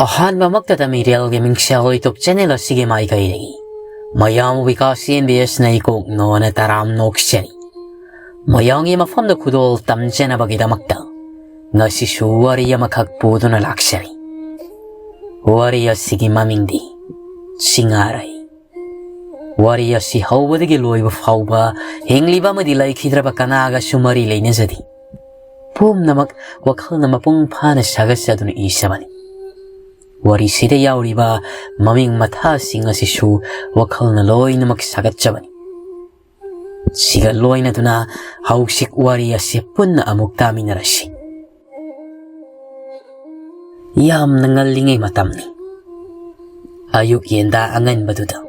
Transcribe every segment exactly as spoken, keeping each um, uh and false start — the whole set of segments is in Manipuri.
ꯑꯍꯥꯟꯕꯃꯛꯇꯗ ꯃꯤꯔꯦꯜꯒꯤ ꯃꯤꯡꯁꯦꯜ YouTube channel ꯑꯁꯤꯒꯤ ꯃꯥꯏꯀꯩꯗꯒꯤ ꯃꯌꯥꯝ ꯕꯤꯀꯥꯁ ꯑꯦꯝ ꯕꯤ ꯑꯦꯁꯅ ꯏꯀꯣꯛ ꯅꯣꯅ ꯇꯔꯥꯝ ꯅꯣꯛꯆꯔꯤ꯫ ꯃꯌꯥꯝꯒꯤ ꯃꯐꯝꯗ ꯈꯨꯗꯣꯜ ꯇꯝꯖꯅꯕꯒꯤꯗꯃꯛꯇ ꯉꯁꯤꯁꯨ ꯋꯥꯔꯤ ꯑꯃꯈꯛ ꯄꯨꯗꯨꯅ ꯂꯥꯛꯆꯔꯤ꯫ ꯋꯥꯔꯤ ꯑꯁꯤꯒꯤ ꯃꯃꯤꯡꯗꯤ ꯁꯤꯡꯉꯥꯔꯩ꯫ ꯋꯥꯔꯤ ꯑꯁꯤ ꯍꯧꯕꯗꯒꯤ ꯂꯣꯏꯕ ꯐꯥꯎꯕ ꯍꯤꯡꯂꯤꯕ ꯑꯃꯗꯤ ꯂꯩꯈꯤꯗ꯭ꯔꯕ ꯀꯅꯥꯒꯁꯨ ꯃꯔꯤ ꯂꯩꯅꯖꯗꯦ꯫ ꯄꯨꯝꯅꯃꯛ ꯋꯥꯈꯜꯅ ꯃꯄꯨꯡ ꯐꯥꯅ ꯁꯥꯒꯠꯆꯗꯨꯅ ꯏꯖꯕꯅꯤ꯫ ꯋꯥꯔꯤꯁꯤꯗ ꯌꯥꯎꯔꯤꯕ ꯃꯃꯤꯡ ꯃꯊꯥꯁꯤꯡ ꯑꯁꯤꯁꯨ ꯋꯥꯈꯜꯅ ꯂꯣꯏꯅꯃꯛ ꯁꯥꯒꯠꯆꯕꯅꯤ꯫ ꯁꯤꯒ ꯂꯣꯏꯅꯗꯨꯅ ꯍꯧꯖꯤꯛ ꯋꯥꯔꯤ ꯑꯁꯤ ꯄꯨꯟꯅ ꯑꯃꯨꯛ ꯇꯥꯃꯤꯟꯅꯔꯁꯤ꯫ ꯌꯥꯝꯅ ꯉꯜꯂꯤꯉꯩ ꯃꯇꯝꯅꯤ꯫ ꯑꯌꯨꯛ ꯌꯦꯟꯗꯥ ꯑꯉꯟꯕꯗꯨꯗ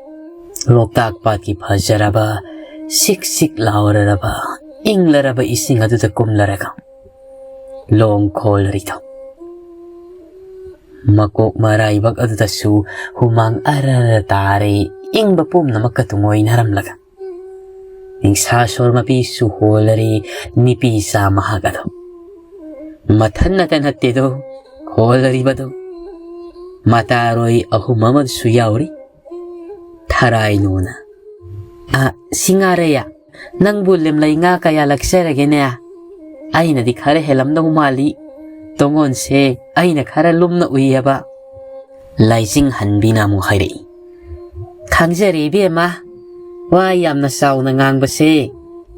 ꯂꯣꯛꯇꯥꯛ ꯄꯥꯠꯀꯤ ꯐꯖꯔꯕ, ꯁꯤꯛ ꯁꯤꯛ ꯂꯥꯎꯔꯔꯕ, ꯏꯪꯂꯔꯕ ꯏꯁꯤꯡ ꯑꯗꯨꯗ ꯀꯨꯝꯂꯔꯒ ꯂꯣꯡ ꯈꯣꯜꯂꯔꯤꯗꯣ꯫ ꯃꯀꯣꯛ ꯃꯔꯥꯏꯕꯛ ꯑꯗꯨꯗꯁꯨ ꯍꯨꯃꯥꯡ ꯑꯔꯔ ꯇꯥꯔꯦ, ꯏꯪꯕ ꯄꯨꯝꯅꯃꯛꯀ ꯇꯨꯡꯑꯣꯏꯅꯔꯝꯂꯒ꯫ ꯅꯤꯡꯁꯥ ꯁꯣꯔ ꯃꯄꯤꯁꯨ ꯍꯣꯜꯂꯔꯤ, ꯅꯤꯄꯤ ꯆꯥ ꯃꯍꯥꯛ ꯑꯗꯣ꯫ ꯃꯊꯟ ꯅꯠꯇ ꯅꯠꯇꯦꯗꯣ ꯍꯣꯜꯂꯔꯤꯕꯗꯣ꯫ ꯃꯇꯥꯔꯣꯏ ꯑꯍꯨꯝ ꯑꯃꯁꯨ ꯌꯥꯎꯔꯤ꯫ ꯊꯔꯥꯏ ꯅꯨꯅ, "ꯑ, ꯁꯤꯡꯉꯥꯔꯩꯌꯥ, ꯅꯪꯕꯨ ꯂꯦꯝꯂꯩ ꯉꯥ ꯀꯌꯥ ꯂꯛꯆꯔꯒꯦꯅꯦ? ꯑꯩꯅꯗꯤ ꯈꯔ ꯍꯦꯜꯂꯝꯗꯧ ꯃꯥꯜꯂꯤ꯫ ꯇꯣꯉꯣꯟꯁꯦ ꯑꯩꯅ ꯈꯔ ꯂꯨꯝꯅ ꯎꯏꯌꯦꯕ꯫" ꯂꯥꯏꯖꯤꯡ ꯍꯟꯕꯤꯅ ꯑꯃꯨꯛ ꯍꯥꯏꯔꯛꯏ, "ꯈꯪꯖꯔꯦ ꯏꯕꯦꯝꯃ, ꯋꯥ ꯌꯥꯝꯅ ꯆꯥꯎꯅ ꯉꯥꯡꯕꯁꯦ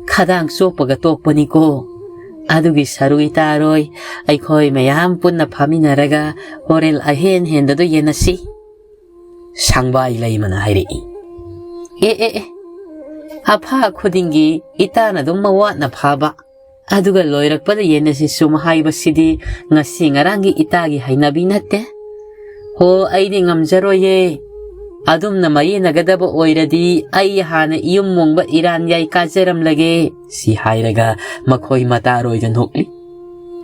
ꯈꯗꯥꯡ ꯆꯣꯞꯄꯒ ꯇꯣꯛꯄꯅꯤꯀꯣ꯫ ꯑꯗꯨꯒꯤ ꯁꯔꯨ ꯏꯇꯥꯔꯣꯏ, ꯑꯩꯈꯣꯏ ꯃꯌꯥꯝ ꯄꯨꯟꯅ ꯐꯝꯃꯤꯟꯅꯔꯒ ꯍꯣꯔꯦꯜ ꯑꯍꯦꯟ ꯍꯦꯟꯗꯗꯣ ꯌꯦꯟꯅꯁꯤ꯫" ꯁꯪꯕꯥꯏ ꯂꯩꯃꯅ ꯍꯥꯏꯔꯛꯏ, "ꯑꯦ, ꯑꯦ, ꯑꯦ, ꯑꯐꯥ ꯈꯨꯗꯤꯡꯒꯤ ꯏꯇꯥꯅ ꯑꯗꯨꯝ ꯃꯋꯥꯠꯅ ꯐꯥꯕ, ꯑꯗꯨꯒ ꯂꯣꯏꯔꯛꯄꯗ ꯌꯦꯟꯅꯁꯤ ꯁꯨꯝ ꯍꯥꯏꯕꯁꯤꯗꯤ ꯉꯁꯤ ꯉꯔꯥꯡꯒꯤ ꯏꯇꯥꯒꯤ ꯍꯩꯅꯕꯤ ꯅꯠꯇꯦ꯫ ꯍꯣ, ꯑꯩꯗꯤ ꯉꯝꯖꯔꯣꯏꯌꯦ꯫ ꯑꯗꯨꯝꯅ ꯃꯌꯦꯟꯅꯒꯗꯕ ꯑꯣꯏꯔꯗꯤ ꯑꯩ ꯍꯥꯟꯅ ꯏꯌꯨꯝ ꯃꯣꯡꯕ ꯏꯔꯥꯟ ꯌꯥꯏ ꯀꯥꯖꯔꯝꯂꯒꯦ꯫" ꯁꯤ ꯍꯥꯏꯔꯒ ꯃꯈꯣꯏ ꯃꯇꯥꯔꯣꯏꯗ ꯅꯣꯛꯂꯤ꯫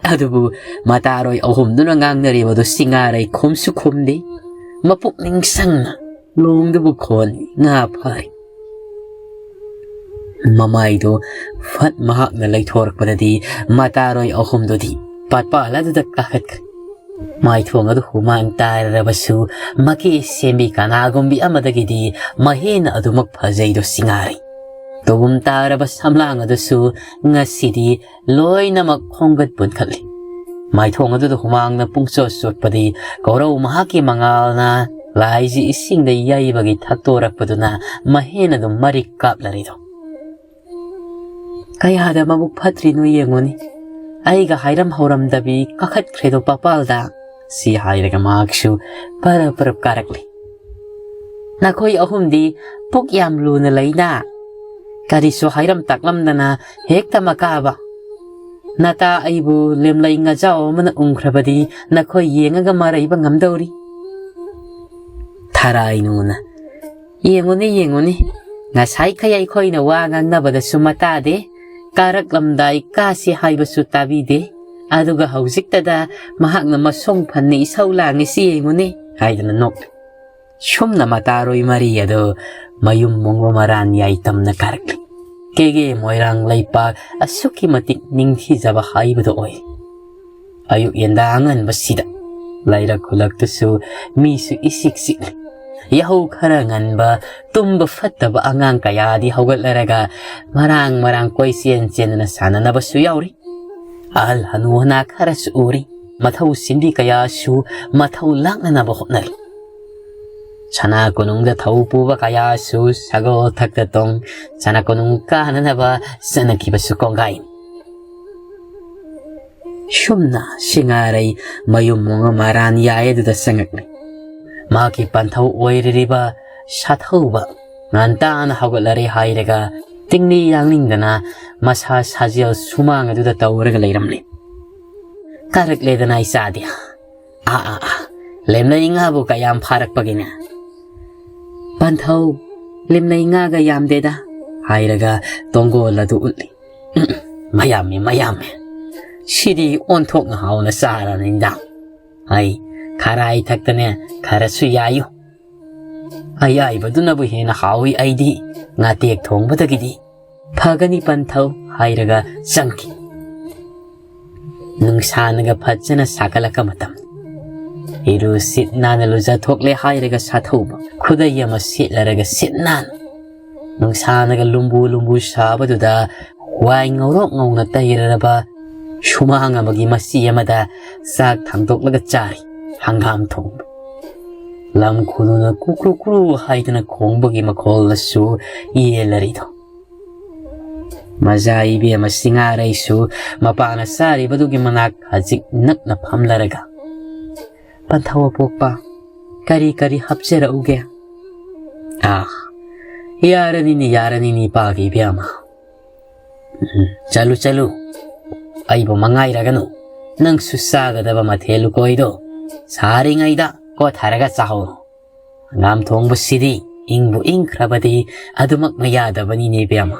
ꯑꯗꯨꯕꯨ ꯃꯇꯥꯔꯣꯏ ꯑꯍꯨꯝꯗꯨꯅ ꯉꯥꯡꯅꯔꯤꯕꯗꯨ ꯁꯤꯡꯉꯥꯔꯩ ꯈꯨꯝꯁꯨ ꯈꯨꯝꯗꯦ꯫ ꯃꯄꯨꯛꯅꯤꯡ ꯁꯪꯅ ꯂꯣꯡꯗꯨꯕꯨ ꯈꯣꯜꯂꯤ, ꯉꯥ ꯐꯥꯔꯤ꯫ ꯃꯃꯥꯏꯗꯨ ꯐꯠ ꯃꯍꯥꯛꯅ ꯂꯩꯊꯣꯔꯛꯄꯗꯗꯤ ꯃꯇꯥꯔꯣꯏ ꯑꯍꯨꯝꯗꯨꯗꯤ ꯄꯥꯠꯄꯥꯜ ꯑꯗꯨꯗ ꯀꯥꯈꯠꯈ꯭ꯔꯦ꯫ ꯃꯥꯏꯊꯣꯡ ꯑꯗꯨ ꯍꯨꯃꯥꯡ ꯇꯥꯔꯕꯁꯨ, ꯃꯀꯦ ꯁꯦꯝꯕꯤ ꯀꯅꯥꯒꯨꯝꯕꯤ ꯑꯃꯗꯒꯤꯗꯤ ꯃꯍꯦꯟꯅ ꯑꯗꯨꯃꯛ ꯐꯖꯩꯗꯣ ꯁꯤꯡꯉꯥꯔꯩ꯫ ꯇꯨꯒꯨꯝ ꯇꯥꯔꯕ ꯁꯝꯂꯥꯡ ꯑꯗꯨꯁꯨ ꯉꯁꯤꯗꯤ ꯂꯣꯏꯅꯃꯛ ꯈꯣꯡꯒꯠ ꯄꯨꯟꯈꯠꯂꯤ꯫ ꯃꯥꯏꯊꯣꯡ ꯑꯗꯨꯗ ꯍꯨꯃꯥꯡꯅ ꯄꯨꯡꯆꯣꯠ ꯆꯣꯠꯄꯗꯤ ꯀꯧꯔꯧ ꯃꯍꯥꯛꯀꯤ ꯃꯉꯥꯜꯅ ꯂꯥꯏꯁꯤ ꯏꯁꯤꯡꯗ ꯌꯩꯕꯒꯤ ꯊꯛꯇꯣꯔꯛꯄꯗꯨꯅ ꯃꯍꯦꯟ ꯑꯗꯨꯝ ꯃꯔꯤꯛ ꯀꯥꯞꯂꯔꯤꯗꯣ꯫ "ꯀꯌꯥꯗ ꯃꯕꯨꯛ ꯐꯠꯇ꯭ꯔꯤꯅꯣ ꯌꯦꯡꯉꯨꯅꯤ, ꯑꯩꯒ ꯍꯥꯏꯔꯝ ꯍꯧꯔꯝꯗꯕꯤ ꯀꯥꯈꯠꯈ꯭ꯔꯦꯗꯣ ꯄꯥꯄꯥꯜꯗ", ꯁꯤ ꯍꯥꯏꯔꯒ ꯃꯍꯥꯛꯁꯨ ꯄꯔꯞ ꯄꯔꯞ ꯀꯥꯔꯛꯂꯤ꯫ "ꯅꯈꯣꯏ ꯑꯍꯨꯝꯗꯤ ꯄꯨꯛ ꯌꯥꯝ ꯂꯨꯅ ꯂꯩꯅ, ꯀꯔꯤꯁꯨ ꯍꯥꯏꯔꯝ ꯇꯥꯛꯂꯝꯗꯅ ꯍꯦꯛꯇ ꯃꯀꯥꯕ꯫ ꯅꯇꯥ ꯑꯩꯕꯨ ꯂꯦꯝꯂꯩ ꯉꯖꯥꯎ ꯑꯃꯅ ꯎꯝꯈ꯭ꯔꯕꯗꯤ ꯅꯈꯣꯏ ꯌꯦꯡꯉꯒ ꯃꯔꯩꯕ ꯉꯝꯗꯧꯔꯤ?" ꯊꯔꯥꯏꯅꯨꯅ, "ꯌꯦꯡꯉꯨꯅꯦ, ꯌꯦꯡꯉꯨꯅꯦ, ꯉꯁꯥꯏꯈꯩ ꯑꯩꯈꯣꯏꯅ ꯋꯥ ꯉꯥꯡꯅꯕꯗꯁꯨ ꯃꯇꯥꯗꯦ, ꯀꯥꯔꯛꯂꯝꯗꯥꯏ ꯀꯥꯁꯤ ꯍꯥꯏꯕꯁꯨ ꯇꯥꯕꯤꯗꯦ, ꯑꯗꯨꯒ ꯍꯧꯖꯤꯛꯇꯗ ꯃꯍꯥꯛꯅ ꯃꯁꯣꯡ ꯐꯟꯅ ꯏꯁꯧ ꯂꯥꯡꯉꯤꯁꯤ ꯌꯦꯡꯉꯨꯅꯦ" ꯍꯥꯏꯗꯅ ꯅꯣꯛꯂꯤ꯫ ꯁꯨꯝꯅ ꯃꯇꯥꯔꯣꯏ ꯃꯔꯤ ꯑꯗꯨ ꯃꯌꯨꯝ ꯃꯣꯡꯕ ꯃꯔꯥꯟ ꯌꯥꯏꯇꯝꯅ ꯀꯥꯔꯛꯂꯤ꯫ ꯀꯦꯒꯦ ꯃꯣꯏꯔꯥꯡ ꯂꯩꯄꯥꯛ ꯑꯁꯨꯛꯀꯤ ꯃꯇꯤꯛ ꯅꯤꯡꯊꯤꯖꯕ ꯍꯥꯏꯕꯗꯨ ꯑꯣꯏ꯫ ꯑꯌꯨꯛ ꯌꯦꯟꯗꯥ ꯑꯉꯟꯕꯁꯤꯗ ꯂꯩꯔꯛ ꯈꯨꯂꯛꯇꯨꯁꯨ ꯃꯤꯁꯨ ꯏꯆꯤꯛ ꯆꯤꯛꯂꯤ꯫ ꯌꯥꯍꯧ ꯈꯔ ꯉꯟꯕ, ꯇꯨꯝꯕ ꯐꯠꯇꯕ ꯑꯉꯥꯡ ꯀꯌꯥꯗꯤ ꯍꯧꯒꯠꯂꯔꯒ ꯃꯔꯥꯡ ꯃꯔꯥꯡ ꯀꯣꯏꯆꯦꯟ ꯆꯦꯟꯗꯅ ꯁꯥꯟꯅꯅꯕꯁꯨ ꯌꯥꯎꯔꯤ꯫ ꯑꯍꯜ ꯍꯅꯨ ꯍꯅꯥ ꯈꯔꯁꯨ ꯎꯔꯤ꯫ ꯃꯊꯧ ꯁꯤꯟꯕꯤ ꯀꯌꯥꯁꯨ ꯃꯊꯧ ꯂꯥꯛꯅꯅꯕ ꯍꯣꯠꯅꯔꯤ꯫ ꯁꯅꯥ ꯀꯣꯅꯨꯡꯗ ꯊꯧ ꯄꯨꯕ ꯀꯌꯥꯁꯨ ꯁꯒꯣꯜ ꯊꯛꯇ ꯇꯣꯡ, ꯁꯅꯥ ꯀꯣꯅꯨꯡ ꯀꯥꯅꯅꯕ ꯆꯠꯅꯈꯤꯕꯁꯨ ꯀꯣꯡꯒꯥꯏꯅꯤ꯫ ꯁꯨꯝꯅ ꯁꯤꯡꯉꯥꯔꯩ ꯃꯌꯨꯝ ꯃꯣꯡ ꯃꯔꯥꯟ ꯌꯥꯏ ꯑꯗꯨꯗ ꯆꯪꯉꯛꯂꯤ꯫ ꯃꯍꯥꯛꯀꯤ ꯄꯟꯊꯧ ꯑꯣꯏꯔꯤꯕ ꯁꯥꯊꯧꯕ ꯉꯟꯇꯥꯅ ꯍꯧꯒꯠꯂꯔꯦ ꯍꯥꯏꯔꯒ ꯇꯤꯡꯂꯤ ꯌꯥꯡꯅꯤꯡꯗꯅ ꯃꯁꯥ ꯁꯥꯖꯦꯜ ꯁꯨꯃꯥꯡ ꯑꯗꯨꯗ ꯇꯧꯔꯒ ꯂꯩꯔꯝꯂꯤ꯫ "ꯀꯥꯔꯛꯂꯦꯗꯅ ꯏꯆꯥꯗꯤ꯫ ꯑꯥ, ꯑꯥ, ꯑꯥ, ꯂꯦꯝꯅꯩ ꯉꯥꯕꯨ ꯀꯌꯥꯝ ꯐꯥꯔꯛꯄꯒꯤꯅꯦ?" "ꯄꯟꯊꯧ, ꯂꯦꯝꯅꯩ ꯉꯥꯒ ꯌꯥꯝꯗꯦꯗ" ꯍꯥꯏꯔꯒ ꯇꯣꯡꯒꯣꯜ ꯑꯗꯨ ꯎꯠꯂꯤ꯫ "ꯎꯝ, ꯃꯌꯥꯝꯃꯤ, ꯃꯌꯥꯝꯃꯤ꯫ ꯁꯤꯗꯤ ꯑꯣꯟꯊꯣꯛꯅ ꯍꯥꯎꯅ ꯆꯥꯔꯅꯤꯗ꯫ ꯑꯩ ꯈꯔꯥꯏ ꯊꯛꯇꯅꯦ ꯈꯔꯁꯨ ꯌꯥꯏꯌꯨ꯫ ꯑꯌꯥꯏꯕꯗꯨꯅꯕꯨ ꯍꯦꯟꯅ ꯍꯥꯎꯏ ꯑꯩꯗꯤ ꯉꯥꯇꯦꯛ ꯊꯣꯡꯕꯗꯒꯤꯗꯤ꯫" "ꯐꯒꯅꯤ ꯄꯟꯊꯧ" ꯍꯥꯏꯔꯒ ꯆꯪꯈꯤ꯫ ꯅꯨꯡꯁꯥꯅꯒ ꯐꯖꯅ ꯁꯥꯒꯠꯂꯛꯄ ꯃꯇꯝ꯫ ꯏꯔꯨ ꯁꯤꯠ ꯅꯥꯟꯅ ꯂꯨꯖꯊꯣꯛꯂꯦ ꯍꯥꯏꯔꯒ ꯁꯥꯊꯧꯕ ꯈꯨꯗꯩ ꯑꯃ ꯁꯤꯠꯂꯔꯒ ꯁꯤꯠ ꯅꯥꯟꯅ ꯅꯨꯡꯁꯥꯅꯒ ꯂꯨꯝꯕꯨ ꯂꯨꯝꯕꯨ ꯁꯥꯕꯗꯨꯗ ꯋꯥꯏ ꯉꯧꯔꯣꯛ ꯉꯧꯅ ꯇꯩꯔꯔꯕ ꯁꯨꯃꯥꯡ ꯑꯃꯒꯤ ꯃꯆꯤ ꯑꯃꯗ ꯆꯥꯛ ꯊꯥꯡꯗꯣꯛꯂꯒ ꯆꯥꯔꯤ ꯍꯪꯒꯥꯝ ꯊꯣꯡꯕ꯫ ꯂꯝ ꯈꯨꯅꯨꯅ ꯀꯨꯀ꯭ꯔꯨ ꯀ꯭ꯔꯨ ꯍꯥꯏꯗꯨꯅ ꯈꯣꯡꯕꯒꯤ ꯃꯈꯣꯜꯅꯁꯨ ꯌꯦꯜꯂꯔꯤꯗꯣ꯫ ꯃꯖꯥ ꯏꯕꯦꯝꯃ ꯁꯤꯡꯉꯥꯔꯩꯁꯨ ꯃꯄꯥꯅ ꯆꯥꯔꯤꯕꯗꯨꯒꯤ ꯃꯅꯥꯛ ꯈꯖꯤꯛ ꯅꯛꯅ ꯐꯝꯂꯔꯒ, "ꯄꯟꯊꯧ ꯑꯄꯣꯛꯄ, ꯀꯔꯤ ꯀꯔꯤ ꯍꯥꯞꯆꯔꯛꯎꯒꯦ?" "ꯑꯥ, ꯌꯥꯔꯅꯤꯅꯦ, ꯌꯥꯔꯅꯤꯅꯦ, ꯏꯄꯥꯒꯤ ꯏꯕꯦꯝꯃ꯫ ꯎꯝ, ꯆꯠꯂꯨ, ꯆꯠꯂꯨ꯫ ꯑꯩꯕꯨ ꯃꯉꯥꯏꯔꯒꯅꯨ꯫ ꯅꯪꯁꯨ ꯆꯥꯒꯗꯕ ꯃꯊꯦꯜ ꯂꯨꯀꯣꯏꯗꯣ ꯁꯥꯔꯤꯉꯩꯗ ꯀꯣꯊꯔꯒ ꯆꯥꯍꯧꯔꯣ꯫ ꯍꯪꯒꯥꯝ ꯊꯣꯡꯕꯁꯤꯗꯤ ꯏꯪꯕꯨ ꯏꯪꯈ꯭ꯔꯕꯗꯤ ꯑꯗꯨꯃꯛꯅ ꯌꯥꯗꯕꯅꯤꯅꯦ ꯏꯕꯦꯝꯃ꯫"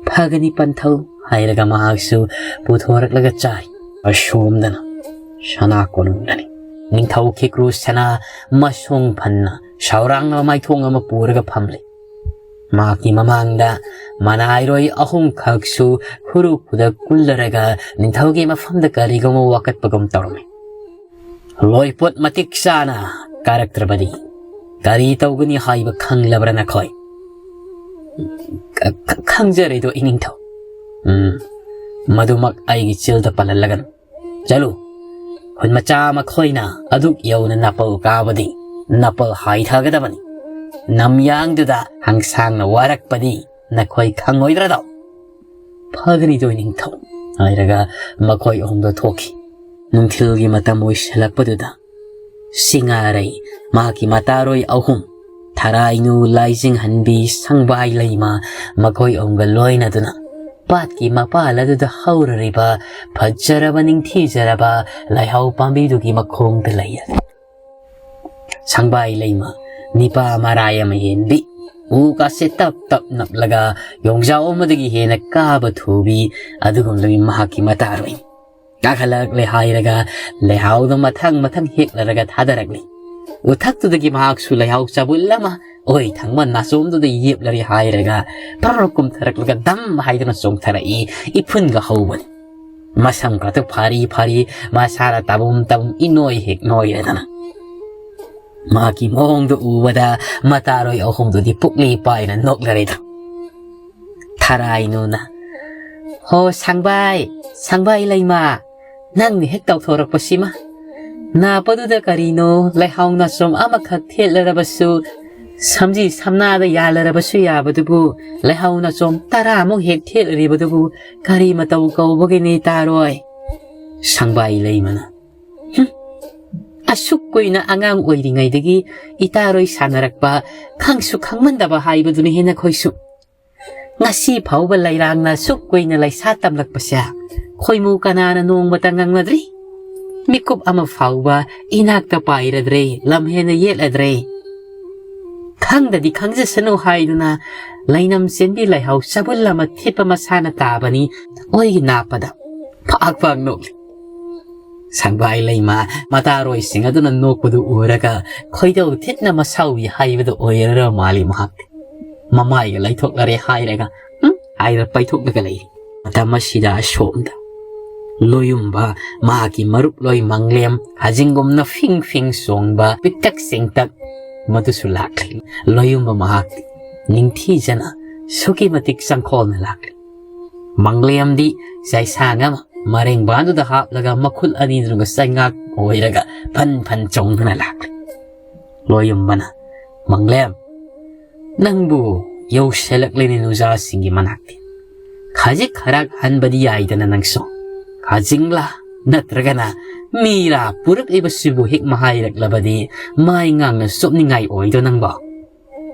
"ꯐꯒꯅꯤ ꯄꯟꯊꯧ" ꯍꯥꯏꯔꯒ ꯃꯍꯥꯛꯁꯨ ꯄꯨꯊꯣꯔꯛꯂꯒ ꯆꯥꯏ꯫ ꯑꯁꯣꯝꯗꯅ ꯁꯅꯥ ꯀꯣꯅꯨꯡꯗꯅꯤ꯫ ꯅꯤꯡꯊꯧ ꯈꯤꯀ꯭ꯔꯨ ꯁꯅꯥ ꯃꯁꯣꯡ ꯐꯟꯅ ꯁꯥꯎꯔꯥꯡꯅꯕ ꯃꯥꯏꯊꯣꯡ ꯑꯃ ꯄꯨꯔꯒ ꯐꯝꯂꯤ꯫ ꯃꯍꯥꯛꯀꯤ ꯃꯃꯥꯡꯗ ꯃꯅꯥꯏꯔꯣꯏ ꯑꯍꯨꯝꯈꯛꯁꯨ ꯈꯨꯔꯨ ꯈꯨꯗ ꯀꯨꯜꯂꯔꯒ ꯅꯤꯡꯊꯧꯒꯤ ꯃꯐꯝꯗ ꯀꯔꯤꯒꯨꯝꯕ ꯋꯥꯀꯠꯄꯒꯨꯝ ꯇꯧꯔꯝꯃꯤ꯫ "ꯂꯣꯏꯄꯣꯠ ꯃꯇꯤꯛ ꯆꯥꯅ ꯀꯥꯔꯛꯇ꯭ꯔꯕꯗꯤ ꯀꯔꯤ ꯇꯧꯒꯅꯤ ꯍꯥꯏꯕ ꯈꯪꯂꯕ꯭ꯔꯥ ꯅꯈꯣꯏ?" "ꯈ-, ꯈ-, ꯈꯪꯖꯔꯦꯗꯣ ꯏꯅꯤꯡꯊꯧ꯫" "ꯎꯝ, ꯃꯗꯨꯃꯛ ꯑꯩꯒꯤ ꯆꯤꯜꯗ ꯄꯜꯍꯜꯂꯒꯅꯨ꯫ ꯆꯠꯂꯨ, ꯈꯨꯟ ꯃꯆꯥ ꯃꯈꯣꯏꯅ ꯑꯗꯨꯛ ꯌꯧꯅ ꯅꯥꯄꯜ ꯀꯥꯕꯗꯤ ꯅꯥꯄꯜ ꯍꯥꯏꯊꯒꯗꯕꯅꯤ꯫ ꯅꯝꯌꯥꯡꯗꯨꯗ ꯍꯪꯁꯥꯡꯅ ꯋꯥꯔꯛꯄꯗꯤ ꯅꯈꯣꯏ ꯈꯪꯉꯣꯏꯗ꯭ꯔꯗꯣ?" "ꯐꯒꯅꯤꯗꯣ ꯏꯅꯤꯡꯊꯧ" ꯍꯥꯏꯔꯒ ꯃꯈꯣꯏ ꯑꯍꯨꯝꯗꯣ ꯊꯣꯛꯈꯤ꯫ ꯅꯨꯡꯊꯤꯜꯒꯤ ꯃꯇꯝ ꯑꯣꯏꯁꯤꯜꯂꯛꯄꯗꯨꯗ ꯁꯤꯡꯉꯥꯔꯩ, ꯃꯍꯥꯛꯀꯤ ꯃꯇꯥꯔꯣꯏ ꯑꯍꯨꯝ, ꯊꯔꯥꯏꯅꯨ, ꯂꯥꯏꯖꯤꯡꯍꯟꯕꯤ, ꯁꯪꯕꯥꯏ ꯂꯩꯃ, ꯃꯈꯣꯏ ꯑꯍꯨꯝꯒ ꯂꯣꯏꯅꯗꯨꯅ ꯄꯥꯠꯀꯤ ꯃꯄꯥꯜ ꯑꯗꯨꯗ ꯍꯧꯔꯔꯤꯕ ꯐꯖꯔꯕ ꯅꯤꯡꯊꯤꯖꯔꯕ ꯂꯩꯍꯥꯎ ꯄꯥꯝꯕꯤꯗꯨꯒꯤ ꯃꯈꯣꯡꯗ ꯂꯩꯌꯦ꯫ ꯁꯪꯕꯥꯏ ꯂꯩꯃ, ꯅꯤꯄꯥ ꯃꯔꯥꯏ ꯑꯃ ꯍꯦꯟꯕꯤ, ꯎ ꯀꯥꯁꯦ ꯇꯞ ꯇꯞ ꯅꯞꯂꯒ ꯌꯣꯡꯖꯥꯎ ꯑꯃꯗꯒꯤ ꯍꯦꯟꯅ ꯀꯥꯕ ꯊꯨꯕꯤ ꯑꯗꯨꯒꯨꯝꯂꯕꯤ ꯃꯍꯥꯛꯀꯤ ꯃꯇꯥꯔꯣꯏ꯫ ꯀꯥꯈꯠꯂꯛꯂꯦ ꯍꯥꯏꯔꯒ ꯂꯩꯍꯥꯎꯗꯣ ꯃꯊꯪ ꯃꯊꯪ ꯍꯦꯛꯂꯔꯒ ꯊꯥꯗꯔꯛꯂꯤ꯫ ꯎꯊꯛꯇꯨꯗꯒꯤ ꯃꯍꯥꯛꯁꯨ ꯂꯩꯍꯥꯎ ꯆꯕꯨꯜ ꯑꯃ ꯑꯣꯏ ꯊꯪꯕ ꯅꯥꯆꯣꯝꯗꯨꯗ ꯌꯦꯞꯂꯔꯦ ꯍꯥꯏꯔꯒ ꯐꯔ ꯀꯨꯝꯊꯔꯛꯂꯒ ꯗꯝ ꯍꯥꯏꯗꯨꯅ ꯆꯣꯡꯊꯔꯛꯏ꯫ ꯏꯐꯨꯟꯒ ꯍꯧꯕꯅꯤ꯫ ꯃꯁꯝ ꯈꯛꯇ ꯐꯥꯔꯤ ꯐꯥꯔꯤ, ꯃꯁꯥꯅ ꯇꯥꯕꯨꯝ ꯇꯥꯕꯨꯝ ꯏꯅꯣꯏ ꯍꯦꯛ ꯅꯣꯏꯔꯗꯅ꯫ ꯃꯍꯥꯛꯀꯤ ꯃꯑꯣꯡꯗꯨ ꯎꯕꯗ ꯃꯇꯥꯔꯣꯏ ꯑꯍꯨꯝꯗꯨꯗꯤ ꯄꯨꯛꯂꯤ ꯄꯥꯏꯅ ꯅꯣꯛꯂꯔꯦꯗ꯫ ꯊꯔꯥꯏꯅꯨꯅ, "ꯍꯣ ꯁꯪꯕꯥꯏ, ꯁꯪꯕꯥꯏ ꯂꯩꯃ, ꯅꯪꯅ ꯍꯦꯛ ꯇꯧꯊꯣꯔꯛꯄꯁꯤꯃ꯫ ꯅꯥꯞꯄꯗꯨꯗ ꯀꯔꯤꯅꯣ, ꯂꯩꯍꯥꯎ ꯅꯥꯆꯣꯝ ꯑꯃꯈꯛ ꯊꯦꯠꯂꯔꯕꯁꯨ, ꯁꯝꯖꯤ ꯁꯝꯅꯥꯗ ꯌꯥꯜꯂꯔꯕꯁꯨ ꯌꯥꯕꯗꯨꯕꯨ, ꯂꯩꯍꯥꯎ ꯅꯥꯆꯣꯝ ꯇꯔꯥꯃꯨꯛ ꯍꯦꯛ ꯊꯦꯠꯂꯔꯤꯕꯗꯨꯕꯨ ꯀꯔꯤ ꯃꯇꯧ ꯀꯧꯕꯒꯤꯅꯤ ꯇꯥꯔꯣꯏ?" ꯁꯪꯕꯥꯏ ꯂꯩꯃꯅ, "ꯍꯨꯝ, ꯑꯁꯨꯛ ꯀꯨꯏꯅ ꯑꯉꯥꯡ ꯑꯣꯏꯔꯤꯉꯩꯗꯒꯤ ꯏꯇꯥꯔꯣꯏ ꯁꯥꯟꯅꯔꯛꯄ, ꯈꯪꯁꯨ ꯈꯪꯃꯟꯗꯕ ꯍꯥꯏꯕꯗꯨꯅꯤ ꯍꯦ ꯅꯈꯣꯏꯁꯨ꯫ ꯉꯁꯤ ꯐꯥꯎꯕ ꯂꯩꯔꯥꯡꯅ ꯑꯁꯨꯛ ꯀꯨꯏꯅ ꯂꯩꯁꯥ ꯇꯝꯂꯛꯄꯁꯦ ꯈꯣꯏꯃꯨ ꯀꯅꯥꯅ ꯅꯣꯡꯃꯇ ꯉꯥꯡꯅꯗ꯭ꯔꯤ꯫ ꯃꯤꯀꯨꯞ ꯑꯃ ꯐꯥꯎꯕ ꯏꯅꯥꯛꯇ ꯄꯥꯏꯔꯗ꯭ꯔꯦ, ꯂꯝ ꯍꯦꯟꯅ ꯌꯦꯠꯂꯗ꯭ꯔꯦ꯫ ꯈꯪꯗꯗꯤ ꯈꯪꯖꯁꯅꯨ ꯍꯥꯏꯗꯨꯅ ꯂꯩꯅꯝ ꯆꯦꯟꯕꯤ ꯂꯩꯍꯥꯎ ꯆꯕꯨꯜ ꯑꯃ ꯊꯤꯠꯄ ꯃꯁꯥꯅ ꯇꯥꯕꯅꯤ ꯑꯣꯏꯒꯤ ꯅꯥꯞꯄꯗ ꯐꯥꯛ ꯐꯥꯛ ꯅꯣꯛꯂꯤ꯫ ꯁꯪꯕꯥꯏ ꯂꯩꯃ ꯃꯇꯥꯔꯣꯏꯁꯤꯡ ꯑꯗꯨꯅ ꯅꯣꯛꯄꯗꯨ ꯎꯔꯒ ꯈꯣꯏꯗꯧ ꯊꯤꯠꯅ ꯃꯁꯥꯎꯏ ꯍꯥꯏꯕꯗꯨ ꯑꯣꯏꯔꯔ ꯃꯥꯜꯂꯤ ꯃꯍꯥꯛꯇꯤ꯫ ꯃꯃꯥꯏꯒ ꯂꯩꯊꯣꯛꯂꯔꯦ ꯍꯥꯏꯔꯒ ꯎꯝ ꯍꯥꯏꯔ ꯄꯩꯊꯣꯛꯂꯒ ꯂꯩꯔꯤ꯫ ꯃꯇꯝ ꯑꯁꯤꯗ ꯑꯁꯣꯝꯗ ꯂꯣꯌꯨꯝꯕ ꯃꯍꯥꯛꯀꯤ ꯃꯔꯨꯞ ꯂꯣꯏ ꯃꯪꯂꯦꯝ ꯍꯖꯤꯡꯒꯨꯝꯅ ꯐꯤꯡ ꯐꯤꯡ ꯆꯣꯡꯕ ꯄꯤꯛꯇꯛ ꯆꯦꯡꯇꯛ ꯃꯗꯨꯁꯨ ꯂꯥꯛꯂꯤ꯫ ꯂꯣꯌꯨꯝꯕ ꯃꯍꯥꯛꯇꯤ ꯅꯤꯡꯊꯤꯖꯅ ꯑꯁꯨꯛꯀꯤ ꯃꯇꯤꯛ ꯆꯪꯈꯣꯜꯅ ꯂꯥꯛꯂꯤ꯫ ꯃꯪꯂꯦꯝꯗꯤ ꯆꯩꯁꯥꯡ ꯑꯃ ꯃꯔꯦꯡꯕꯥꯟꯗꯨꯗ ꯍꯥꯞꯂꯒ ꯃꯈꯨꯠ ꯑꯅꯤꯗꯨꯒ ꯆꯩꯉꯥꯛ ꯑꯣꯏꯔꯒ ꯐꯟ ꯐꯟ ꯆꯣꯡꯗꯨꯅ ꯂꯥꯛꯂꯤ꯫ ꯂꯣꯌꯨꯝꯕꯅ, "ꯃꯪꯂꯦꯝ, ꯅꯪꯕꯨ ꯌꯧꯁꯤꯜꯂꯛꯂꯤꯅꯦ ꯅꯨꯖꯥꯁꯤꯡꯒꯤ ꯃꯅꯥꯛꯇꯤ꯫ ꯈꯖꯤꯛ ꯈꯔꯥꯛ ꯍꯟꯕꯗꯤ ꯌꯥꯏꯗꯅ ꯅꯪꯁꯨ꯫ ꯈꯥꯖꯤꯡꯂꯥ ꯅꯠꯇ꯭ꯔꯒꯅ ꯃꯤꯔꯥ ꯄꯨꯔꯛꯂꯤꯕꯁꯤꯕꯨ ꯍꯦꯛ ꯃꯍꯥꯏꯔꯛꯂꯕꯗꯤ ꯃꯥꯏ ꯉꯥꯡꯅ ꯆꯣꯞꯅꯤꯡꯉꯥꯏ ꯑꯣꯏꯗꯣ ꯅꯪꯕꯣ?"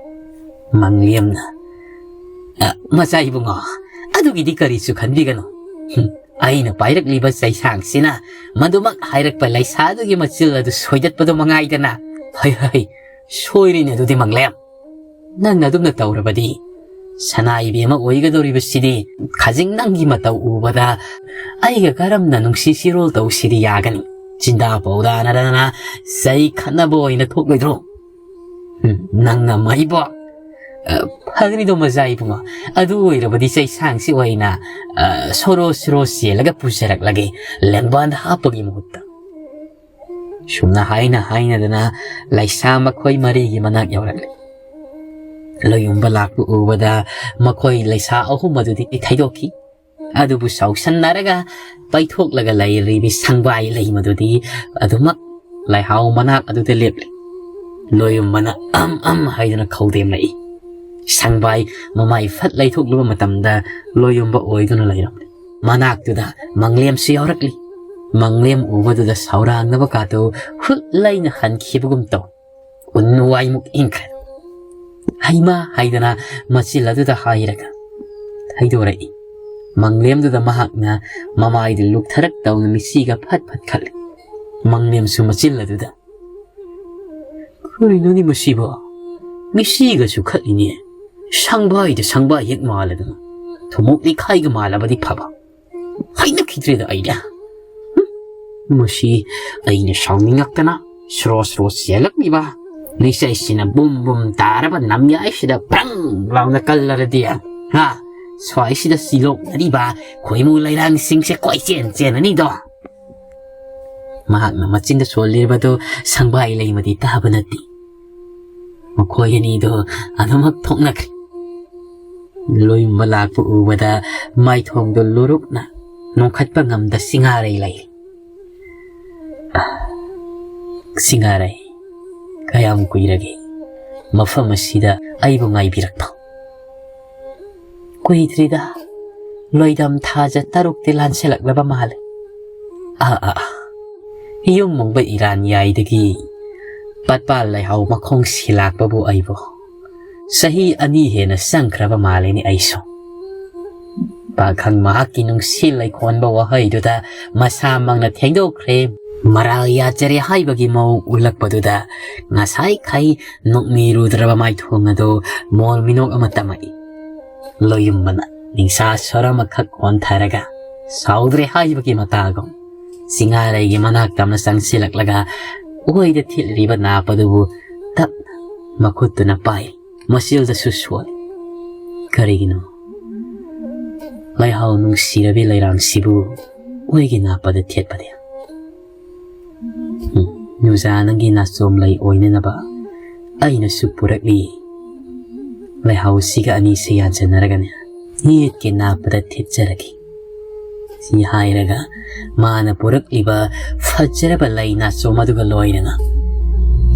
ꯃꯪꯂꯦꯝꯅ, "ꯑ, ꯃꯆꯥ ꯏꯕꯨꯡꯉꯣ, ꯑꯗꯨꯒꯤꯗꯤ ꯀꯔꯤꯁꯨ ꯈꯟꯕꯤꯒꯅꯨ꯫ ꯍꯨꯝ, ꯑꯩꯅ ꯄꯥꯏꯔꯛꯂꯤꯕ ꯆꯩꯁꯥꯡꯁꯤꯅ ꯃꯗꯨꯃꯛ ꯍꯥꯏꯔꯛꯄ ꯂꯩꯁꯥꯗꯨꯒꯤ ꯃꯆꯤꯜ ꯑꯗꯨ ꯁꯣꯏꯗꯠꯄꯗꯣ ꯃꯉꯥꯏꯗꯅ꯫ ꯍꯩ, ꯍꯩ, ꯁꯣꯏꯔꯦꯅꯦ ꯑꯗꯨꯗꯤ ꯃꯪꯂꯦꯝ꯫ ꯅꯪꯅ ꯑꯗꯨꯝꯅ ꯇꯧꯔꯕꯗꯤ ꯁꯅꯥ ꯏꯕꯦꯝꯃ ꯑꯣꯏꯒꯗꯧꯔꯤꯕꯁꯤꯗꯤ ꯈꯖꯤꯡ ꯅꯪꯒꯤ ꯃꯇꯧ ꯎꯕꯗ ꯑꯩꯒ ꯀꯔꯝꯅ ꯅꯨꯡꯁꯤ ꯁꯤꯔꯣꯜ ꯇꯧꯁꯤꯗꯤ ꯌꯥꯒꯅꯤ? ꯆꯤꯟꯗꯥ ꯄꯥꯎꯗꯥꯅꯗꯅ ꯆꯩ ꯈꯠꯅꯕ ꯑꯣꯏꯅ ꯊꯣꯛꯂꯣꯏꯗ꯭ꯔꯣ? ꯎꯝ, ꯅꯪꯅ ꯃꯩꯕꯣ "ꯑ, ꯐꯒꯅꯤꯗꯣ ꯃꯖꯥ ꯏꯕꯨꯡꯉꯣ, ꯑꯗꯨ ꯑꯣꯏꯔꯕꯗꯤ ꯆꯩꯁꯥꯡꯁꯤ ꯑꯣꯏꯅ, ꯑ, ꯁꯣꯔꯣ ꯁꯣꯔꯣ ꯆꯦꯜꯂꯒ ꯄꯨꯖꯔꯛꯂꯒꯦ, ꯂꯦꯡꯕꯥꯟꯗ ꯍꯥꯞꯄꯒꯤ ꯃꯍꯨꯠꯇ"꯫ ꯁꯨꯝꯅ ꯍꯥꯏꯅ ꯍꯥꯏꯅꯗꯅ ꯂꯩꯁꯥ ꯃꯈꯣꯏ ꯃꯔꯤꯒꯤ ꯃꯅꯥꯛ ꯌꯧꯔꯛꯂꯦ꯫ ꯂꯣꯌꯨꯝꯕ ꯂꯥꯛꯄ ꯎꯕꯗ ꯃꯈꯣꯏ ꯂꯩꯁꯥ ꯑꯍꯨꯝ ꯑꯗꯨꯗꯤ ꯊꯩꯗꯣꯛꯈꯤ꯫ ꯑꯗꯨꯕꯨ ꯁꯥꯎꯁꯟꯅꯔꯒ ꯄꯩꯊꯣꯛꯂꯒ ꯂꯩꯔꯤꯕꯤ ꯁꯪꯕꯥꯏ ꯂꯩꯃꯗꯨꯗꯤ ꯑꯗꯨꯃꯛ ꯂꯩꯍꯥꯎ ꯃꯅꯥꯛ ꯑꯗꯨꯗ ꯂꯦꯞꯂꯤ꯫ ꯂꯣꯌꯨꯝꯕꯅ "ꯑꯝ ꯑꯝ" ꯍꯥꯏꯗꯨꯅ ꯈꯧꯗꯦꯝꯂꯛꯏ꯫ ꯁꯪꯕꯥꯏ ꯃꯃꯥꯏ ꯐꯠ ꯂꯩꯊꯣꯛꯂꯨꯕ ꯃꯇꯝꯗ ꯂꯣꯌꯨꯝꯕ ꯑꯣꯏꯗꯨꯅ ꯂꯩꯔꯝꯂꯦ꯫ ꯃꯅꯥꯛꯇꯨꯗ ꯃꯪꯂꯦꯝꯁꯨ ꯌꯥꯎꯔꯛꯂꯤ꯫ ꯃꯪꯂꯦꯝ ꯎꯕꯗꯨꯗ ꯁꯥꯎꯔꯥꯡꯅꯕ ꯀꯥꯇꯨ ꯍꯨꯠ ꯂꯩꯅ ꯍꯟꯈꯤꯕꯒꯨꯝ ꯇꯧ꯫ ꯎꯟ ꯋꯥꯏꯃꯨꯛ ꯏꯪꯈ꯭ꯔꯦ꯫ "ꯍꯩꯃꯥ" ꯍꯥꯏꯗꯅ ꯃꯆꯤꯜ ꯑꯗꯨꯗ ꯍꯥꯏꯔꯒ ꯊꯩꯗꯣꯔꯛꯏ꯫ ꯃꯪꯂꯦꯝꯗꯨꯗ ꯃꯍꯥꯛꯅ ꯃꯃꯥꯏꯗ ꯂꯨꯛꯊꯔꯛ ꯇꯧꯅ ꯃꯤꯠꯁꯤꯒ ꯐꯠ ꯐꯠ ꯈꯠꯂꯤ꯫ ꯃꯪꯂꯦꯝꯁꯨ ꯃꯆꯤꯜ ꯑꯗꯨꯗ, "ꯀꯔꯤꯅꯣꯅꯦ ꯃꯁꯤꯕꯣ? ꯃꯤꯠꯁꯤꯒꯁꯨ ꯈꯠꯂꯤꯅꯦ꯫ ꯁꯪꯕꯥꯏꯗ ꯁꯪꯕꯥꯏ ꯍꯦꯛ ꯃꯥꯜꯂꯗꯅ꯫ ꯊꯨꯝꯃꯣꯛ ꯂꯤꯈꯥꯏꯒ ꯃꯥꯜꯂꯕꯗꯤ ꯐꯕ꯫ ꯍꯩꯅꯈꯤꯗ꯭ꯔꯦꯗ ꯑꯩꯗꯤ꯫ ꯍꯨꯝ, ꯃꯁꯤ ꯑꯩꯅ ꯁꯥꯎꯅꯤꯡꯉꯛꯇꯅ ꯁ꯭ꯔꯣ ꯁ꯭ꯔꯣ ꯆꯦꯜꯂꯛꯂꯤꯕ ꯂꯤꯆꯩꯁꯤꯅ ꯕꯨꯝ ꯕꯨꯝ ꯇꯥꯔꯕ ꯅꯝꯌꯥꯏꯁꯤꯗ ꯕ꯭ꯔꯪ ꯂꯥꯎꯅ ꯀꯜꯂꯔꯗꯤ, ꯍꯥ? ꯁ꯭ꯋꯥꯏꯁꯤꯗ ꯁꯤꯂꯣꯛꯅꯔꯤꯕ ꯈꯣꯏꯃꯨ ꯂꯩꯔꯥꯡꯁꯤꯡꯁꯦ ꯀꯣꯏꯆꯦꯟ ꯆꯦꯟꯅꯅꯤꯗꯣ"꯫ ꯃꯍꯥꯛꯅ ꯃꯆꯤꯟꯗ ꯁꯣꯜꯂꯤꯕꯗꯨ ꯁꯪꯕꯥꯏ ꯂꯩꯃꯗꯤ ꯇꯥꯕ ꯅꯠꯇꯦ꯫ ꯃꯈꯣꯏ ꯑꯅꯤꯗꯨ ꯑꯗꯨꯃꯛ ꯊꯣꯛꯅꯈ꯭ꯔꯦ꯫ ꯂꯣꯌꯨꯝꯕ ꯂꯥꯛꯄ ꯎꯕꯗ ꯃꯥꯏꯊꯣꯡꯗꯨ ꯂꯨꯔꯨꯛꯅ ꯅꯣꯡꯈꯠꯄ ꯉꯝꯗ ꯁꯤꯡꯉꯥꯔꯩ ꯂꯩ꯫ "ꯁꯤꯡꯉꯥꯔꯩ, ꯀꯌꯥꯝ ꯀꯨꯏꯔꯒꯦ ꯃꯐꯝ ꯑꯁꯤꯗ ꯑꯩꯕꯨ ꯉꯥꯏꯕꯤꯔꯛꯄ?" "ꯀꯨꯏꯗ꯭ꯔꯤꯗ, ꯂꯣꯏꯗꯝ ꯊꯥꯖ ꯇꯔꯨꯛꯇꯤ ꯂꯥꯟꯁꯤꯜꯂꯛꯂꯕ ꯃꯥꯜꯂꯦ꯫ ꯑꯥ, ꯑꯥ, ꯑꯥ꯫ ꯌꯨꯝ ꯃꯨꯡꯕ ꯏꯔꯥꯟ ꯌꯥꯏꯗꯒꯤ ꯄꯠꯄꯥꯜ ꯂꯩꯍꯥꯎ ꯃꯈꯣꯡ ꯁꯤꯂꯥꯛꯄꯕꯨ ꯑꯩꯕꯨ ꯆꯍꯤ ꯑꯅꯤ ꯍꯦꯟꯅ ꯆꯪꯈ꯭ꯔꯕ ꯃꯥꯜꯂꯤꯅꯦ ꯑꯩꯁꯨ"꯫ ꯄꯥꯈꯪ ꯃꯍꯥꯛꯀꯤ ꯅꯨꯡꯁꯤ ꯂꯩꯈꯣꯟꯕ ꯋꯥꯍꯩꯗꯨꯗ ꯃꯁꯥꯃꯛꯅ ꯊꯦꯡꯗꯣꯛꯈ꯭ꯔꯦ꯫ ꯃꯔꯥꯜ ꯌꯥꯖꯔꯦ ꯍꯥꯏꯕꯒꯤ ꯃꯑꯣꯡ ꯎꯠꯂꯛꯄꯗꯨꯗ ꯉꯁꯥꯏꯈꯩ ꯅꯣꯛꯃꯤꯔꯨꯗ꯭ꯔꯕ ꯃꯥꯏꯊꯣꯡ ꯑꯗꯨ ꯃꯣꯜ ꯃꯤꯅꯣꯛ ꯑꯃ ꯇꯝꯃꯛꯏ꯫ ꯂꯣꯌꯨꯝꯕꯅ ꯅꯤꯡꯁꯥ ꯁꯣꯔ ꯑꯃꯈꯛ ꯍꯣꯟꯊꯔꯒ ꯁꯥꯎꯗ꯭ꯔꯦ ꯍꯥꯏꯕꯒꯤ ꯃꯇꯥꯒꯨꯝ ꯁꯤꯡꯉꯥꯔꯩꯒꯤ ꯃꯅꯥꯛ ꯇꯝꯅ ꯆꯪꯁꯤꯜꯂꯛꯂꯒ ꯑꯣꯏꯗ ꯊꯤꯠꯂꯤꯕ ꯅꯥꯞ ꯑꯗꯨꯕꯨ ꯇꯞꯅ ꯃꯈꯨꯠꯇꯨꯅ ꯄꯥꯏ꯫ ꯃꯆꯤꯜꯗꯁꯨ ꯁꯣꯜꯂꯤ꯫ ꯀꯔꯤꯒꯤꯅꯣ? ꯂꯩꯍꯥꯎ ꯅꯨꯡꯁꯤꯔꯕꯤ ꯂꯩꯔꯥꯡꯁꯤꯕꯨ ꯑꯣꯏꯒꯤ ꯅꯥꯞꯄꯗ ꯊꯦꯠꯄꯗꯤ? ꯎꯝ, ꯅꯨꯖꯥ, ꯅꯪꯒꯤ ꯅꯥꯆꯣꯝ ꯂꯩ ꯑꯣꯏꯅꯅꯕ ꯑꯩꯅꯁꯨ ꯄꯨꯔꯛꯂꯤ꯫ ꯂꯩꯍꯥꯎꯁꯤꯒ ꯑꯅꯤꯁꯤ ꯌꯥꯟꯁꯤꯟꯅꯔꯒꯅꯦ, ꯌꯦꯠꯀꯤ ꯅꯥꯞꯄꯗ ꯊꯦꯠꯆꯔꯒꯦ꯫ ꯁꯤ ꯍꯥꯏꯔꯒ ꯃꯥꯅ ꯄꯨꯔꯛꯂꯤꯕ ꯐꯖꯔꯕ ꯂꯩ ꯅꯥꯆꯣꯝ ꯑꯗꯨꯒ ꯂꯣꯏꯅꯅ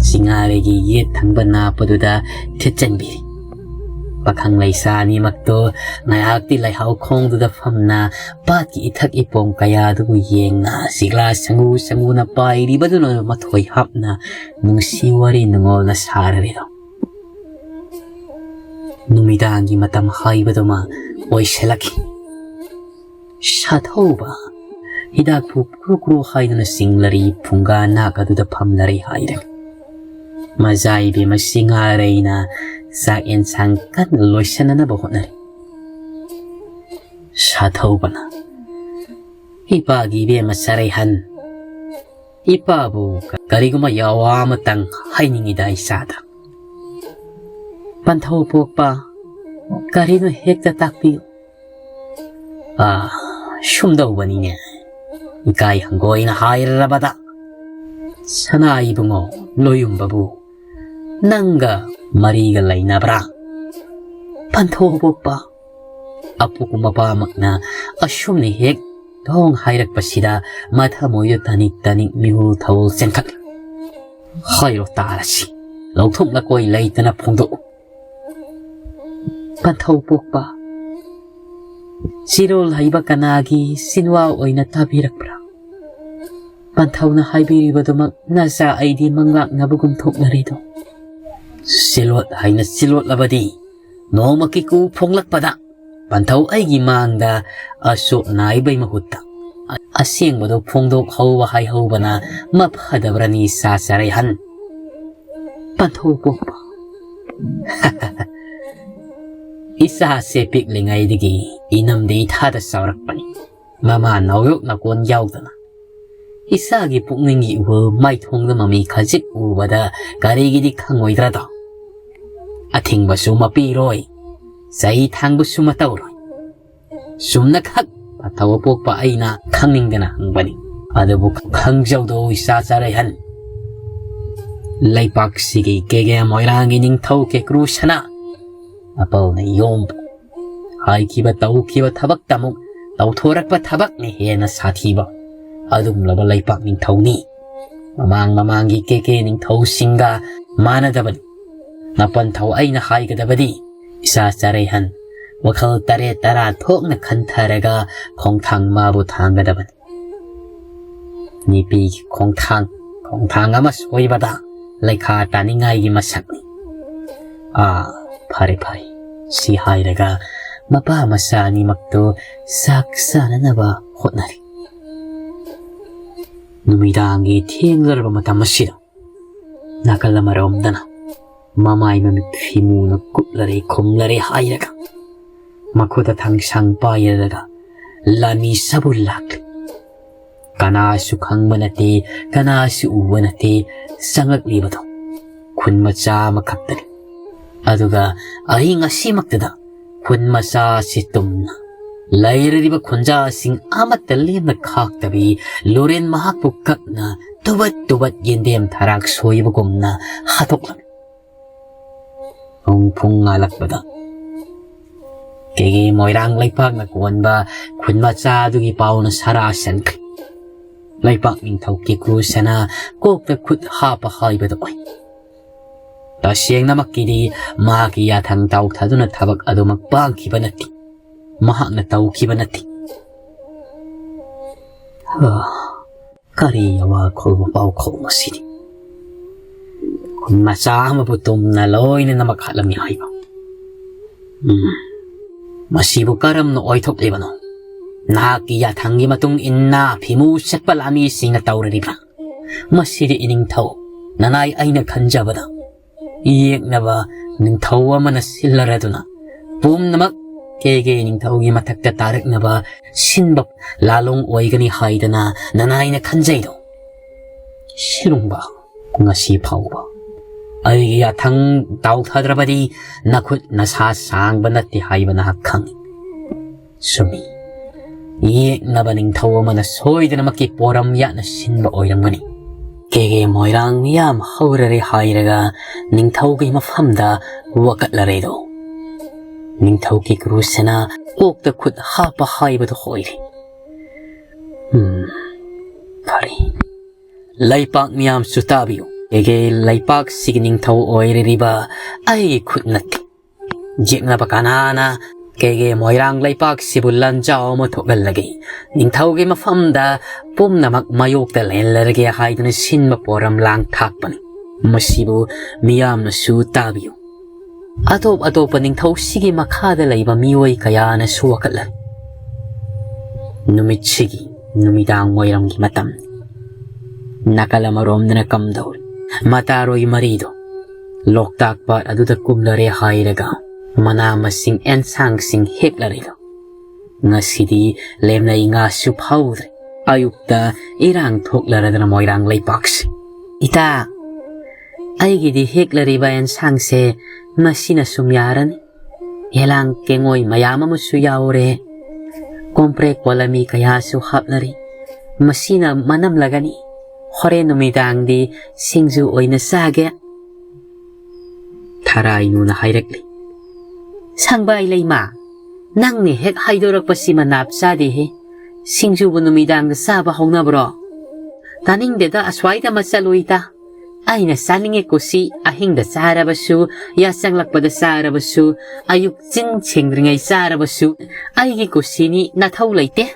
ꯆꯤꯡꯉꯥꯔꯩꯒꯤ ꯌꯦꯠ ꯊꯪꯕ ꯅꯥꯞꯄꯗꯨꯗ ꯊꯦꯠꯆꯟꯕꯤꯔꯤ꯫ ꯄꯥꯈꯪ ꯂꯩꯁꯥ ꯑꯅꯤꯃꯛꯇꯣ ꯉꯥꯏꯍꯥꯛꯇꯤ ꯂꯩꯍꯥꯎ ꯈꯣꯡꯗꯨꯗ ꯐꯝꯅ ꯄꯥꯠꯀꯤ ꯏꯊꯛ ꯏꯄꯣꯝ ꯀꯌꯥꯗꯨꯕꯨ ꯌꯦꯡꯅ ꯁꯤꯒꯂꯥ ꯁꯪꯒꯨ ꯁꯪꯒꯨꯅ ꯄꯥꯏꯔꯤꯕꯗꯨꯅ ꯃꯊꯣꯏ ꯍꯥꯞꯅ ꯅꯨꯡꯁꯤ ꯋꯥꯔꯤ ꯅꯨꯡꯉꯣꯜꯅ ꯁꯥꯔꯔꯤꯗꯣ꯫ ꯅꯨꯃꯤꯗꯥꯡꯒꯤ ꯃꯇꯝ ꯍꯥꯏꯕꯗꯨꯃ ꯑꯣꯏꯁꯤꯜꯂꯛꯈꯤ꯫ ꯁꯥꯊꯧꯕ ꯍꯤꯗꯥꯛ ꯐꯨ ꯀ꯭ꯔꯨ ꯀ꯭ꯔꯨ ꯍꯥꯏꯗꯨꯅ ꯆꯤꯡꯂꯔꯤ, ꯐꯨꯡꯒꯥ ꯅꯥꯛ ꯑꯗꯨꯗ ꯐꯝꯂꯔꯤ ꯍꯥꯏꯔꯦ꯫ ꯃꯖꯥ ꯏꯕꯦꯝꯃ ꯆꯤꯡꯉꯥꯔꯩꯅ ꯆꯥꯛ ꯌꯦꯟꯁꯥꯡ ꯀꯟꯅ ꯂꯣꯏꯁꯤꯟꯅꯅꯕ ꯍꯣꯠꯅꯔꯤ꯫ ꯁꯥꯊꯧꯕꯅ, "ꯏꯄꯥꯒꯤ ꯏꯕꯦꯝꯃ ꯆꯔꯩꯍꯟ, ꯏꯄꯥꯕꯨ ꯀꯔꯤꯒꯨꯝꯕ ꯌꯥꯋꯥ ꯑꯃꯇꯪ ꯍꯥꯏꯅꯤꯡꯉꯤꯗ ꯏꯆꯥꯗ꯫" "ꯄꯟꯊꯧ ꯄꯣꯛꯄ, ꯀꯔꯤꯅꯣ ꯍꯦꯛꯇ ꯇꯥꯛꯄꯤꯌꯨ꯫" "ꯑꯥ, ꯁꯨꯝꯗꯧꯕꯅꯤꯅꯦ, ꯏꯀꯥꯏ ꯍꯪꯒꯣꯏꯅ ꯍꯥꯏꯔꯕꯗ, ꯁꯅꯥ ꯏꯕꯨꯡꯉꯣ ꯂꯣꯌꯨꯝꯕꯕꯨ ꯅꯪꯒ ꯃꯔꯤꯒ ꯂꯩꯅꯕ꯭ꯔꯥ?" "ꯄꯟꯊꯧ ꯄꯣꯛꯄ, ꯑꯄꯣꯛꯄ ꯃꯄꯥꯃꯛꯅ ꯑꯁꯨꯝꯅ ꯍꯦꯛ ꯊꯣꯡ ꯍꯥꯏꯔꯛꯄꯁꯤꯗ ꯃꯊꯃꯣꯏꯗ ꯇꯅꯤꯛ ꯇꯅꯤꯛ ꯃꯤꯍꯨꯜ ꯊꯧꯜ ꯆꯦꯟꯈꯠꯂꯤ꯫" "ꯍꯥꯏꯔꯣ ꯇꯥꯔꯁꯤ, ꯂꯧꯊꯣꯛ ꯂꯀꯣꯏ ꯂꯩꯇꯅ ꯐꯣꯡꯗꯣꯛꯎ꯫" "ꯄꯟꯊꯧ ꯄꯣꯛꯄ, ꯆꯤꯔꯣꯜ ꯍꯩꯕ ꯀꯅꯥꯒꯤ ꯆꯤꯟꯋꯥ ꯑꯣꯏꯅ ꯇꯥꯕꯤꯔꯛꯄ꯭ꯔꯥ? ꯄꯟꯊꯧꯅ ꯍꯥꯏꯕꯤꯔꯤꯕꯗꯨꯃꯛ ꯅꯆꯥ ꯑꯩꯗꯤ ꯃꯪꯂꯥꯛꯅꯕꯒꯨꯝ ꯊꯣꯛꯅꯔꯤꯗꯣ꯫" "ꯆꯤꯂꯣꯠ ꯍꯥꯏꯅ ꯆꯤꯂꯣꯠꯂꯕꯗꯤ ꯅꯣꯡꯃ ꯀꯤꯀꯨ ꯐꯣꯡꯂꯛꯄꯗ ꯄꯟꯊꯧ ꯑꯩꯒꯤ ꯃꯥꯡꯗ ꯑꯆꯣꯞ ꯅꯥꯏꯕꯩ ꯃꯍꯨꯠꯇ ꯑꯁꯦꯡꯕꯗꯣ ꯐꯣꯡꯗꯣꯛꯍꯧꯕ ꯍꯥꯏꯍꯧꯕꯅ ꯃꯐꯗꯕ꯭ꯔꯅꯤ ꯁꯥ ꯆꯔꯩꯍꯟ?" "ꯄꯟꯊꯧ ꯄꯣꯛꯄ, ꯏꯆꯥꯁꯦ ꯄꯤꯛꯂꯤꯉꯩꯗꯒꯤ ꯏꯅꯝꯗꯤ ꯏꯊꯥꯗ ꯆꯥꯎꯔꯛꯄꯅꯤ꯫ ꯃꯃꯥ ꯅꯥꯎꯌꯣꯛ ꯅꯀꯣꯟ ꯌꯥꯎꯗꯅ ꯏꯆꯥꯒꯤ ꯄꯨꯛꯅꯤꯡꯒꯤ ꯏꯍꯨꯜ ꯃꯥꯏꯊꯣꯡꯗ ꯃꯃꯤ ꯈꯖꯤꯛ ꯎꯕꯗ ꯀꯔꯤꯒꯤꯗꯤ ꯈꯪꯉꯣꯏꯗ꯭ꯔꯗꯣ?" ꯑꯊꯤꯡꯕꯁꯨ ꯃꯄꯤꯔꯣꯏ, ꯆꯩ ꯊꯥꯡꯕꯁꯨ ꯃꯇꯧꯔꯣꯏ꯫ ꯆꯨꯝꯅꯈꯛ ꯑꯊꯧ ꯑꯄꯣꯛꯄ ꯑꯩꯅ ꯈꯪꯅꯤꯡꯗꯅ ꯍꯪꯕꯅꯤ꯫ ꯑꯗꯨꯕꯨ ꯈꯪꯖꯧꯗꯣ ꯏꯆꯥ ꯆꯥꯔꯩꯍꯟ, ꯂꯩꯄꯥꯛꯁꯤꯒꯤ ꯀꯦꯒꯦ ꯃꯣꯏꯔꯥꯡꯒꯤ ꯅꯤꯡꯊꯧ ꯀꯦꯀ꯭ꯔꯨ ꯁꯅꯥ ꯑꯄꯜꯅ ꯌꯣꯝꯕ ꯍꯥꯏꯈꯤꯕ ꯇꯧꯈꯤꯕ ꯊꯕꯛꯇ ꯑꯃꯨꯛ ꯇꯧꯊꯣꯔꯛꯄ ꯊꯕꯛꯅ ꯍꯦꯟꯅ ꯁꯥꯊꯤꯕ ꯑꯗꯨꯒꯨꯝꯂꯕ ꯂꯩꯄꯥꯛ ꯅꯤꯡꯊꯧꯅꯤ꯫ ꯃꯃꯥꯡ ꯃꯃꯥꯡꯒꯤ ꯀꯦꯀꯦ ꯅꯤꯡꯊꯧꯁꯤꯡꯒ ꯃꯥꯟꯅꯗꯕꯅꯤ꯫ ꯅꯄꯟꯊꯧ ꯑꯩꯅ ꯍꯥꯏꯒꯗꯕꯗꯤ ꯏꯆꯥ ꯆꯥꯔꯩꯍꯟ ꯋꯥꯈꯜ ꯇꯔꯦꯠ ꯇꯔꯥ ꯊꯣꯛꯅ ꯈꯟꯊꯔꯒ ꯈꯣꯡꯊꯥꯡ ꯃꯥꯕꯨ ꯊꯥꯡꯒꯗꯕꯅꯤ꯫ ꯅꯨꯄꯤꯒꯤ ꯈꯣꯡꯊꯥꯡ, ꯈꯣꯡꯊꯥꯡ ꯑꯃ ꯁꯣꯏꯕꯗ ꯂꯩꯈꯥ ꯇꯥꯅꯤꯡꯉꯥꯏꯒꯤ ꯃꯁꯛꯅꯤ꯫ ꯑꯥ, ꯐꯔꯦ ꯐꯔꯦ, ꯁꯤ ꯍꯥꯏꯔꯒ ꯃꯄꯥ ꯃꯆꯥ ꯑꯅꯤꯃꯛꯇꯨ ꯆꯥꯛ ꯆꯥꯅꯅꯕ ꯍꯣꯠꯅꯔꯤ꯫ ꯅꯨꯃꯤꯗꯥꯡꯒꯤ ꯊꯦꯡꯂꯔꯕ ꯃꯇꯝ ꯑꯁꯤꯗ ꯅꯥꯀꯜ ꯑꯃꯔꯣꯝꯗꯅ ꯃꯃꯥꯏ ꯃꯃꯤꯠ ꯐꯤꯃꯨꯅ ꯀꯨꯞꯂꯔꯦ ꯈꯨꯝꯂꯔꯦ ꯍꯥꯏꯔꯒ ꯃꯈꯨꯠꯇ ꯊꯥꯡꯁꯥꯡ ꯄꯥꯏꯔꯒ ꯂꯥꯟꯃꯤ ꯁꯥꯕꯨ ꯂꯥꯛꯂꯤ꯫ ꯀꯅꯥꯁꯨ ꯈꯪꯕ ꯅꯠꯇꯦ, ꯀꯅꯥꯁꯨ ꯎꯕ ꯅꯠꯇꯦ꯫ ꯆꯪꯂꯛꯂꯤꯕꯗꯣ ꯈꯨꯟ ꯃꯆꯥ ꯑꯃꯈꯛꯇꯅꯤ꯫ ꯑꯗꯨꯒ ꯑꯍꯤꯡ ꯑꯁꯤꯃꯛꯇꯗ ꯈꯨꯟ ꯃꯆꯥ ꯑꯁꯤ ꯇꯨꯝꯅ ꯂꯩꯔꯤꯕ ꯈꯨꯟꯖꯥꯁꯤꯡ ꯑꯃꯠꯇ ꯂꯦꯝꯅ ꯈꯥꯛꯇꯕꯤ ꯂꯣꯔꯦꯟ ꯃꯍꯥꯛꯄꯨ ꯀꯛꯅ ꯇꯨꯕꯠ ꯇꯨꯕꯠ ꯌꯦꯟꯗꯦꯝ ꯊꯔꯥꯛ ꯁꯣꯏꯕꯒꯨꯝꯅ ꯍꯥꯠꯇꯣꯛꯂꯝꯃꯤ꯫ ꯄꯨꯡ ꯄꯨꯡ ꯉꯥꯜꯂꯛꯄꯗ ꯀꯦꯒꯦ ꯃꯣꯏꯔꯥꯡ ꯂꯩꯄꯥꯛꯅ ꯀꯣꯟꯕ ꯈꯨꯟ ꯃꯆꯥ ꯑꯗꯨꯒꯤ ꯄꯥꯎꯅ ꯁꯔꯥ ꯁꯟꯈ꯭ꯔꯦ꯫ ꯂꯩꯄꯥꯛ ꯅꯤꯡꯊꯧ ꯀꯦꯀ꯭ꯔꯨ ꯁꯅꯥ ꯀꯣꯛꯇ ꯈꯨꯠ ꯍꯥꯞꯄ ꯍꯥꯏꯕꯗꯨ ꯑꯣꯏ꯫ ꯇꯁꯦꯡꯅꯃꯛꯀꯤꯗꯤ ꯃꯍꯥꯛꯀꯤ ꯌꯥꯊꯪ ꯇꯥꯎꯊꯗꯨꯅ ꯊꯕꯛ ꯑꯗꯨꯃꯛ ꯄꯥꯡꯈꯤꯕ ꯅꯠꯇꯦ꯫ ꯃꯍꯥꯛꯅ ꯇꯧꯈꯤꯕ ꯅꯠꯇꯦ꯫ ꯍꯥ, ꯀꯔꯤ ꯑꯋꯥ ꯈꯨꯜ ꯄꯥꯎꯈꯣꯜ ꯑꯁꯤꯗꯤ? ꯈꯨꯟ ꯃꯆꯥ ꯑꯃꯕꯨ ꯇꯨꯝꯅ ꯂꯣꯏꯅꯅꯃꯛ ꯍꯥꯠꯂꯝꯃꯤ ꯍꯥꯏꯕ꯫ ꯎꯝ, ꯃꯁꯤꯕꯨ ꯀꯔꯝꯅ ꯑꯣꯏꯊꯣꯛꯂꯤꯕꯅꯣ? ꯅꯍꯥꯛꯀꯤ ꯌꯥꯊꯪꯒꯤ ꯃꯇꯨꯡ ꯏꯟꯅ ꯐꯤꯃꯨ ꯆꯠꯄ ꯂꯥꯟꯃꯤꯁꯤꯡꯅ ꯇꯧꯔꯤꯕ꯭ꯔꯥ? ꯃꯁꯤꯗꯤ ꯏꯅꯤꯡꯊꯧ ꯅꯅꯥꯏ ꯑꯩꯅ ꯈꯟꯖꯕꯗ ꯌꯦꯛꯅꯕ ꯅꯤꯡꯊꯧ ꯑꯃꯅ ꯁꯤꯜꯂꯔꯗꯨꯅ ꯄꯨꯝꯅꯃꯛ ꯀꯦꯒꯦ ꯅꯤꯡꯊꯧꯒꯤ ꯃꯊꯛꯇ ꯇꯥꯔꯛꯅꯕ ꯁꯤꯟꯕ ꯂꯥꯂꯣꯡ ꯑꯣꯏꯒꯅꯤ ꯍꯥꯏꯗꯅ ꯅꯅꯥꯏꯅ ꯈꯟꯖꯩꯗꯣ꯫ ꯁꯤꯂꯨꯡꯕ ꯉꯁꯤ ꯐꯥꯎꯕ ꯑꯩꯒꯤ ꯌꯥꯊꯪ ꯇꯥꯎꯊꯗ꯭ꯔꯕꯗꯤ ꯅꯈꯨꯠ ꯅꯁꯥ ꯁꯥꯡꯕ ꯅꯠꯇꯦ ꯍꯥꯏꯕ ꯅꯍꯥꯛ ꯈꯪꯏ꯫ ꯆꯨꯝꯃꯤ꯫ ꯌꯦꯛꯅꯕ ꯅꯤꯡꯊꯧ ꯑꯃꯅ ꯁꯣꯏꯗꯅꯃꯛꯀꯤ ꯄꯣꯔꯝ ꯌꯥꯠꯅ ꯁꯤꯟꯕ ꯑꯣꯏꯔꯝꯒꯅꯤ꯫ ꯀꯦꯒꯦ ꯃꯣꯏꯔꯥꯡ ꯃꯤꯌꯥꯝ ꯍꯧꯔꯔꯦ ꯍꯥꯏꯔꯒ ꯅꯤꯡꯊꯧꯒꯤ ꯃꯐꯝꯗ ꯋꯥꯀꯠꯂꯔꯦꯗꯣ꯫ ꯅꯤꯡꯊꯧꯒꯤ ꯀ꯭ꯔꯨꯁꯅ ꯀꯣꯛꯇ ꯈꯨꯠ ꯍꯥꯞꯄ ꯍꯥꯏꯕꯗꯨ ꯑꯣꯏꯔꯦ꯫ ꯎꯝ, ꯐꯔꯦ꯫ ꯂꯩꯄꯥꯛ ꯃꯤꯌꯥꯝꯁꯨ ꯇꯥꯕꯤꯌꯨ꯫ ꯀꯦꯒꯦ ꯂꯩꯄꯥꯛꯁꯤꯒꯤ ꯅꯤꯡꯊꯧ ꯑꯣꯏꯔꯤꯕ ꯑꯩꯒꯤ ꯈꯨꯠ ꯅꯠꯇꯦ꯫ ꯌꯦꯛꯅꯕ ꯀꯅꯥꯅ ꯀꯦꯒꯦ ꯃꯣꯏꯔꯥꯡ ꯂꯩꯄꯥꯛꯁꯤꯕꯨ ꯂꯥꯟꯖꯥꯎ ꯑꯃ ꯊꯣꯛꯍꯜꯂꯒꯦ? ꯅꯤꯡꯊꯧꯒꯤ ꯃꯐꯝꯗ ꯄꯨꯝꯅꯃꯛ ꯃꯥꯌꯣꯛꯇ ꯂꯦꯜꯂꯔꯒꯦ ꯍꯥꯏꯗꯨꯅ ꯁꯤꯟꯕ ꯄꯣꯔꯝ ꯂꯥꯡ ꯊꯥꯛꯄꯅꯤ꯫ ꯃꯁꯤꯕꯨ ꯃꯤꯌꯥꯝꯅꯁꯨ ꯇꯥꯕꯤꯌꯨ꯫ ꯑꯇꯣꯞ ꯑꯇꯣꯞꯄ ꯅꯤꯡꯊꯧꯁꯤꯒꯤ ꯃꯈꯥꯗ ꯂꯩꯕ ꯃꯤꯑꯣꯏ ꯀꯌꯥꯅꯁꯨ ꯋꯥꯀꯠꯂꯔꯤ꯫ ꯅꯨꯃꯤꯠꯁꯤꯒꯤ ꯅꯨꯃꯤꯗꯥꯡ ꯋꯥꯏꯔꯝꯒꯤ ꯃꯇꯝ꯫ ꯅꯥꯀꯜ ꯑꯃꯔꯣꯝꯗꯅ ꯀꯝꯗꯧꯔꯤ? ꯃꯇꯥꯔꯣꯏ ꯃꯔꯤꯗꯣ ꯂꯣꯛꯇꯥꯛ ꯄꯥꯠ ꯑꯗꯨꯗ ꯀꯨꯝꯂꯔꯦ ꯍꯥꯏꯔꯒ ꯃꯅꯥ ꯃꯁꯤꯡ ꯑꯦꯟꯁꯥꯡꯁꯤꯡ ꯍꯦꯛꯂꯔꯤꯗꯣ꯫ ꯉꯁꯤꯗꯤ ꯂꯦꯝꯅꯩ ꯉꯥꯁꯨ ꯐꯥꯎꯗ꯭ꯔꯦ꯫ ꯑꯌꯨꯛꯇ ꯏꯔꯥꯡ ꯊꯣꯛꯂꯔꯗꯅ ꯃꯣꯏꯔꯥꯡ ꯂꯩꯄꯥꯛꯁꯦ꯫ ꯏꯇꯥ, ꯑꯩꯒꯤꯗꯤ ꯍꯦꯛꯂꯔꯤꯕ ꯑꯦꯟꯁꯥꯡꯁꯦ ꯃꯁꯤꯅ ꯁꯨꯝ ꯌꯥꯔꯅꯤ꯫ ꯌꯦꯂꯥꯡ ꯀꯦꯡꯉꯣꯏ ꯃꯌꯥꯝ ꯑꯃꯁꯨ ꯌꯥꯎꯔꯦ꯫ ꯀꯣꯝꯄ꯭ꯔꯦꯛ ꯀꯣꯂꯃꯤ ꯀꯌꯥꯁꯨ ꯍꯥꯞꯂꯔꯤ꯫ ꯃꯁꯤꯅ ꯃꯅꯝꯂꯒꯅꯤ꯫ ꯍꯣꯔꯦꯟ ꯅꯨꯃꯤꯗꯥꯡꯗꯤ ꯁꯤꯡꯖꯨ ꯑꯣꯏꯅ ꯆꯥꯒꯦ꯫ ꯊꯔꯥꯏꯅꯨꯅ ꯍꯥꯏꯔꯛꯂꯤ꯫ ꯁꯪꯕꯥꯏ ꯂꯩꯃ, ꯅꯪꯅ ꯍꯦꯛ ꯍꯥꯏꯗꯣꯔꯛꯄꯁꯤꯃ ꯅꯥꯞ ꯆꯥꯗꯦꯍꯦ꯫ ꯁꯤꯡꯖꯨꯕꯨ ꯅꯨꯃꯤꯗꯥꯡꯗ ꯆꯥꯕ ꯍꯧꯅꯕ꯭ꯔꯣ? ꯇꯥꯅꯤꯡꯗꯦꯗ, ꯑꯁ꯭ꯋꯥꯏꯗ ꯑꯃ ꯆꯠꯂꯨꯏꯗ꯫ ꯑꯩꯅ ꯆꯥꯅꯤꯡꯉꯦ ꯀꯨꯁꯤ, ꯑꯍꯤꯡꯗ ꯆꯥꯔꯕꯁꯨ, ꯌꯥꯆꯪꯂꯛꯄꯗ ꯆꯥꯔꯕꯁꯨ, ꯑꯌꯨꯛ ꯆꯤꯟ ꯁꯦꯡꯗ꯭ꯔꯤꯉꯩ ꯆꯥꯔꯕꯁꯨ, ꯑꯩꯒꯤ ꯀꯨꯁꯤꯅꯤ, ꯅꯊꯧ ꯂꯩꯇꯦ꯫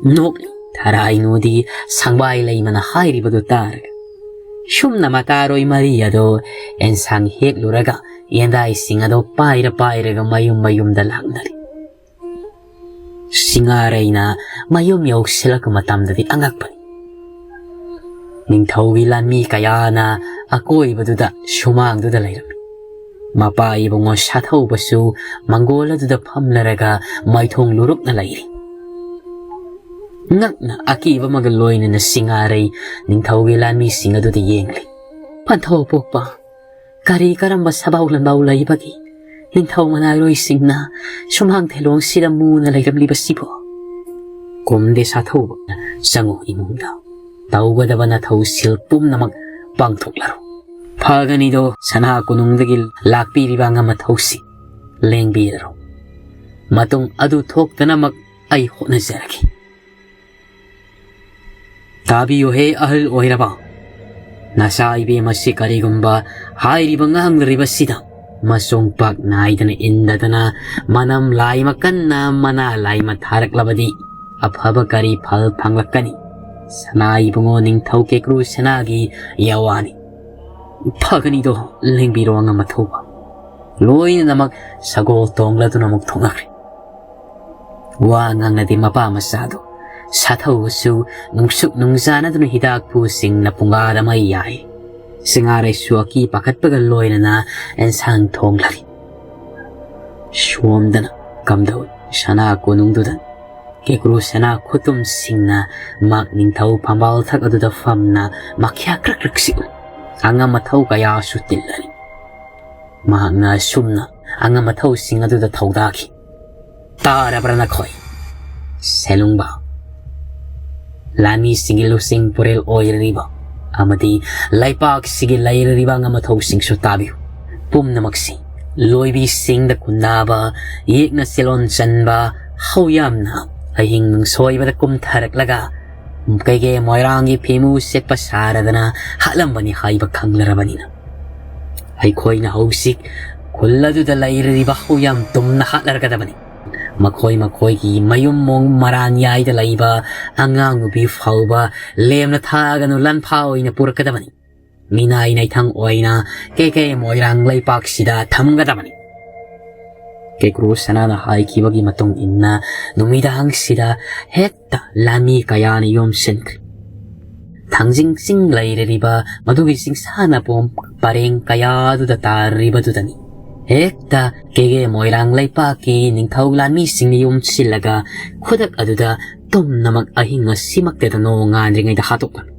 ꯅꯣꯛꯂꯤ ꯊꯔꯥꯏꯅꯨꯗꯤ ꯁꯪꯕꯥꯏ ꯂꯩꯃꯅ ꯍꯥꯏꯔꯤꯕꯗꯨ ꯇꯥꯔꯒ꯫ ꯁꯨꯝꯅ ꯃꯇꯥꯔꯣꯏ ꯃꯔꯤ ꯑꯗꯣ ꯑꯦꯟꯁꯥꯡ ꯍꯦꯛꯂꯨꯔꯒ ꯌꯦꯟꯗꯥꯏꯁꯤꯡ ꯑꯗꯣ ꯄꯥꯏꯔ ꯄꯥꯏꯔꯒ ꯃꯌꯨꯝ ꯃꯌꯨꯝꯗ ꯂꯥꯛꯅꯔꯤ꯫ ꯁꯤꯡꯉꯥꯔꯩꯅ ꯃꯌꯨꯝ ꯌꯧꯁꯤꯜꯂꯛꯄ ꯃꯇꯝꯗꯗꯤ ꯑꯉꯛꯄꯅꯤ꯫ ꯅꯤꯡꯊꯧꯒꯤ ꯂꯥꯟꯃꯤ ꯀꯌꯥꯅ ꯑꯀꯣꯏꯕꯗꯨꯗ, ꯁꯨꯃꯥꯡꯗꯨꯗ ꯂꯩꯔꯝꯃꯤ꯫ ꯃꯄꯥ ꯏꯕꯨꯡꯉꯣ ꯁꯥꯊꯧꯕꯁꯨ ꯃꯪꯒꯣꯜ ꯑꯗꯨꯗ ꯐꯝꯂꯔꯒ ꯃꯥꯏꯊꯣꯡ ꯂꯨꯔꯨꯛꯅ ꯂꯩꯔꯤ꯫ ꯉꯛꯅ ꯑꯀꯤꯕ ꯑꯃꯒ ꯂꯣꯏꯅꯅ ꯁꯤꯡꯉꯥꯔꯩ ꯅꯤꯡꯊꯧꯒꯤ ꯂꯥꯟꯃꯤꯁꯤꯡ ꯑꯗꯨꯗ ꯌꯦꯡꯂꯤ꯫ ꯑꯟꯊꯣꯛꯄ ꯄꯣꯛꯄ, ꯀꯔꯤ ꯀꯔꯝꯕ ꯁꯕꯥꯎ ꯂꯟꯕꯥꯎ ꯂꯩꯕꯒꯤ ꯅꯤꯡꯊꯧ ꯃꯅꯥꯏꯔꯣꯏꯁꯤꯡꯅ ꯁꯨꯃꯥꯡ ꯊꯦꯂꯣꯡꯁꯤꯗ ꯃꯨꯅ ꯂꯩꯔꯝꯂꯤꯕꯁꯤꯕꯣ? ꯀꯨꯝꯗꯦ ꯁꯥꯊꯧꯕ, ꯆꯪꯉꯨ ꯏꯃꯨꯡꯗ꯫ ꯇꯧꯒꯗꯕ ꯅꯊꯧꯁꯤꯜ ꯄꯨꯝꯅꯃꯛ ꯄꯥꯡꯊꯣꯛꯂꯔꯣ꯫ ꯐꯒꯅꯤꯗꯣ, ꯁꯅꯥ ꯀꯣꯅꯨꯡꯗꯒꯤ ꯂꯥꯛꯄꯤꯔꯤꯕ ꯑꯉꯝ ꯑꯊꯧꯁꯤꯡ, ꯂꯦꯡꯕꯤꯔꯔꯣ꯫ ꯃꯇꯨꯡ ꯑꯗꯨ ꯊꯣꯛꯇꯅꯃꯛ ꯑꯩ ꯍꯣꯠꯅꯖꯔꯒꯦ꯫ ꯇꯥꯕꯤꯌꯨꯍꯦ ꯑꯍꯜ ꯑꯣꯏꯔꯕ, ꯅꯆꯥ ꯏꯕꯦꯝ ꯑꯁꯤ ꯀꯔꯤꯒꯨꯝꯕ ꯍꯥꯏꯔꯤꯕ ꯉꯥꯡꯂꯔꯤꯕꯁꯤꯗ ꯃꯆꯣꯡ ꯄꯥꯛ ꯅꯥꯏꯗꯅ ꯏꯟꯗꯗꯅ ꯃꯅꯝ ꯂꯥꯏꯃ ꯀꯟꯅ ꯃꯅꯥ ꯂꯥꯏꯃ ꯊꯥꯔꯛꯂꯕꯗꯤ ꯑꯐꯕ ꯀꯔꯤ ꯐꯜ ꯐꯪꯂꯛꯀꯅꯤ? ꯁꯅꯥ ꯏꯕꯨꯡꯉꯣ ꯅꯤꯡꯊꯧ ꯀꯦꯀ꯭ꯔꯨ ꯁꯅꯥꯒꯤ ꯌꯥꯋꯥꯅꯤ꯫ ꯐꯒꯅꯤꯗꯣ, ꯂꯦꯡꯕꯤꯔꯣ ꯑꯉꯝ ꯑꯊꯧꯕ꯫ ꯂꯣꯏꯅꯅꯃꯛ ꯁꯒꯣꯜ ꯇꯣꯡꯂꯗꯨꯅ ꯑꯃꯨꯛ ꯊꯣꯛꯅꯈ꯭ꯔꯦ꯫ ꯋꯥ ꯉꯥꯡꯅꯗꯦ ꯃꯄꯥ ꯃꯆꯥꯗꯣ꯫ ꯁꯥꯊꯧꯕꯁꯨ ꯅꯨꯡꯁꯨꯛ ꯅꯨꯡꯖꯥꯅꯗꯨꯅ ꯍꯤꯗꯥꯛ ꯄꯨꯁꯤꯡꯅ ꯄꯨꯡꯒꯥꯗ ꯃꯩ ꯌꯥꯏ꯫ ꯁꯤꯡꯉꯥꯔꯩꯁꯨ ꯑꯀꯤ ꯄꯥꯈꯠꯄꯒ ꯂꯣꯏꯅꯅ ꯑꯦꯟꯁꯥꯡ ꯊꯣꯡꯂꯔꯤ꯫ ꯁꯣꯝꯗꯅ ꯀꯝꯗꯧꯏ ꯁꯅꯥ ꯀꯣꯅꯨꯡꯗꯨꯗ ꯀꯦꯀ꯭ꯔꯨ ꯁꯅꯥ ꯈꯨꯇꯨꯝꯁꯤꯡꯅ ꯃꯥꯛ ꯅꯤꯡꯊꯧ ꯐꯝꯕꯥꯜ ꯊꯛ ꯑꯗꯨꯗ ꯐꯝꯅ ꯃꯈ꯭ꯌꯥ ꯀ꯭ꯔꯛ ꯀ꯭ꯔꯛ ꯁꯤꯛꯎ꯫ ꯑꯉꯝ ꯑꯊꯧ ꯀꯌꯥꯁꯨ ꯇꯤꯜꯂꯔꯤ꯫ ꯃꯍꯥꯛꯅ ꯑꯁꯨꯝꯅ ꯑꯉꯝ ꯑꯊꯧꯁꯤꯡ ꯑꯗꯨꯗ ꯊꯧꯗꯥꯈꯤ꯫ ꯇꯥꯔꯕ꯭ꯔꯥ ꯅꯈꯣꯏ? ꯁꯦꯂꯨꯡꯕ, ꯂꯥꯟꯃꯤꯁꯤꯡꯒꯤ ꯂꯨꯆꯤꯡ ꯄꯨꯔꯦꯜ ꯑꯣꯏꯔꯤꯕ ꯑꯃꯗꯤ ꯂꯩꯄꯥꯛꯁꯤꯒꯤ ꯂꯩꯔꯤꯕ ꯑꯉꯝ ꯑꯊꯧꯁꯤꯡꯁꯨ ꯇꯥꯕꯤꯌꯨ꯫ ꯄꯨꯝꯅꯃꯛꯁꯤ ꯂꯣꯏꯕꯤꯁꯤꯡꯗ ꯈꯨꯟꯗꯥꯕ, ꯌꯦꯛꯅ ꯆꯦꯂꯣꯟ ꯆꯟꯕ ꯍꯧꯌꯥꯝꯅ ꯑꯍꯤꯡ ꯅꯨꯡꯁꯣꯏꯕꯗ ꯀꯨꯝꯊꯔꯛꯂꯒ ꯀꯩꯀꯩ ꯃꯣꯏꯔꯥꯡꯒꯤ ꯐꯤꯃꯨ ꯁꯦꯠꯄ ꯁꯥꯔꯗꯅ ꯍꯥꯠꯂꯝꯕꯅꯤ ꯍꯥꯏꯕ ꯈꯪꯂꯔꯕꯅꯤꯅ, ꯑꯩꯈꯣꯏꯅ ꯍꯧꯖꯤꯛ ꯈꯨꯜ ꯑꯗꯨꯗ ꯂꯩꯔꯤꯕ ꯍꯧꯌꯥꯝ ꯇꯨꯝꯅ ꯍꯥꯠꯂꯔꯒꯗꯕꯅꯤ꯫ ꯃꯈꯣꯏ ꯃꯈꯣꯏꯒꯤ ꯃꯌꯨꯝ ꯃꯣꯡ ꯃꯔꯥꯟ ꯌꯥꯏꯗ ꯂꯩꯕ ꯑꯉꯥꯡ ꯅꯨꯄꯤ ꯐꯥꯎꯕ ꯂꯦꯝꯅ ꯊꯥꯒꯅꯨ, ꯂꯥꯟꯐꯥ ꯑꯣꯏꯅ ꯄꯨꯔꯛꯀꯗꯕꯅꯤ꯫ ꯃꯤꯅꯥꯏ ꯅꯥꯏꯊꯪ ꯑꯣꯏꯅ ꯀꯦ ꯀꯦ ꯃꯣꯏꯔꯥꯡ ꯂꯩꯄꯥꯛꯁꯤꯗ ꯊꯝꯒꯗꯕꯅꯤ꯫ ꯀꯦꯀ꯭ꯔꯨ ꯁꯅꯥꯅ ꯍꯥꯏꯈꯤꯕꯒꯤ ꯃꯇꯨꯡ ꯏꯟꯅ ꯅꯨꯃꯤꯗꯥꯡꯁꯤꯗ ꯍꯦꯛꯇ ꯂꯥꯟꯃꯤ ꯀꯌꯥꯅ ꯌꯣꯝꯁꯤꯟꯈ꯭ꯔꯦ꯫ ꯊꯥꯡꯖꯤꯡ ꯆꯤꯡ ꯂꯩꯔꯤꯕ ꯃꯗꯨꯒꯤ ꯆꯤꯡꯁꯥꯅ ꯄꯣꯝ ꯄꯔꯦꯡ ꯀꯌꯥꯗꯨꯗ ꯇꯥꯔꯤꯕꯗꯨꯗꯅꯤ꯫ ꯍꯦꯛꯇ ꯀꯦꯒꯦ ꯃꯣꯏꯔꯥꯡ ꯂꯩꯄꯥꯛꯀꯤ ꯅꯤꯡꯊꯧ ꯂꯥꯟꯃꯤꯁꯤꯡꯅ ꯌꯣꯝꯁꯤꯜꯂꯒ ꯈꯨꯗꯛ ꯑꯗꯨꯗ ꯇꯨꯝꯅꯃꯛ ꯑꯍꯤꯡ ꯑꯁꯤꯃꯛꯇꯗ ꯅꯣꯡ ꯉꯥꯟꯗ꯭ꯔꯤꯉꯩꯗ ꯍꯥꯠꯇꯣꯛꯂꯝꯃꯤ꯫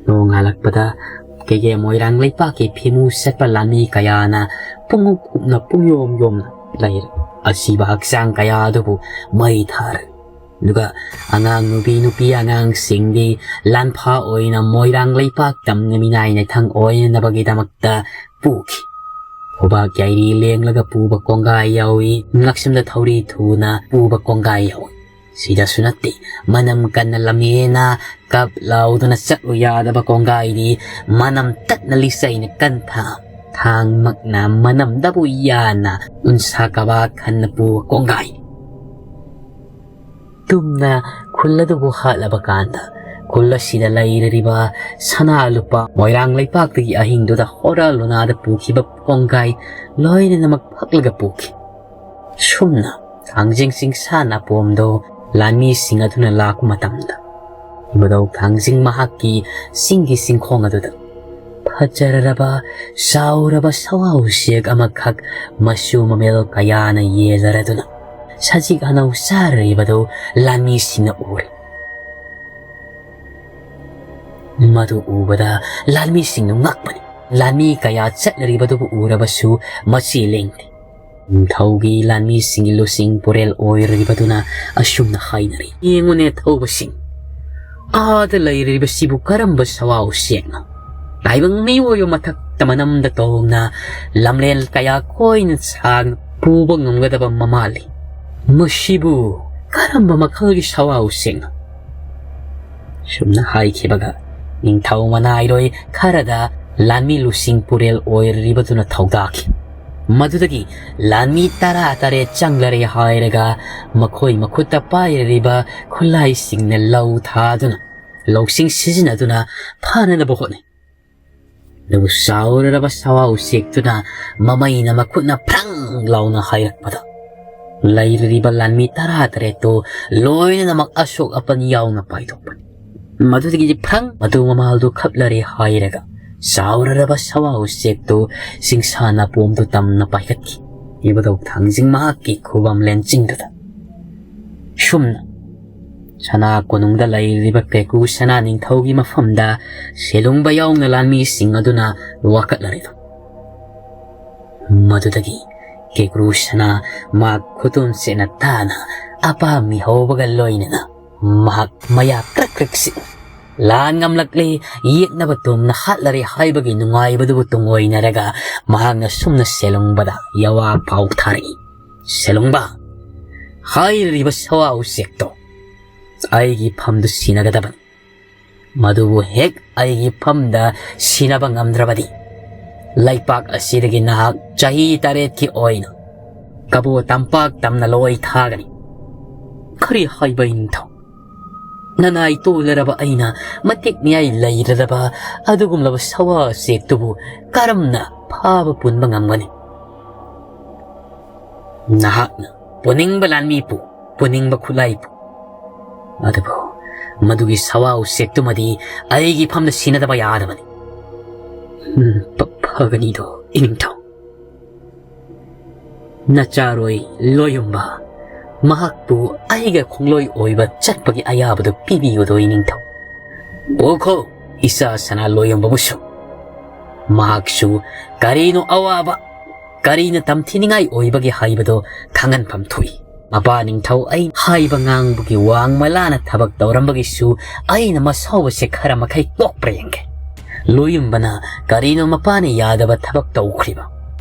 ꯅꯣꯡꯉꯥꯜꯂꯛꯄꯗ ꯑꯩꯒꯤ ꯃꯣꯏꯔꯥꯡ ꯂꯩꯄꯥꯛꯀꯤ ꯐꯤꯃꯨ ꯆꯠꯄ ꯂꯥꯟꯃꯤ ꯀꯌꯥꯅ ꯄꯨꯡꯎꯞ ꯎꯞꯅ ꯄꯨꯡꯌꯣꯝ ꯌꯣꯝꯅ ꯂꯩꯔꯦ꯫ ꯑꯁꯤꯕ ꯍꯛꯆꯥꯡ ꯀꯌꯥ ꯑꯗꯨꯕꯨ ꯃꯩ ꯊꯥꯔꯦ꯫ ꯑꯗꯨꯒ ꯑꯉꯥꯡ ꯅꯨꯄꯤ, ꯅꯨꯄꯤ ꯑꯉꯥꯡꯁꯤꯡꯗꯤ ꯂꯥꯟꯐꯥ ꯑꯣꯏꯅ ꯃꯣꯏꯔꯥꯡ ꯂꯩꯄꯥꯛ ꯇꯝꯅ ꯃꯤꯅꯥꯏ ꯅꯩꯊꯪ ꯑꯣꯏꯅꯅꯕꯒꯤꯗꯃꯛꯇ ꯄꯨꯈꯤ꯫ ꯈꯨꯕꯥꯛ ꯌꯥꯏꯔꯤ ꯂꯦꯡꯂꯒ ꯄꯨꯕ ꯀꯣꯡꯒꯥꯏ ꯌꯥꯎꯏ, ꯉꯛꯁꯝꯗ ꯊꯧꯔꯤ ꯊꯨꯅ ꯄꯨꯕ ꯀꯣꯡꯒꯥꯏ ꯌꯥꯎꯏ꯫ ꯁꯤꯗꯁꯨ ꯅꯠꯇꯦ, ꯃꯅꯝ ꯀꯟꯅ ꯂꯝꯍꯦꯟꯅ ꯀꯞ ꯂꯥꯎꯗꯨꯅ ꯆꯠꯂꯨ ꯌꯥꯗꯕ ꯀꯣꯡꯒꯥꯏꯗꯤ ꯃꯅꯝ ꯇꯠꯅ ꯂꯤꯆꯩꯅ ꯀꯟꯊ ꯊꯥꯡꯃꯛꯅ ꯃꯅꯝꯗꯕꯨ ꯌꯥꯅ ꯎꯟꯁꯥ ꯀꯕꯥꯛ ꯈꯟꯅ ꯄꯨꯕ ꯀꯣꯡꯒꯥꯏ꯫ ꯇꯨꯝꯅ ꯈꯨꯜ ꯑꯗꯨꯕꯨ ꯍꯥꯠꯂꯕ ꯀꯥꯟꯗ, ꯈꯨꯜ ꯑꯁꯤꯗ ꯂꯩꯔꯤꯕ ꯁꯅꯥ ꯂꯨꯄꯥ ꯃꯣꯏꯔꯥꯡ ꯂꯩꯄꯥꯛꯇꯒꯤ ꯑꯍꯤꯡꯗꯨꯗ ꯍꯣꯔꯥ ꯂꯣꯅꯥꯗ ꯄꯨꯈꯤꯕ ꯀꯣꯡꯒꯥꯏ ꯂꯣꯏꯅꯃꯛ ꯐꯛꯂꯒ ꯄꯨꯈꯤ꯫ ꯁꯨꯝꯅ ꯊꯥꯡꯖꯤꯡ ꯆꯤꯡꯁꯥ ꯅꯥꯄꯣꯝꯗꯣ ꯂꯥꯟꯃꯤꯁꯤꯡ ꯑꯗꯨꯅ ꯂꯥꯛꯄ ꯃꯇꯝꯗ, ꯏꯕꯨꯙꯧ ꯊꯥꯡꯖꯤꯡ ꯃꯍꯥꯛꯀꯤ ꯆꯤꯡꯒꯤ ꯆꯤꯡꯈꯣꯡ ꯑꯗꯨꯗ ꯐꯖꯔꯔꯕ ꯆꯥꯎꯔꯕ ꯁꯋꯥ ꯎꯆꯦꯛ ꯑꯃꯈꯛ ꯃꯆꯨ ꯃꯃꯦꯜ ꯀꯌꯥꯅ ꯌꯦꯜꯂꯔꯗꯨꯅ ꯁꯖꯤꯛ ꯑꯅꯧ ꯆꯥꯔꯤꯕꯗꯨ ꯂꯥꯟꯃꯤꯁꯤꯡꯅ ꯎꯔꯦ꯫ ꯃꯗꯨ ꯎꯕꯗ ꯂꯥꯟꯃꯤꯁꯤꯡꯗꯨ ꯉꯛꯄꯅꯤ꯫ ꯂꯥꯟꯃꯤ ꯀꯌꯥ ꯆꯠꯅꯔꯤꯕꯗꯨꯕꯨ ꯎꯔꯕꯁꯨ ꯃꯆꯤ ꯂꯦꯡꯗꯦ꯫ ꯅꯤꯡꯊꯧꯒꯤ ꯂꯥꯟꯃꯤꯁꯤꯡꯒꯤ ꯂꯨꯆꯤꯡ ꯄꯨꯔꯦꯜ ꯑꯣꯏꯔꯤꯕꯗꯨꯅ ꯑꯁꯨꯝꯅ ꯍꯥꯏꯅꯔꯤ, "ꯌꯦꯡꯉꯨꯅꯦ ꯊꯧꯕꯁꯤꯡ, ꯑꯥꯗ ꯂꯩꯔꯤꯕꯁꯤꯕꯨ ꯀꯔꯝꯕ ꯁꯋꯥ ꯎꯆꯦꯛꯅꯣ? ꯇꯥꯏꯕꯪ ꯃꯤꯑꯣꯏꯕ ꯃꯊꯛꯇ ꯃꯅꯝꯗ ꯇꯣꯡꯅ ꯂꯝꯂꯦꯟ ꯀꯌꯥ ꯀꯣꯏꯅ ꯁꯥꯡꯅ ꯄꯨꯕ ꯉꯝꯒꯗꯕ ꯃꯃꯥꯜꯂꯤ꯫ ꯃꯁꯤꯕꯨ ꯀꯔꯝꯕ ꯃꯈꯜꯒꯤ ꯁꯋꯥ ꯎꯆꯦꯛꯅꯣ?" ꯁꯨꯝꯅ ꯍꯥꯏꯈꯤꯕꯒ ꯅꯤꯡꯊꯧ ꯃꯅꯥꯏꯔꯣꯏ ꯈꯔꯗ ꯂꯥꯟꯃꯤ ꯂꯨꯆꯤꯡ ꯄꯨꯔꯦꯜ ꯑꯣꯏꯔꯤꯕꯗꯨꯅ ꯊꯧꯗꯥꯈꯤ꯫ ꯃꯗꯨꯗꯒꯤ ꯂꯥꯟꯃꯤ ꯇꯔꯥ ꯇꯔꯦꯠ ꯆꯪꯂꯔꯦ ꯍꯥꯏꯔꯒ ꯃꯈꯣꯏ ꯃꯈꯨꯠꯇ ꯄꯥꯏꯔꯤꯕ ꯈꯨꯠꯂꯥꯏꯁꯤꯡꯅ ꯂꯧ ꯊꯥꯗꯨꯅ, ꯂꯧꯁꯤꯡ ꯁꯤꯖꯤꯟꯅꯗꯨꯅ ꯐꯥꯅꯅꯕ ꯍꯣꯠꯅꯩ꯫ ꯑꯗꯨꯕꯨ ꯆꯥꯎꯔꯔꯕ ꯁꯋꯥ ꯎꯆꯦꯛꯇꯨꯅ ꯃꯃꯩꯅ ꯃꯈꯨꯠꯅ ꯐ꯭ꯔꯪ ꯂꯥꯎꯅ ꯍꯥꯏꯔꯛꯄꯗ, ꯂꯩꯔꯤꯕ ꯂꯥꯟꯃꯤ ꯇꯔꯥ ꯇꯔꯦꯠꯇꯨ ꯂꯣꯏꯅꯃꯛ ꯑꯁꯣꯛ ꯑꯄꯟ ꯌꯥꯎꯅ ꯄꯥꯏꯊꯣꯛꯄꯅꯤ꯫ ꯃꯗꯨꯗꯒꯤꯗꯤ ꯐ꯭ꯔꯪ ꯃꯇꯨ ꯃꯃꯥꯜꯗꯨ ꯈꯞꯂꯔꯦ ꯍꯥꯏꯔꯒ ꯆꯥꯎꯔꯔꯕ ꯁꯋꯥ ꯎꯆꯦꯛꯇꯨ ꯆꯤꯡꯁꯥ ꯅꯥꯄꯣꯝꯗꯨ ꯇꯝꯅ ꯄꯥꯏꯈꯠꯈꯤ꯫ ꯏꯕꯨꯙꯧ ꯊꯥꯡꯖꯤꯡ ꯃꯍꯥꯛꯀꯤ ꯈꯨꯕꯝ ꯂꯦꯟ ꯆꯤꯡꯗꯨꯗ ꯁꯨꯝꯅ ꯁꯅꯥ ꯀꯣꯅꯨꯡꯗ ꯂꯩꯔꯤꯕ ꯀꯦꯀꯨ ꯁꯅꯥ ꯅꯤꯡꯊꯧꯒꯤ ꯃꯐꯝꯗ ꯁꯦꯂꯨꯡꯕ ꯌꯥꯎꯅ ꯂꯥꯟꯃꯤꯁꯤꯡ ꯑꯗꯨꯅ ꯋꯥꯀꯠꯂꯔꯤꯗꯣ꯫ ꯃꯗꯨꯗꯒꯤ ꯀꯦꯀ꯭ꯔꯨ ꯁꯅꯥ ꯃꯍꯥꯛ ꯈꯨꯗꯣꯝ ꯁꯦꯠꯅ ꯇꯥꯅ ꯑꯄꯥꯝꯃꯤ ꯍꯧꯕꯒ ꯂꯣꯏꯅꯅ ꯃꯍꯥꯛ ꯃꯌꯥ ꯀ꯭ꯔꯛ ꯀ꯭ꯔꯛ ꯁꯤꯛ ꯂꯥꯟ ꯉꯝꯂꯛꯂꯦ, ꯌꯦꯛꯅꯕ ꯇꯣꯝꯅ ꯍꯥꯠꯂꯔꯦ ꯍꯥꯏꯕꯒꯤ ꯅꯨꯡꯉꯥꯏꯕꯗꯨꯕꯨ ꯇꯨꯡꯑꯣꯏꯅꯔꯒ ꯃꯍꯥꯛꯅ ꯁꯨꯝꯅ ꯁꯦꯂꯨꯡꯕꯗ ꯌꯥꯋꯥ ꯄꯥꯎ ꯊꯥꯔꯛꯏ꯫ ꯁꯦꯂꯨꯡꯕ, ꯍꯥꯏꯔꯤꯕ ꯁꯋꯥ ꯎꯆꯦꯛꯇꯣ ꯑꯩꯒꯤ ꯐꯝꯗꯨ ꯁꯤꯟꯅꯒꯗꯕꯅꯤ꯫ ꯃꯗꯨꯕꯨ ꯍꯦꯛ ꯑꯩꯒꯤ ꯐꯝꯗ ꯁꯤꯟꯅꯕ ꯉꯝꯗ꯭ꯔꯕꯗꯤ ꯂꯩꯄꯥꯛ ꯑꯁꯤꯗꯒꯤ ꯅꯍꯥꯛ ꯆꯍꯤ ꯇꯔꯦꯠꯀꯤ ꯑꯣꯏꯅ ꯀꯕꯣ ꯇꯝꯄꯥꯛ ꯇꯝꯅ ꯂꯣꯏ ꯊꯥꯒꯅꯤ꯫ ꯀꯔꯤ ꯍꯥꯏꯕ ꯏꯅꯤꯡꯊꯧ? ꯅꯅꯥꯏ ꯇꯣꯂꯔꯕ ꯑꯩꯅ ꯃꯇꯤꯛ ꯃꯤꯌꯥꯏ ꯂꯩꯔꯔꯕ ꯑꯗꯨꯒꯨꯝꯂꯕ ꯁꯋꯥ ꯎꯆꯦꯛꯇꯨꯕꯨ ꯀꯔꯝꯅ ꯐꯥꯕ ꯄꯨꯟꯕ ꯉꯝꯒꯅꯤ? ꯅꯍꯥꯛꯅ ꯄꯨꯅꯤꯡꯕ ꯂꯥꯟꯃꯤꯕꯨ, ꯄꯨꯅꯤꯡꯕ ꯈꯨꯠꯂꯥꯏꯕꯨ꯫ ꯑꯗꯨꯕꯨ ꯃꯗꯨꯒꯤ ꯁꯋꯥ ꯎꯆꯦꯛꯇꯨꯃꯗꯤ ꯑꯩꯒꯤ ꯐꯝꯗ ꯁꯤꯟꯅꯗꯕ ꯌꯥꯗꯕꯅꯤ꯫ ꯎꯝ, ꯐ-, ꯐꯒꯅꯤꯗꯣ, ꯏꯅꯤꯡꯊꯧ꯫ ꯅꯆꯥꯔꯣꯏ ꯂꯣꯌꯨꯝꯕ, ꯃꯍꯥꯛꯄꯨ ꯑꯩꯒ ꯈꯣꯡꯂꯣꯏ ꯑꯣꯏꯕ ꯆꯠꯄꯒꯤ ꯑꯌꯥꯕꯗꯨ ꯄꯤꯕꯤꯌꯨꯗꯣ, ꯏꯅꯤꯡꯊꯧ꯫ ꯄꯣꯛꯈꯣ, ꯏꯆꯥ ꯁꯅꯥ ꯂꯣꯌꯨꯝꯕꯕꯨꯁꯨ꯫ ꯃꯍꯥꯛꯁꯨ ꯀꯔꯤꯅꯣ ꯑꯋꯥꯕ, ꯀꯔꯤꯅ ꯇꯝꯊꯤꯅꯤꯡꯉꯥꯏ ꯑꯣꯏꯕꯒꯦ ꯍꯥꯏꯕꯗꯣ ꯈꯪꯍꯟꯐꯝ ꯊꯣꯛꯏ꯫ ꯃꯄꯥ ꯅꯤꯡꯊꯧ ꯑꯩ ꯍꯥꯏꯕ ꯉꯥꯡꯕꯒꯤ ꯋꯥꯡꯃ ꯂꯥꯅ ꯊꯕꯛ ꯇꯧꯔꯝꯕꯒꯤꯁꯨ ꯑꯩꯅ ꯃꯁꯥꯎꯕꯁꯦ ꯈꯔ ꯃꯈꯩ ꯀꯣꯛꯄ꯭ꯔꯥ ꯌꯦꯡꯒꯦ꯫ ꯂꯣꯌꯨꯝꯕꯅ ꯀꯔꯤꯅꯣ ꯃꯄꯥꯅ ꯌꯥꯗꯕ ꯊꯕꯛ ꯇꯧꯈ꯭ꯔꯤꯕ?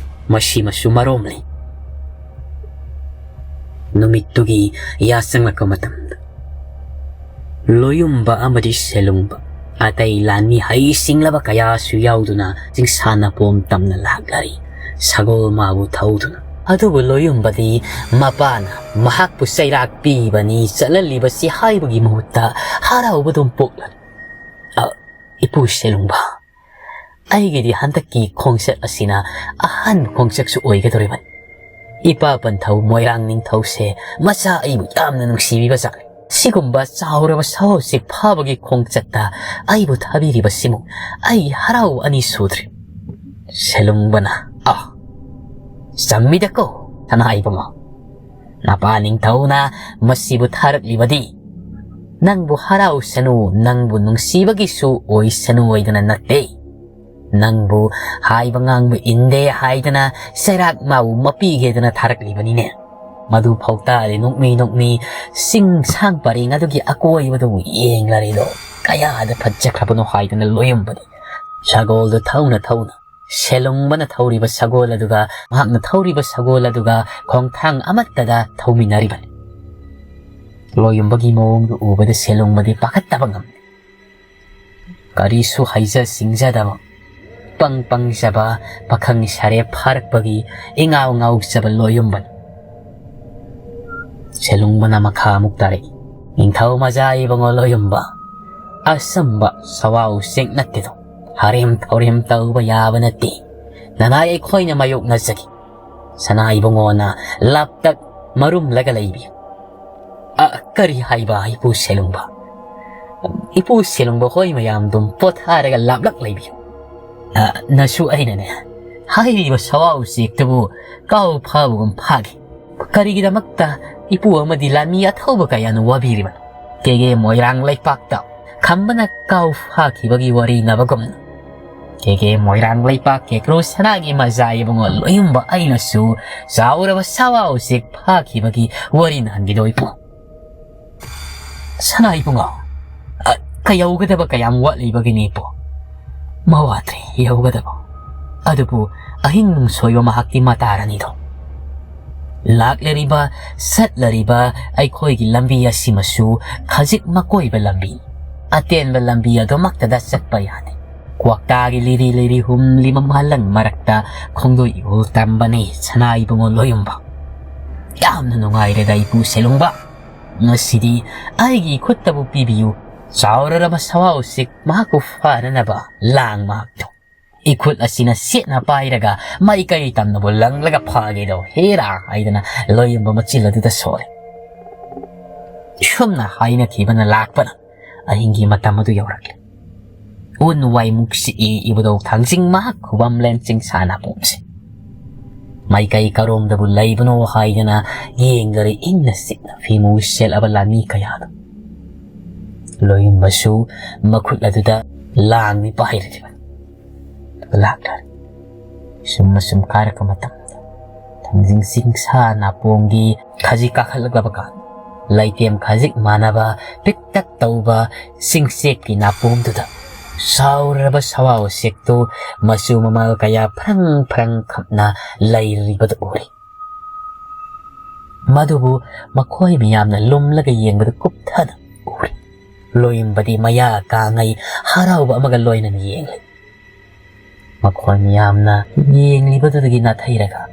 ꯃꯁꯤꯃꯁꯨ ꯃꯔꯣꯝꯅꯤ꯫ ꯅꯨꯃꯤꯠꯇꯨꯒꯤ ꯌꯥꯆꯪꯂꯛꯄ ꯃꯇꯝꯗ ꯂꯣꯌꯨꯝꯕ ꯑꯃꯗꯤ ꯁꯦꯂꯨꯡꯕ, ꯑꯇꯩ ꯂꯥꯟꯃꯤ ꯍꯩꯁꯤꯡꯂꯕ ꯀꯌꯥꯁꯨ ꯌꯥꯎꯗꯨꯅ ꯆꯤꯡꯁꯥ ꯅꯥꯄꯣꯝ ꯇꯝꯅ ꯂꯥꯛꯂꯔꯤ, ꯁꯒꯣꯜ ꯃꯥꯕꯨ ꯊꯧꯗꯨꯅ꯫ ꯑꯗꯨꯕꯨ ꯂꯣꯌꯨꯝꯕꯗꯤ ꯃꯄꯥꯅ ꯃꯍꯥꯛꯄꯨ ꯆꯩꯔꯥꯛ ꯄꯤꯕꯅꯤ ꯆꯠꯍꯜꯂꯤꯕꯁꯤ ꯍꯥꯏꯕꯒꯤ ꯃꯍꯨꯠꯇ ꯍꯔꯥꯎꯕꯗꯨꯝ ꯄꯣꯛꯂꯅꯤ꯫ ꯑ, ꯏꯄꯨ ꯁꯦꯂꯨꯡꯕ, ꯑꯩꯒꯤꯗꯤ ꯍꯟꯗꯛꯀꯤ ꯈꯣꯡꯆꯠ ꯑꯁꯤꯅ ꯑꯍꯥꯟꯕ ꯈꯣꯡꯆꯠꯁꯨ ꯑꯣꯏꯒꯗꯧꯔꯤꯕꯅꯤ꯫ ꯏꯄꯥ ꯄꯟꯊꯧ ꯃꯣꯏꯔꯥꯡ ꯅꯤꯡꯊꯧꯁꯦ ꯃꯆꯥ ꯑꯩꯕꯨ ꯌꯥꯝꯅ ꯅꯨꯡꯁꯤꯕꯤꯕ ꯖꯥꯠꯅꯤ꯫ ꯁꯤꯒꯨꯝꯕ ꯆꯥꯎꯔꯕ ꯁꯥ ꯎꯆꯦꯛ ꯐꯥꯕꯒꯤ ꯈꯣꯡꯆꯠꯇ ꯑꯩꯕꯨ ꯊꯥꯕꯤꯔꯤꯕꯁꯤꯃꯨꯛ ꯑꯩ ꯍꯔꯥꯎꯕ ꯑꯅꯤ ꯁꯨꯗ꯭ꯔꯤ꯫ ꯁꯦꯂꯨꯡꯕꯅ, ꯑ, ꯆꯝꯃꯤꯗꯀꯣ, ꯁꯅꯥ ꯏꯕꯨꯡꯉꯣ꯫ ꯅꯄꯥ ꯅꯤꯡꯊꯧꯅ ꯃꯁꯤꯕꯨ ꯊꯥꯔꯛꯂꯤꯕꯗꯤ ꯅꯪꯕꯨ ꯍꯔꯥꯎꯁꯅꯨ, ꯅꯪꯕꯨ ꯅꯨꯡꯁꯤꯕꯒꯤꯁꯨ ꯑꯣꯏꯁꯅꯨ ꯍꯥꯏꯗꯅ ꯅꯠꯇꯦ꯫ ꯅꯪꯕꯨ ꯍꯥꯏꯕ ꯉꯥꯡꯕ ꯏꯟꯗꯦ ꯍꯥꯏꯗꯅ ꯆꯩꯔꯥꯛ ꯃꯥꯕꯨ ꯃꯄꯤꯒꯦꯗꯅ ꯊꯥꯔꯛꯂꯤꯕꯅꯤꯅꯦ꯫ ꯃꯗꯨ ꯐꯥꯎ ꯇꯥꯔꯦ ꯅꯣꯛꯃꯤ ꯅꯣꯛꯃꯤ ꯆꯤꯡ ꯁꯥꯡ ꯄꯔꯦꯡ ꯑꯗꯨꯒꯤ ꯑꯀꯣꯏꯕꯗꯨꯕꯨ ꯌꯦꯡꯂꯔꯦꯗꯣ꯫ ꯀꯌꯥꯗ ꯐꯠꯖꯈ꯭ꯔꯕꯅꯣ ꯍꯥꯏꯗꯅ ꯂꯣꯌꯝꯕꯗꯤ ꯁꯒꯣꯜꯗꯨ ꯊꯧꯅ ꯊꯧꯅ ꯁꯦꯂꯨꯡꯕꯅ ꯊꯧꯔꯤꯕ ꯁꯒꯣꯜ ꯑꯗꯨꯒ ꯃꯍꯥꯛꯅ ꯊꯧꯔꯤꯕ ꯁꯒꯣꯜ ꯑꯗꯨꯒ ꯈꯣꯡꯊꯥꯡ ꯑꯃꯠꯇꯗ ꯊꯧꯃꯤꯟꯅꯔꯤꯕꯅꯤ꯫ ꯂꯣꯌꯝꯕꯒꯤ ꯃꯑꯣꯡꯗꯨ ꯎꯕꯗ ꯁꯦꯂꯨꯡꯕꯗꯤ ꯄꯥꯈꯠꯇꯕ ꯉꯝꯗꯦ꯫ ꯀꯔꯤꯁꯨ ꯍꯩꯖ ꯁꯤꯡꯖꯗꯕ, ꯄꯪ ꯄꯪꯖꯕ ꯄꯥꯈꯪ ꯁꯥꯔꯦꯞ ꯐꯥꯔꯛꯄꯒꯤ ꯏꯉꯥꯎ ꯉꯥꯎꯖꯕ ꯂꯣꯌꯝꯕꯅꯤ꯫ ꯁꯦꯂꯨꯡꯕꯅ ꯃꯈꯥ ꯑꯃꯨꯛ ꯇꯥꯔꯛꯏ, "ꯅꯤꯡꯊꯧ ꯃꯖꯥ ꯏꯕꯨꯡꯉꯣ ꯂꯣꯌꯝꯕ, ꯑꯆꯝꯕ ꯁꯋꯥ ꯎꯆꯦꯛ ꯅꯠꯇꯦꯗꯣ꯫ ꯍꯥꯔꯦꯝ ꯊꯧꯔꯦꯝ ꯇꯧꯕ ꯌꯥꯕ ꯅꯠꯇꯦ꯫ ꯅꯅꯥꯏ ꯑꯩꯈꯣꯏꯅ ꯃꯥꯌꯣꯛꯅꯖꯒꯦ꯫ ꯁꯅꯥ ꯏꯕꯨꯡꯉꯣꯅ ꯂꯥꯞꯇꯛ ꯃꯔꯨꯝꯂꯒ ꯂꯩꯕꯤꯌꯨ꯫" "ꯑ, ꯀꯔꯤ ꯍꯥꯏꯕ, ꯏꯄꯨ ꯁꯦꯂꯨꯡꯕ?" "ꯏꯄꯨ ꯁꯦꯂꯨꯡꯕ ꯍꯣꯏ ꯃꯌꯥꯝꯗꯨꯝ ꯄꯣꯊꯥꯔꯒ ꯂꯥꯞꯂꯛ ꯂꯩꯕꯤꯌꯨ꯫ ꯑ, ꯅꯁꯨ ꯑꯩꯅꯅꯦ ꯍꯥꯏꯔꯤꯕ ꯁꯋꯥ ꯎꯆꯦꯛꯇꯨꯕꯨ ꯀꯥꯎ ꯐꯥꯕꯒꯨꯝ ꯐꯥꯒꯦ꯫ ꯀꯔꯤꯒꯤꯗꯃꯛꯇ ꯏꯄꯨ ꯑꯃꯗꯤ ꯂꯥꯟꯃꯤ ꯑꯊꯧꯕ ꯀꯌꯥꯅ ꯋꯥꯕꯤꯔꯤꯕꯅꯣ? ꯀꯦꯒꯦ ꯃꯣꯏꯔꯥꯡ ꯂꯩꯄꯥꯛꯇ ꯈꯝꯕꯅ ꯀꯥꯎ ꯐꯥꯈꯤꯕꯒꯤ ꯋꯥꯔꯤꯅꯕꯒꯨꯝꯅ ꯀꯦꯒꯦ ꯃꯣꯏꯔꯥꯡ ꯂꯩꯄꯥꯛ ꯀꯦꯀ꯭ꯔꯨ ꯁꯅꯥꯒꯤ ꯃꯖꯥ ꯏꯕꯨꯡꯉꯣ ꯂꯣꯌꯨꯝꯕ ꯑꯩꯅꯁꯨ ꯆꯥꯎꯔꯕ ꯁꯋꯥ ꯎꯆꯦꯛ ꯐꯥꯈꯤꯕꯒꯤ ꯋꯥꯔꯤ ꯅꯍꯟꯕꯤꯗꯣ ꯏꯄꯨ꯫" "ꯁꯅꯥ ꯏꯕꯨꯡꯉꯣ, ꯑ, ꯀꯌꯧꯒꯗꯕ ꯀꯌꯥꯝ ꯋꯥꯠꯂꯤꯕꯒꯤꯅꯤ ꯏꯄꯨ?" "ꯃꯋꯥꯗ꯭ꯔꯦ ꯌꯧꯒꯗꯕ꯫ ꯑꯗꯨꯕꯨ ꯑꯍꯤꯡ ꯅꯨꯡꯁꯣꯏꯕ ꯃꯍꯥꯛꯇꯤ ꯃꯇꯥꯔꯅꯤꯗꯣ꯫ ꯂꯥꯛꯂꯔꯤꯕ, ꯆꯠꯂꯔꯤꯕ ꯑꯩꯈꯣꯏꯒꯤ ꯂꯝꯕꯤ ꯑꯁꯤꯃꯁꯨ ꯈꯖꯤꯛ ꯃꯀꯣꯏꯕ ꯂꯝꯕꯤ, ꯑꯇꯦꯟꯕ ꯂꯝꯕꯤ ꯑꯗꯨꯃꯛꯇꯗ ꯆꯠꯄ ꯌꯥꯗꯦ꯫ ꯀ꯭ꯋꯥꯛꯇꯥꯒꯤ ꯂꯤꯔꯤ ꯂꯤꯔꯤ ꯍꯨꯝꯂꯤ ꯃꯃꯥꯂꯪ ꯃꯔꯛꯇ ꯈꯣꯡꯗꯣꯏ ꯏꯍꯨꯜ ꯇꯝꯕꯅꯤ ꯁꯅꯥ ꯏꯕꯨꯡꯉꯣ ꯂꯣꯌꯨꯝꯕ꯫ ꯌꯥꯝꯅ ꯅꯨꯡꯉꯥꯏꯔꯦꯗ ꯏꯄꯨ ꯁꯦꯂꯨꯡꯕ꯫ ꯉꯁꯤꯗꯤ ꯑꯩꯒꯤ ꯏꯈꯨꯠꯇꯕꯨ ꯄꯤꯕꯤꯌꯨ꯫ ꯆꯥꯎꯔꯔꯕ ꯁꯋꯥ ꯎꯆꯦꯛ ꯃꯍꯥꯛꯄꯨ ꯐꯥꯅꯅꯕ ꯂꯥꯡ ꯃꯍꯥꯛꯇꯣ ꯏꯈꯨꯠ ꯑꯁꯤꯅ ꯁꯦꯠꯅ ꯄꯥꯏꯔꯒ ꯃꯥꯏꯀꯩ ꯇꯝꯅꯕꯨ ꯂꯪꯂꯒ ꯐꯥꯒꯦꯗꯣ ꯍꯦꯔꯥ" ꯍꯥꯏꯗꯅ ꯂꯣꯌꯨꯝꯕ ꯃꯆꯤꯜ ꯑꯗꯨꯗ ꯁꯣꯜꯂꯤ꯫ ꯁꯨꯝꯅ ꯍꯥꯏꯅꯈꯤꯕꯅ ꯂꯥꯛꯄꯅ ꯑꯍꯤꯡꯒꯤ ꯃꯇꯝ ꯑꯗꯨ ꯌꯧꯔꯛꯂꯦ꯫ ꯎꯟ ꯋꯥꯏꯃꯨꯛ ꯆꯤꯛꯏ ꯏꯕꯨꯙꯧ ꯊꯥꯡꯖꯤꯡ ꯃꯍꯥꯛ ꯈꯨꯕꯝꯂꯦꯟ ꯆꯤꯡꯁꯥ ꯅꯥꯄꯣꯝꯁꯦ꯫ ꯃꯥꯏꯀꯩ ꯀꯔꯣꯝꯗꯕꯨ ꯂꯩꯕꯅꯣ ꯍꯥꯏꯗꯅ ꯌꯦꯡꯗꯔꯦ ꯏꯪꯅ ꯆꯤꯛꯅ ꯐꯤꯃꯨ ꯁꯦꯠꯂꯕ ꯂꯥꯟꯃꯤ ꯀꯌꯥꯗꯨ꯫ ꯂꯣꯌꯨꯝꯕꯁꯨ ꯃꯈꯨꯠ ꯑꯗꯨꯗ ꯂꯥꯡꯅꯤ ꯄꯥꯏꯔꯤꯕ ꯂꯥꯛꯂꯔꯦ꯫ ꯁꯨꯝ ꯑꯁꯨꯝ ꯀꯥꯔꯛꯄ ꯃꯇꯝꯗ ꯊꯥꯡꯖꯤꯡ ꯆꯤꯡꯁꯥ ꯅꯥꯄꯣꯝꯒꯤ ꯈꯖꯤꯛ ꯀꯥꯈꯠꯂꯛꯂꯕ ꯀꯥꯟꯗ, ꯂꯩꯇꯦꯝ ꯈꯖꯤꯛ ꯃꯥꯟꯅꯕ ꯄꯤꯛꯇꯛ ꯇꯧꯕ ꯆꯤꯡꯆꯦꯛꯀꯤ ꯅꯥꯄꯣꯝꯗꯨꯗ ꯆꯥꯎꯔꯕ ꯁꯋꯥ ꯎꯆꯦꯛꯇꯨ ꯃꯆꯨ ꯃꯃꯜ ꯀꯌꯥ ꯐ꯭ꯔꯪ ꯐ꯭ꯔꯪ ꯈꯞꯅ ꯂꯩꯔꯤꯕꯗꯨ ꯎꯔꯤ꯫ ꯃꯗꯨꯕꯨ ꯃꯈꯣꯏ ꯃꯤꯌꯥꯝꯅ ꯂꯨꯝꯂꯒ ꯌꯦꯡꯕꯗ ꯀꯨꯞꯊꯅ ꯎꯔꯤ꯫ ꯂꯣꯌꯨꯝꯕꯗꯤ ꯃꯌꯥ ꯀꯥꯡꯉꯩ ꯍꯔꯥꯎꯕ ꯑꯃꯒ ꯂꯣꯏꯅꯅ ꯌꯦꯡꯂꯤ꯫ ꯃꯈꯣꯏ ꯃꯤꯌꯥꯝꯅ ꯌꯦꯡꯂꯤꯕꯗꯨꯗꯒꯤ ꯅꯥꯊꯩꯔꯒ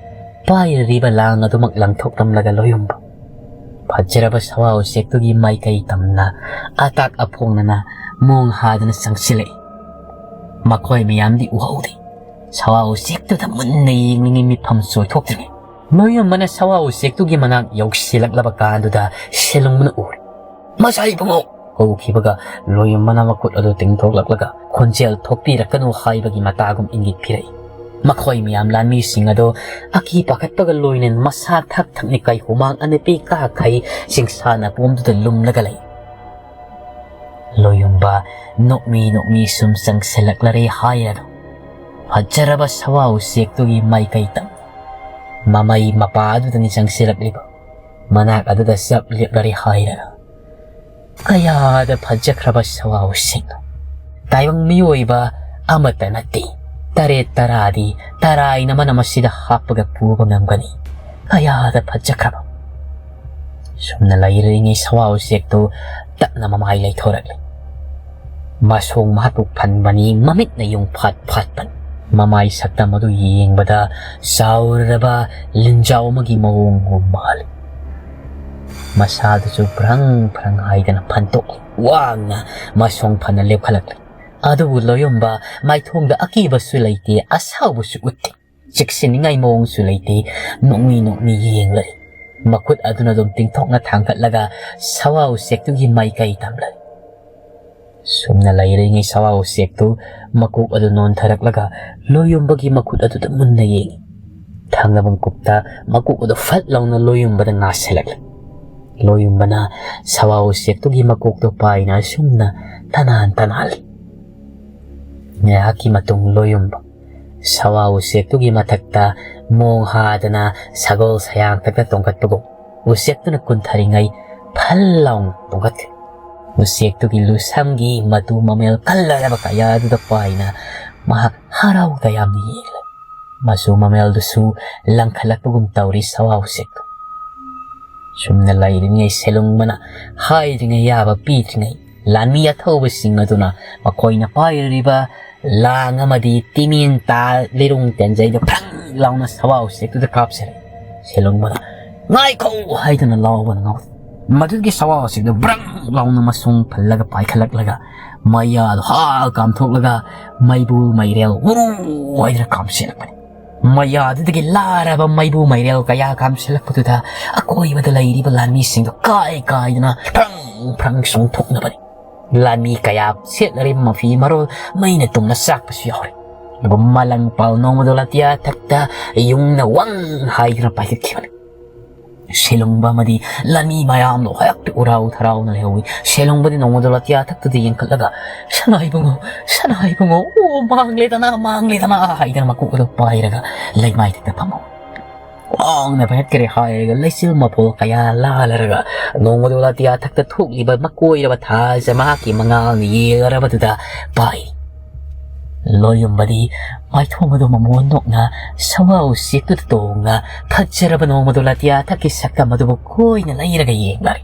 ꯄꯥꯏꯔꯤꯕ ꯂꯥꯡ ꯑꯗꯨꯃꯛ ꯂꯪꯊꯣꯛꯂꯝꯂꯒ ꯂꯣꯌꯨꯝꯕ ꯐꯖꯔꯕ ꯁꯋꯥ ꯎꯆꯦꯛꯇꯨꯒꯤ ꯃꯥꯏꯀꯩ ꯇꯝꯅ ꯑꯇꯥꯛ ꯑꯐꯣꯡꯅꯅ ꯃꯣꯡ ꯍꯥꯗꯨꯅ ꯆꯪꯁꯤꯜꯂꯛꯏ꯫ ꯃꯈꯣꯏ ꯃꯤꯌꯥꯝꯗꯤ ꯎꯍꯧꯗꯦ꯫ ꯁꯋꯥ ꯎꯆꯦꯛꯇꯨꯗ ꯃꯨꯟꯅ ꯌꯦꯡꯂꯤꯉꯩ ꯃꯤꯠꯐꯝ ꯆꯣꯏꯊꯣꯛꯇ꯭ꯔꯤꯉꯩ ꯂꯣꯌꯨꯝꯕꯅ ꯁꯋꯥ ꯎꯆꯦꯛꯇꯨꯒꯤ ꯃꯅꯥꯛ ꯌꯧꯁꯤꯜꯂꯛꯂꯕ ꯀꯥꯟꯗꯨꯗ ꯁꯦꯂꯨꯡꯕꯅ ꯎꯔꯦ꯫ "ꯃꯁꯥ ꯏꯕꯨꯡꯉꯣ!" ꯀꯧꯈꯤꯕꯒ ꯂꯣꯌꯨꯝꯕꯅ ꯃꯈꯨꯠ ꯑꯗꯨ ꯇꯤꯡꯊꯣꯛꯂꯛꯂꯒ ꯈꯣꯟꯖꯦꯜ ꯊꯣꯛꯄꯤꯔꯛꯀꯅꯨ ꯍꯥꯏꯕꯒꯤ ꯃꯇꯥꯒꯨꯝ ꯏꯪꯒꯤꯠ ꯄꯤꯔꯛꯏ꯫ ꯃꯈꯣꯏ ꯃꯤꯌꯥꯝ ꯂꯥꯟꯃꯤꯁꯤꯡ ꯑꯗꯣ ꯑꯀꯤ ꯄꯥꯈꯠꯄꯒ ꯂꯣꯏꯅꯅ ꯃꯁꯥ ꯊꯛ ꯊꯛꯅ ꯀꯩ ꯍꯨꯃꯥꯡ ꯑꯅꯄꯤ ꯀꯥꯈꯩ ꯆꯤꯡꯁꯥ ꯅꯥꯄꯣꯝꯗꯨꯗ ꯂꯨꯝꯂꯒ ꯂꯩ꯫ ꯂꯣꯌꯨꯝꯕ ꯅꯣꯛꯃꯤ ꯅꯣꯛꯃꯤ ꯁꯨꯝ ꯆꯪꯁꯤꯜꯂꯛꯂꯔꯦ ꯍꯥꯏꯔꯅꯨ꯫ ꯐꯖꯔꯕ ꯁꯋꯥ ꯎꯆꯦꯛꯇꯨꯒꯤ ꯃꯥꯏꯀꯩ ꯇꯝ ꯃꯃꯩ ꯃꯄꯥ ꯑꯗꯨꯗꯅꯤ ꯆꯪꯁꯤꯜꯂꯛꯂꯤꯕ꯫ ꯃꯅꯥꯛ ꯑꯗꯨꯗ ꯆꯞ ꯂꯦꯞꯂꯔꯦ ꯍꯥꯏꯔꯅꯨ꯫ ꯀꯌꯥꯗ ꯐꯖꯈ꯭ꯔꯕ ꯁꯋꯥ ꯎꯆꯦꯛꯅꯣ! ꯇꯥꯏꯕꯪ ꯃꯤꯑꯣꯏꯕ ꯑꯃꯠꯇ ꯅꯠꯇꯦ, ꯇꯔꯦꯠ ꯇꯔꯥꯗꯤ ꯇꯔꯥꯏꯅ ꯃꯅꯝ ꯑꯁꯤꯗ ꯍꯥꯞꯄꯒ ꯄꯨꯕ ꯉꯝꯒꯅꯤ꯫ ꯀꯌꯥꯗ ꯐꯖꯈ꯭ꯔꯕ! ꯁꯨꯝꯅ ꯂꯩꯔꯤꯉꯩ ꯁꯋꯥ ꯎꯆꯦꯛꯇꯨ ꯇꯞꯅ ꯃꯃꯥꯏ ꯂꯩꯊꯣꯔꯛꯂꯤ꯫ ꯃꯁꯣꯡ ꯃꯍꯥꯛꯄꯨ ꯐꯟꯕꯅꯤ, ꯃꯃꯤꯠꯅ ꯌꯨꯡ ꯐꯥꯠ ꯐꯥꯠꯄꯅꯤ꯫ ꯃꯃꯥꯏ ꯁꯛꯇꯝ ꯑꯗꯨ ꯌꯦꯡꯕꯗ ꯆꯥꯎꯔꯕ ꯂꯤꯟꯖꯥꯎ ꯑꯃꯒꯤ ꯃꯑꯣꯡꯒꯨꯝ ꯃꯥꯜꯂꯤ꯫ ꯃꯁꯥꯗꯨꯁꯨ ꯐ꯭ꯔꯪ ꯐ꯭ꯔꯪ ꯍꯥꯏꯗꯅ ꯐꯟꯇꯣꯛꯂꯤ꯫ ꯋꯥꯡꯅ ꯃꯁꯣꯡ ꯐꯅ ꯂꯦꯞꯈꯠꯂꯛꯂꯤ꯫ ꯑꯗꯨꯕꯨ ꯂꯣꯌꯨꯝꯕ ꯃꯥꯏꯊꯣꯡꯗ ꯑꯀꯤꯕꯁꯨ ꯂꯩꯇꯦ, ꯑꯁꯥꯎꯕꯁꯨ ꯎꯠꯇꯦ꯫ ꯆꯦꯛꯁꯤꯟꯅꯤꯡꯉꯥꯏ ꯃꯑꯣꯡꯁꯨ ꯂꯩꯇꯦ꯫ ꯅꯣꯛꯃꯤ ꯅꯣꯛꯃꯤ ꯌꯦꯡꯂꯛꯏ꯫ ꯃꯈꯨꯠ ꯑꯗꯨꯅ ꯑꯗꯨꯝ ꯇꯤꯡꯊꯣꯛꯅ ꯊꯥꯡꯒꯠꯂꯒ ꯁꯋꯥ ꯎꯆꯦꯛꯇꯨꯒꯤ ꯃꯥꯏꯀꯩ ꯇꯝꯂꯛꯏ꯫ ꯁꯨꯝꯅ ꯂꯩꯔꯤꯉꯩ ꯁꯋꯥ ꯎꯆꯦꯛꯇꯨ ꯃꯀꯣꯛ ꯑꯗꯨ ꯅꯣꯟꯊꯔꯛꯂꯒ ꯂꯣꯌꯨꯝꯕꯒꯤ ꯃꯈꯨꯠ ꯑꯗꯨꯗ ꯃꯨꯟꯅ ꯌꯦꯡꯏ꯫ ꯊꯪꯅꯕ ꯃꯤꯀꯨꯞꯇ ꯃꯀꯣꯛ ꯑꯗꯨ ꯐꯠ ꯂꯥꯎꯅ ꯂꯣꯌꯨꯝꯕꯗ ꯉꯥꯁꯤꯜꯂꯛꯂꯦ꯫ ꯂꯣꯌꯨꯝꯕꯅ ꯁꯋꯥ ꯎꯆꯦꯛꯇꯨꯒꯤ ꯃꯀꯣꯛꯇꯣ ꯄꯥꯏꯅ ꯑꯁꯨꯝꯅ ꯇꯅꯥꯟ ꯇꯅꯥꯜꯂꯤ꯫ ꯉꯥꯏꯍꯥꯛꯀꯤ ꯃꯇꯨꯡ ꯂꯣꯌꯨꯝꯕ ꯁꯋꯥ ꯎꯆꯦꯛꯇꯨꯒꯤ ꯃꯊꯛꯇ ꯃꯣꯡ ꯍꯥꯗꯅ ꯁꯒꯣꯜ ꯁꯌꯥꯡꯊꯛꯇ ꯇꯣꯡꯈꯠꯄꯒꯨꯝ ꯎꯆꯦꯛꯇꯨꯅ ꯀꯨꯟꯊꯔꯤꯉꯩ ꯐꯜ ꯂꯥꯎꯅ ꯇꯣꯡꯈꯠꯈ꯭ꯔꯦ꯫ ꯎꯆꯦꯛꯇꯨꯒꯤ ꯂꯨꯁꯝꯒꯤ ꯃꯇꯨ ꯃꯃꯦꯜ ꯀꯜꯂꯔꯕ ꯀꯌꯥꯗꯨꯗ ꯄꯥꯏꯅ ꯃꯍꯥꯛ ꯍꯔꯥꯎ ꯇꯌꯥꯝꯅ ꯌꯦꯡꯂꯦ꯫ ꯃꯆꯨ ꯃꯃꯦꯜꯗꯨꯁꯨ ꯂꯪꯈꯠꯂꯛꯄꯒꯨꯝ ꯇꯧꯔꯤ ꯁꯋꯥ ꯎꯆꯦꯛꯇꯣ꯫ ꯁꯨꯝꯅ ꯂꯩꯔꯤꯉꯩ ꯁꯦꯂꯨꯡꯕꯅ ꯍꯥꯏꯗ꯭ꯔꯤꯉꯩ ꯌꯥꯕ ꯄꯤꯗ꯭ꯔꯤꯉꯩ ꯂꯥꯟꯃꯤ ꯑꯊꯧꯕꯁꯤꯡ ꯑꯗꯨꯅ ꯃꯈꯣꯏꯅ ꯄꯥꯏꯔꯤꯕ ꯂꯥꯡ ꯑꯃꯗꯤ ꯇꯤꯃꯤꯟ ꯇꯥ ꯂꯤꯔꯨꯡ ꯇꯦꯟꯖꯩꯗ ꯐ꯭ꯔꯪ ꯂꯥꯎꯅ ꯁꯋꯥ ꯎꯆꯦꯛꯇꯨꯗ ꯀꯥꯞꯆꯔꯦ꯫ ꯁꯦꯂꯨꯡꯕꯅ "ꯉꯥꯏꯈꯣ!" ꯍꯥꯏꯗꯨꯅ ꯂꯥꯎꯕꯅ ꯉꯥꯎꯔꯦ꯫ ꯃꯗꯨꯒꯤ ꯁꯋꯥ ꯎꯆꯦꯛꯇꯨ ꯕ꯭ꯔꯪ ꯂꯥꯎꯅ ꯃꯁꯨꯡ ꯐꯜꯂꯒ ꯄꯥꯏꯈꯠꯂꯛꯂꯒ ꯃꯌꯥꯗꯨ ꯍꯥ ꯀꯥꯝꯊꯣꯛꯂꯒ ꯃꯩꯕꯨ ꯃꯩꯔꯦꯜ ꯎꯔꯨ ꯍꯥꯏꯗꯨꯅ ꯀꯥꯝꯁꯤꯜꯂꯛꯄꯅꯤ꯫ ꯃꯌꯥꯗꯨꯗꯒꯤ ꯂꯥꯔꯕ ꯃꯩꯕꯨ ꯃꯩꯔꯦꯜ ꯀꯌꯥ ꯀꯥꯝꯁꯤꯜꯂꯛꯄꯗꯨꯗ ꯑꯀꯣꯏꯕꯗ ꯂꯩꯔꯤꯕ ꯂꯥꯟꯃꯤꯁꯤꯡꯗꯨ ꯀꯥꯏ ꯀꯥꯏꯗꯨꯅ ꯐ꯭ꯔꯪ ꯐ꯭ꯔꯪ ꯆꯣꯡꯊꯣꯛꯅꯕꯅꯤ꯫ ꯂꯥꯟꯃꯤ ꯀꯌꯥ ꯁꯦꯠꯅꯔꯤꯕ ꯃꯐꯤ ꯃꯔꯣꯜ ꯃꯩꯅ ꯇꯨꯝꯅ ꯆꯥꯛꯄꯁꯨ ꯌꯥꯎꯔꯤ꯫ ꯑꯗꯨꯒ ꯃꯂꯪ ꯄꯥꯜ ꯅꯣꯡꯃꯗꯣ ꯂꯥꯇꯤꯌꯥ ꯊꯛꯇ ꯌꯨꯡꯅ ꯋꯪ ꯍꯥꯏꯗꯨꯅ ꯄꯥꯏꯈꯠꯈꯤꯕꯅꯤ꯫ ꯁꯦꯂꯨꯡꯕ ꯑꯃꯗꯤ ꯂꯥꯟꯃꯤ ꯃꯌꯥꯝꯗꯣ ꯍꯦꯛꯇ ꯎꯔꯥꯎ ꯊꯔꯥꯎꯅ ꯂꯩꯍꯧꯏ꯫ ꯁꯦꯂꯨꯡꯕꯗꯤ ꯅꯣꯡꯃꯗꯣ ꯂꯥꯇꯤꯌꯥ ꯊꯛꯇꯨꯗ ꯌꯦꯡꯈꯠꯂꯒ, "ꯁꯅꯥ ꯏꯕꯨꯡꯉꯣ, ꯁꯅꯥ ꯏꯕꯨꯡꯉꯣ, ꯑꯣ, ꯃꯥꯡꯂꯦꯗꯅ, ꯃꯥꯡꯂꯦꯗꯅ" ꯍꯥꯏꯗꯅ ꯃꯀꯣꯛ ꯑꯗꯨ ꯄꯥꯏꯔꯒ ꯂꯩꯃꯥꯏ ꯊꯛꯇ ꯐꯝꯍꯧꯏ꯫ ꯋꯥꯡꯅ ꯄꯥꯏꯈꯠꯈ꯭ꯔꯦ ꯍꯥꯏꯔꯒ ꯂꯩꯆꯤꯜ ꯃꯐꯣꯜ ꯀꯌꯥ ꯂꯥꯜꯂꯔꯒ ꯅꯣꯡꯃꯗꯣ ꯂꯥꯇꯤꯌꯥ ꯊꯛꯇ ꯊꯣꯛꯂꯤꯕ ꯃꯀꯣꯏꯔꯕ ꯊꯥꯁꯦ ꯃꯍꯥꯛꯀꯤ ꯃꯉꯥꯜꯅ ꯌꯦꯜꯂꯔꯕꯗꯨꯗ ꯄꯥꯏ꯫ ꯂꯣꯌꯨꯝꯕꯗꯤ ꯃꯥꯏꯊꯣꯡ ꯑꯗꯨ ꯃꯃꯣꯟ ꯅꯣꯛꯅ ꯁꯋꯥ ꯎꯆꯦꯛꯇꯨꯗ ꯇꯣꯡꯅ ꯐꯖꯔꯕ ꯅꯣꯡꯃꯗꯣ ꯂꯥꯇꯤꯌꯥ ꯊꯛꯀꯤ ꯁꯛꯇꯝ ꯑꯗꯨꯕꯨ ꯀꯣꯏꯅ ꯂꯩꯔꯒ ꯌꯦꯡꯂꯔꯦ꯫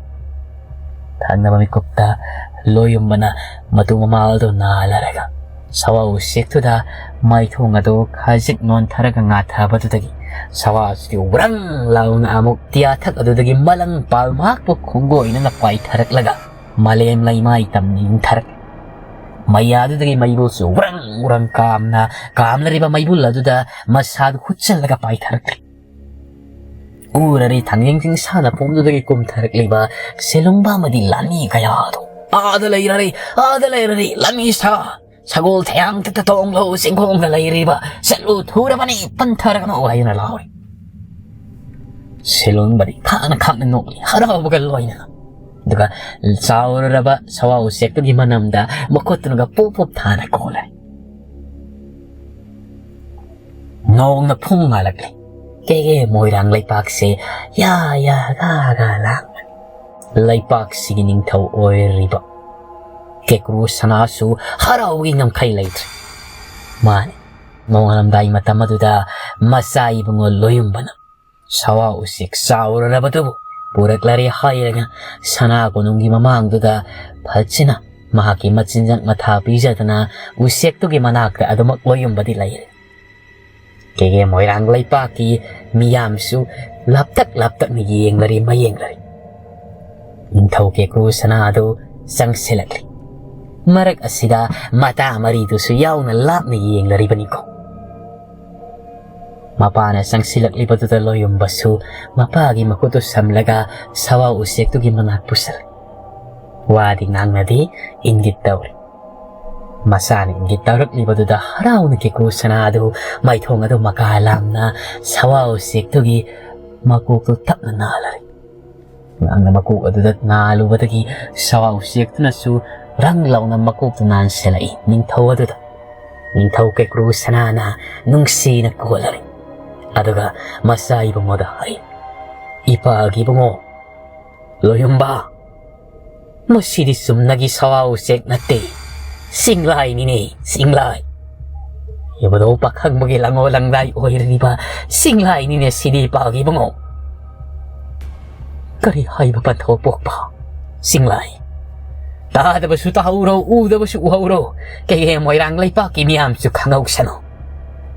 ꯊꯪꯅꯕ ꯃꯤꯀꯨꯞꯇ ꯂꯣꯌꯨꯝꯕꯅ ꯃꯇꯨ ꯃꯃꯥꯜꯗꯨ ꯅꯥꯜꯂꯔꯒ ꯁꯋꯥ ꯎꯆꯦꯛꯇꯨꯗ ꯃꯥꯏꯊꯣꯡ ꯑꯗꯨ ꯈꯖꯤꯛ ꯅꯣꯟꯊꯔꯒ ꯉꯥꯊꯕꯗꯨꯗꯒꯤ ꯁꯋꯥ ꯎꯆꯦꯛ ꯋ꯭ꯔꯪ ꯂꯥꯎꯅ ꯑꯃꯨꯛ ꯇꯤꯌꯥꯊꯛ ꯑꯗꯨꯗꯒꯤ ꯃꯂꯪ ꯄꯥꯜ ꯃꯍꯥꯛꯄꯨ ꯈꯣꯡꯒꯣꯏꯅꯅ ꯄꯥꯏꯊꯔꯛꯂꯒ ꯃꯥꯂꯦꯝ ꯂꯩꯃꯥꯏ ꯇꯝꯅ ꯏꯪꯊꯔꯛꯂꯤ꯫ ꯃꯌꯥꯗꯨꯗꯒꯤ ꯃꯩꯕꯨꯜꯁꯨ ꯎꯔꯪ ꯎꯔꯪ ꯀꯥꯝꯅ ꯀꯥꯝꯂꯔꯤꯕ ꯃꯩꯕꯨꯜ ꯑꯗꯨꯗ ꯃꯁꯥꯗꯨ ꯍꯨꯠꯆꯜꯂꯒ ꯄꯥꯏꯊꯔꯛꯂꯤ꯫ ꯎꯔꯔꯤ ꯊꯥꯡꯖꯤꯡ ꯆꯤꯡꯁꯥꯅ ꯄꯣꯝꯗꯨꯗꯒꯤ ꯀꯨꯝꯊꯔꯛꯂꯤꯕ ꯁꯦꯂꯨꯡꯕ ꯑꯃꯗꯤ ꯂꯥꯟꯃꯤ ꯀꯌꯥꯗꯨ꯫ "ꯑꯥꯗ ꯂꯩꯔꯔꯤ, ꯑꯥꯗ ꯂꯩꯔꯔꯤ, ꯂꯥꯟꯃꯤ ꯁꯥ! ꯁꯒꯣꯜ ꯊꯌꯥꯡ ꯊꯛꯇ ꯇꯣꯡꯂꯣ, ꯆꯤꯡꯈꯣꯡꯗ ꯂꯩꯔꯤꯕ, ꯆꯠꯂꯨ ꯊꯨꯔꯕꯅꯤ, ꯄꯟꯊꯔꯒꯅꯨ" ꯍꯥꯏꯗꯨꯅ ꯂꯥꯎꯔꯤ꯫ ꯁꯤꯂꯣꯡꯕꯗꯤ ꯈꯥꯡꯅ ꯈꯥꯡꯅ ꯅꯣꯛꯂꯤ, ꯍꯔꯥꯎꯕꯒ ꯂꯣꯏꯅꯅ꯫ ꯑꯗꯨꯒ ꯆꯥꯎꯔꯔꯕ ꯁꯋꯥ ꯎꯆꯦꯛꯇꯨꯒꯤ ꯃꯅꯝꯗ ꯃꯈꯨꯠꯇꯨꯅꯒ ꯄꯨꯞ ꯄꯨꯞ ꯊꯥꯅ ꯀꯣꯜꯂꯦ꯫ ꯅꯣꯡꯅ ꯐꯨꯡ ꯉꯥꯜꯂꯛꯂꯦ꯫ ꯀꯦꯒꯦ ꯃꯣꯏꯔꯥꯡ ꯂꯩꯄꯥꯛꯁꯦ ꯌꯥ ꯌꯥ ꯒꯥ ꯒꯥ ꯂꯥꯡꯕꯅꯤ꯫ ꯂꯩꯄꯥꯛꯁꯤꯒꯤ ꯅꯤꯡꯊꯧ ꯑꯣꯏꯔꯤꯕ ꯀꯦꯀ꯭ꯔꯨ ꯁꯅꯥꯁꯨ ꯍꯔꯥꯎꯕꯒꯤ ꯉꯝꯈꯩ ꯂꯩꯇ꯭ꯔꯦ꯫ ꯃꯥꯅꯤ, ꯅꯣꯡꯉꯥꯜꯂꯝꯗꯥꯏ ꯃꯇꯝ ꯑꯗꯨꯗ ꯃꯆꯥ ꯏꯕꯨꯡꯉꯣ ꯂꯣꯌꯨꯝꯕꯅ ꯁꯋꯥ ꯎꯆꯦꯛ ꯆꯥꯎꯔꯔꯕꯗꯨꯕꯨ ꯄꯨꯔꯛꯂꯔꯦ ꯍꯥꯏꯔꯒ ꯁꯅꯥ ꯀꯣꯅꯨꯡꯒꯤ ꯃꯃꯥꯡꯗꯨꯗ ꯐꯖꯅ ꯃꯍꯥꯛꯀꯤ ꯃꯆꯤꯟꯖꯥꯛ ꯃꯊꯥ ꯄꯤꯖꯗꯅ ꯎꯆꯦꯛꯇꯨꯒꯤ ꯃꯅꯥꯛꯇ ꯑꯗꯨꯃꯛ ꯂꯣꯌꯨꯝꯕꯗꯤ ꯂꯩꯔꯦ꯫ ꯀꯦꯒꯦ ꯃꯣꯏꯔꯥꯡ ꯂꯩꯄꯥꯛꯀꯤ ꯃꯤꯌꯥꯝꯁꯨ ꯂꯥꯞꯇꯛ ꯂꯥꯞꯇꯛꯅ ꯌꯦꯡꯂꯔꯤ ꯃꯌꯦꯡꯂꯔꯤ꯫ ꯅꯤꯡꯊꯧ ꯀꯦꯀ꯭ꯔꯨ ꯁꯅꯥ ꯑꯗꯨ ꯆꯪꯁꯤꯜꯂꯛꯂꯤ꯫ ꯃꯔꯛ ꯑꯁꯤꯗ ꯃꯇꯥ ꯃꯔꯤꯗꯨꯁꯨ ꯌꯥꯎꯅ ꯂꯥꯞꯅ ꯌꯦꯡꯂꯔꯤꯕꯅꯤꯀꯣ꯫ ꯃꯄꯥꯅ ꯆꯪꯁꯤꯜꯂꯛꯂꯤꯕꯗꯨꯗ ꯂꯣꯌꯨꯝꯕꯁꯨ ꯃꯄꯥꯒꯤ ꯃꯈꯨꯠꯇꯨ ꯁꯝꯂꯒ ꯁꯋꯥ ꯎꯆꯦꯛꯇꯨꯒꯤ ꯃꯅꯥꯛ ꯄꯨꯁꯜꯂꯤ꯫ ꯋꯥꯗꯤ ꯉꯥꯡꯅꯗꯦ, ꯏꯪꯒꯤꯠ ꯇꯧꯔꯤ꯫ ꯃꯆꯥꯅ ꯏꯪꯒꯤꯠ ꯇꯧꯔꯛꯂꯤꯕꯗꯨꯗ ꯍꯔꯥꯎꯅ ꯀꯦꯀ꯭ꯔꯨ ꯁꯅꯥ ꯑꯗꯨ ꯃꯥꯏꯊꯣꯡ ꯑꯗꯨ ꯃꯀꯥ ꯂꯥꯝꯅ ꯁꯋꯥ ꯎꯆꯦꯛꯇꯨꯒꯤ ꯃꯀꯣꯛꯇꯨ ꯇꯞꯅ ꯅꯥꯜꯂꯔꯤ꯫ ꯌꯥꯝꯅ ꯃꯀꯣꯛ ꯑꯗꯨꯗ ꯅꯥꯜꯂꯨꯕꯗꯒꯤ ꯁꯋꯥ ꯎꯆꯦꯛꯇꯨꯅꯁꯨ ꯔꯪ ꯂꯥꯎꯅ ꯃꯀꯣꯛꯇꯨ ꯅꯥꯟꯁꯤꯜꯂꯛꯏ ꯅꯤꯡꯊꯧ ꯑꯗꯨꯗ꯫ ꯅꯤꯡꯊꯧ ꯀꯦꯀ꯭ꯔꯨ ꯁꯅꯥꯅ ꯅꯨꯡꯁꯤꯅ ꯀꯣꯜꯂꯔꯤ꯫ ꯑꯗꯨꯒ ꯃꯆꯥ ꯏꯕꯨꯡꯉꯣꯗ ꯍꯥꯏ, "ꯏꯄꯥꯒꯤ ꯏꯕꯨꯡꯉꯣ, ꯂꯣꯌꯨꯝꯕ, ꯃꯁꯤꯗꯤ ꯆꯨꯝꯅꯒꯤ ꯁꯋꯥ ꯎꯆꯦꯛ ꯅꯠꯇꯦ, ꯆꯤꯡꯂꯥꯏꯅꯤꯅꯦ, ꯆꯤꯡꯂꯥꯏ꯫ ꯏꯕꯨꯙꯧ ꯄꯥꯈꯪꯕꯒꯤ ꯂꯪꯉꯣ ꯂꯪꯗꯥꯏ ꯑꯣꯏꯔꯤꯕ ꯆꯤꯡꯂꯥꯏꯅꯤꯅꯦ ꯁꯤꯗꯤ, ꯏꯄꯥꯒꯤ ꯏꯕꯨꯡꯉꯣ꯫ ꯀꯔꯤ ꯍꯥꯏꯕ ꯄꯟꯊꯧ ꯄꯣꯛꯄ ꯆꯤꯡꯂꯥꯏ? ꯇꯥꯗꯕꯁꯨ ꯇꯥꯍꯧꯔꯣ, ꯎꯗꯕꯁꯨ ꯎꯍꯧꯔꯣ, ꯀꯩꯍꯦ ꯃꯣꯏꯔꯥꯡ ꯂꯩꯄꯥꯛꯀꯤ ꯃꯤꯌꯥꯝꯁꯨ ꯈꯪꯍꯧꯁꯅꯨ꯫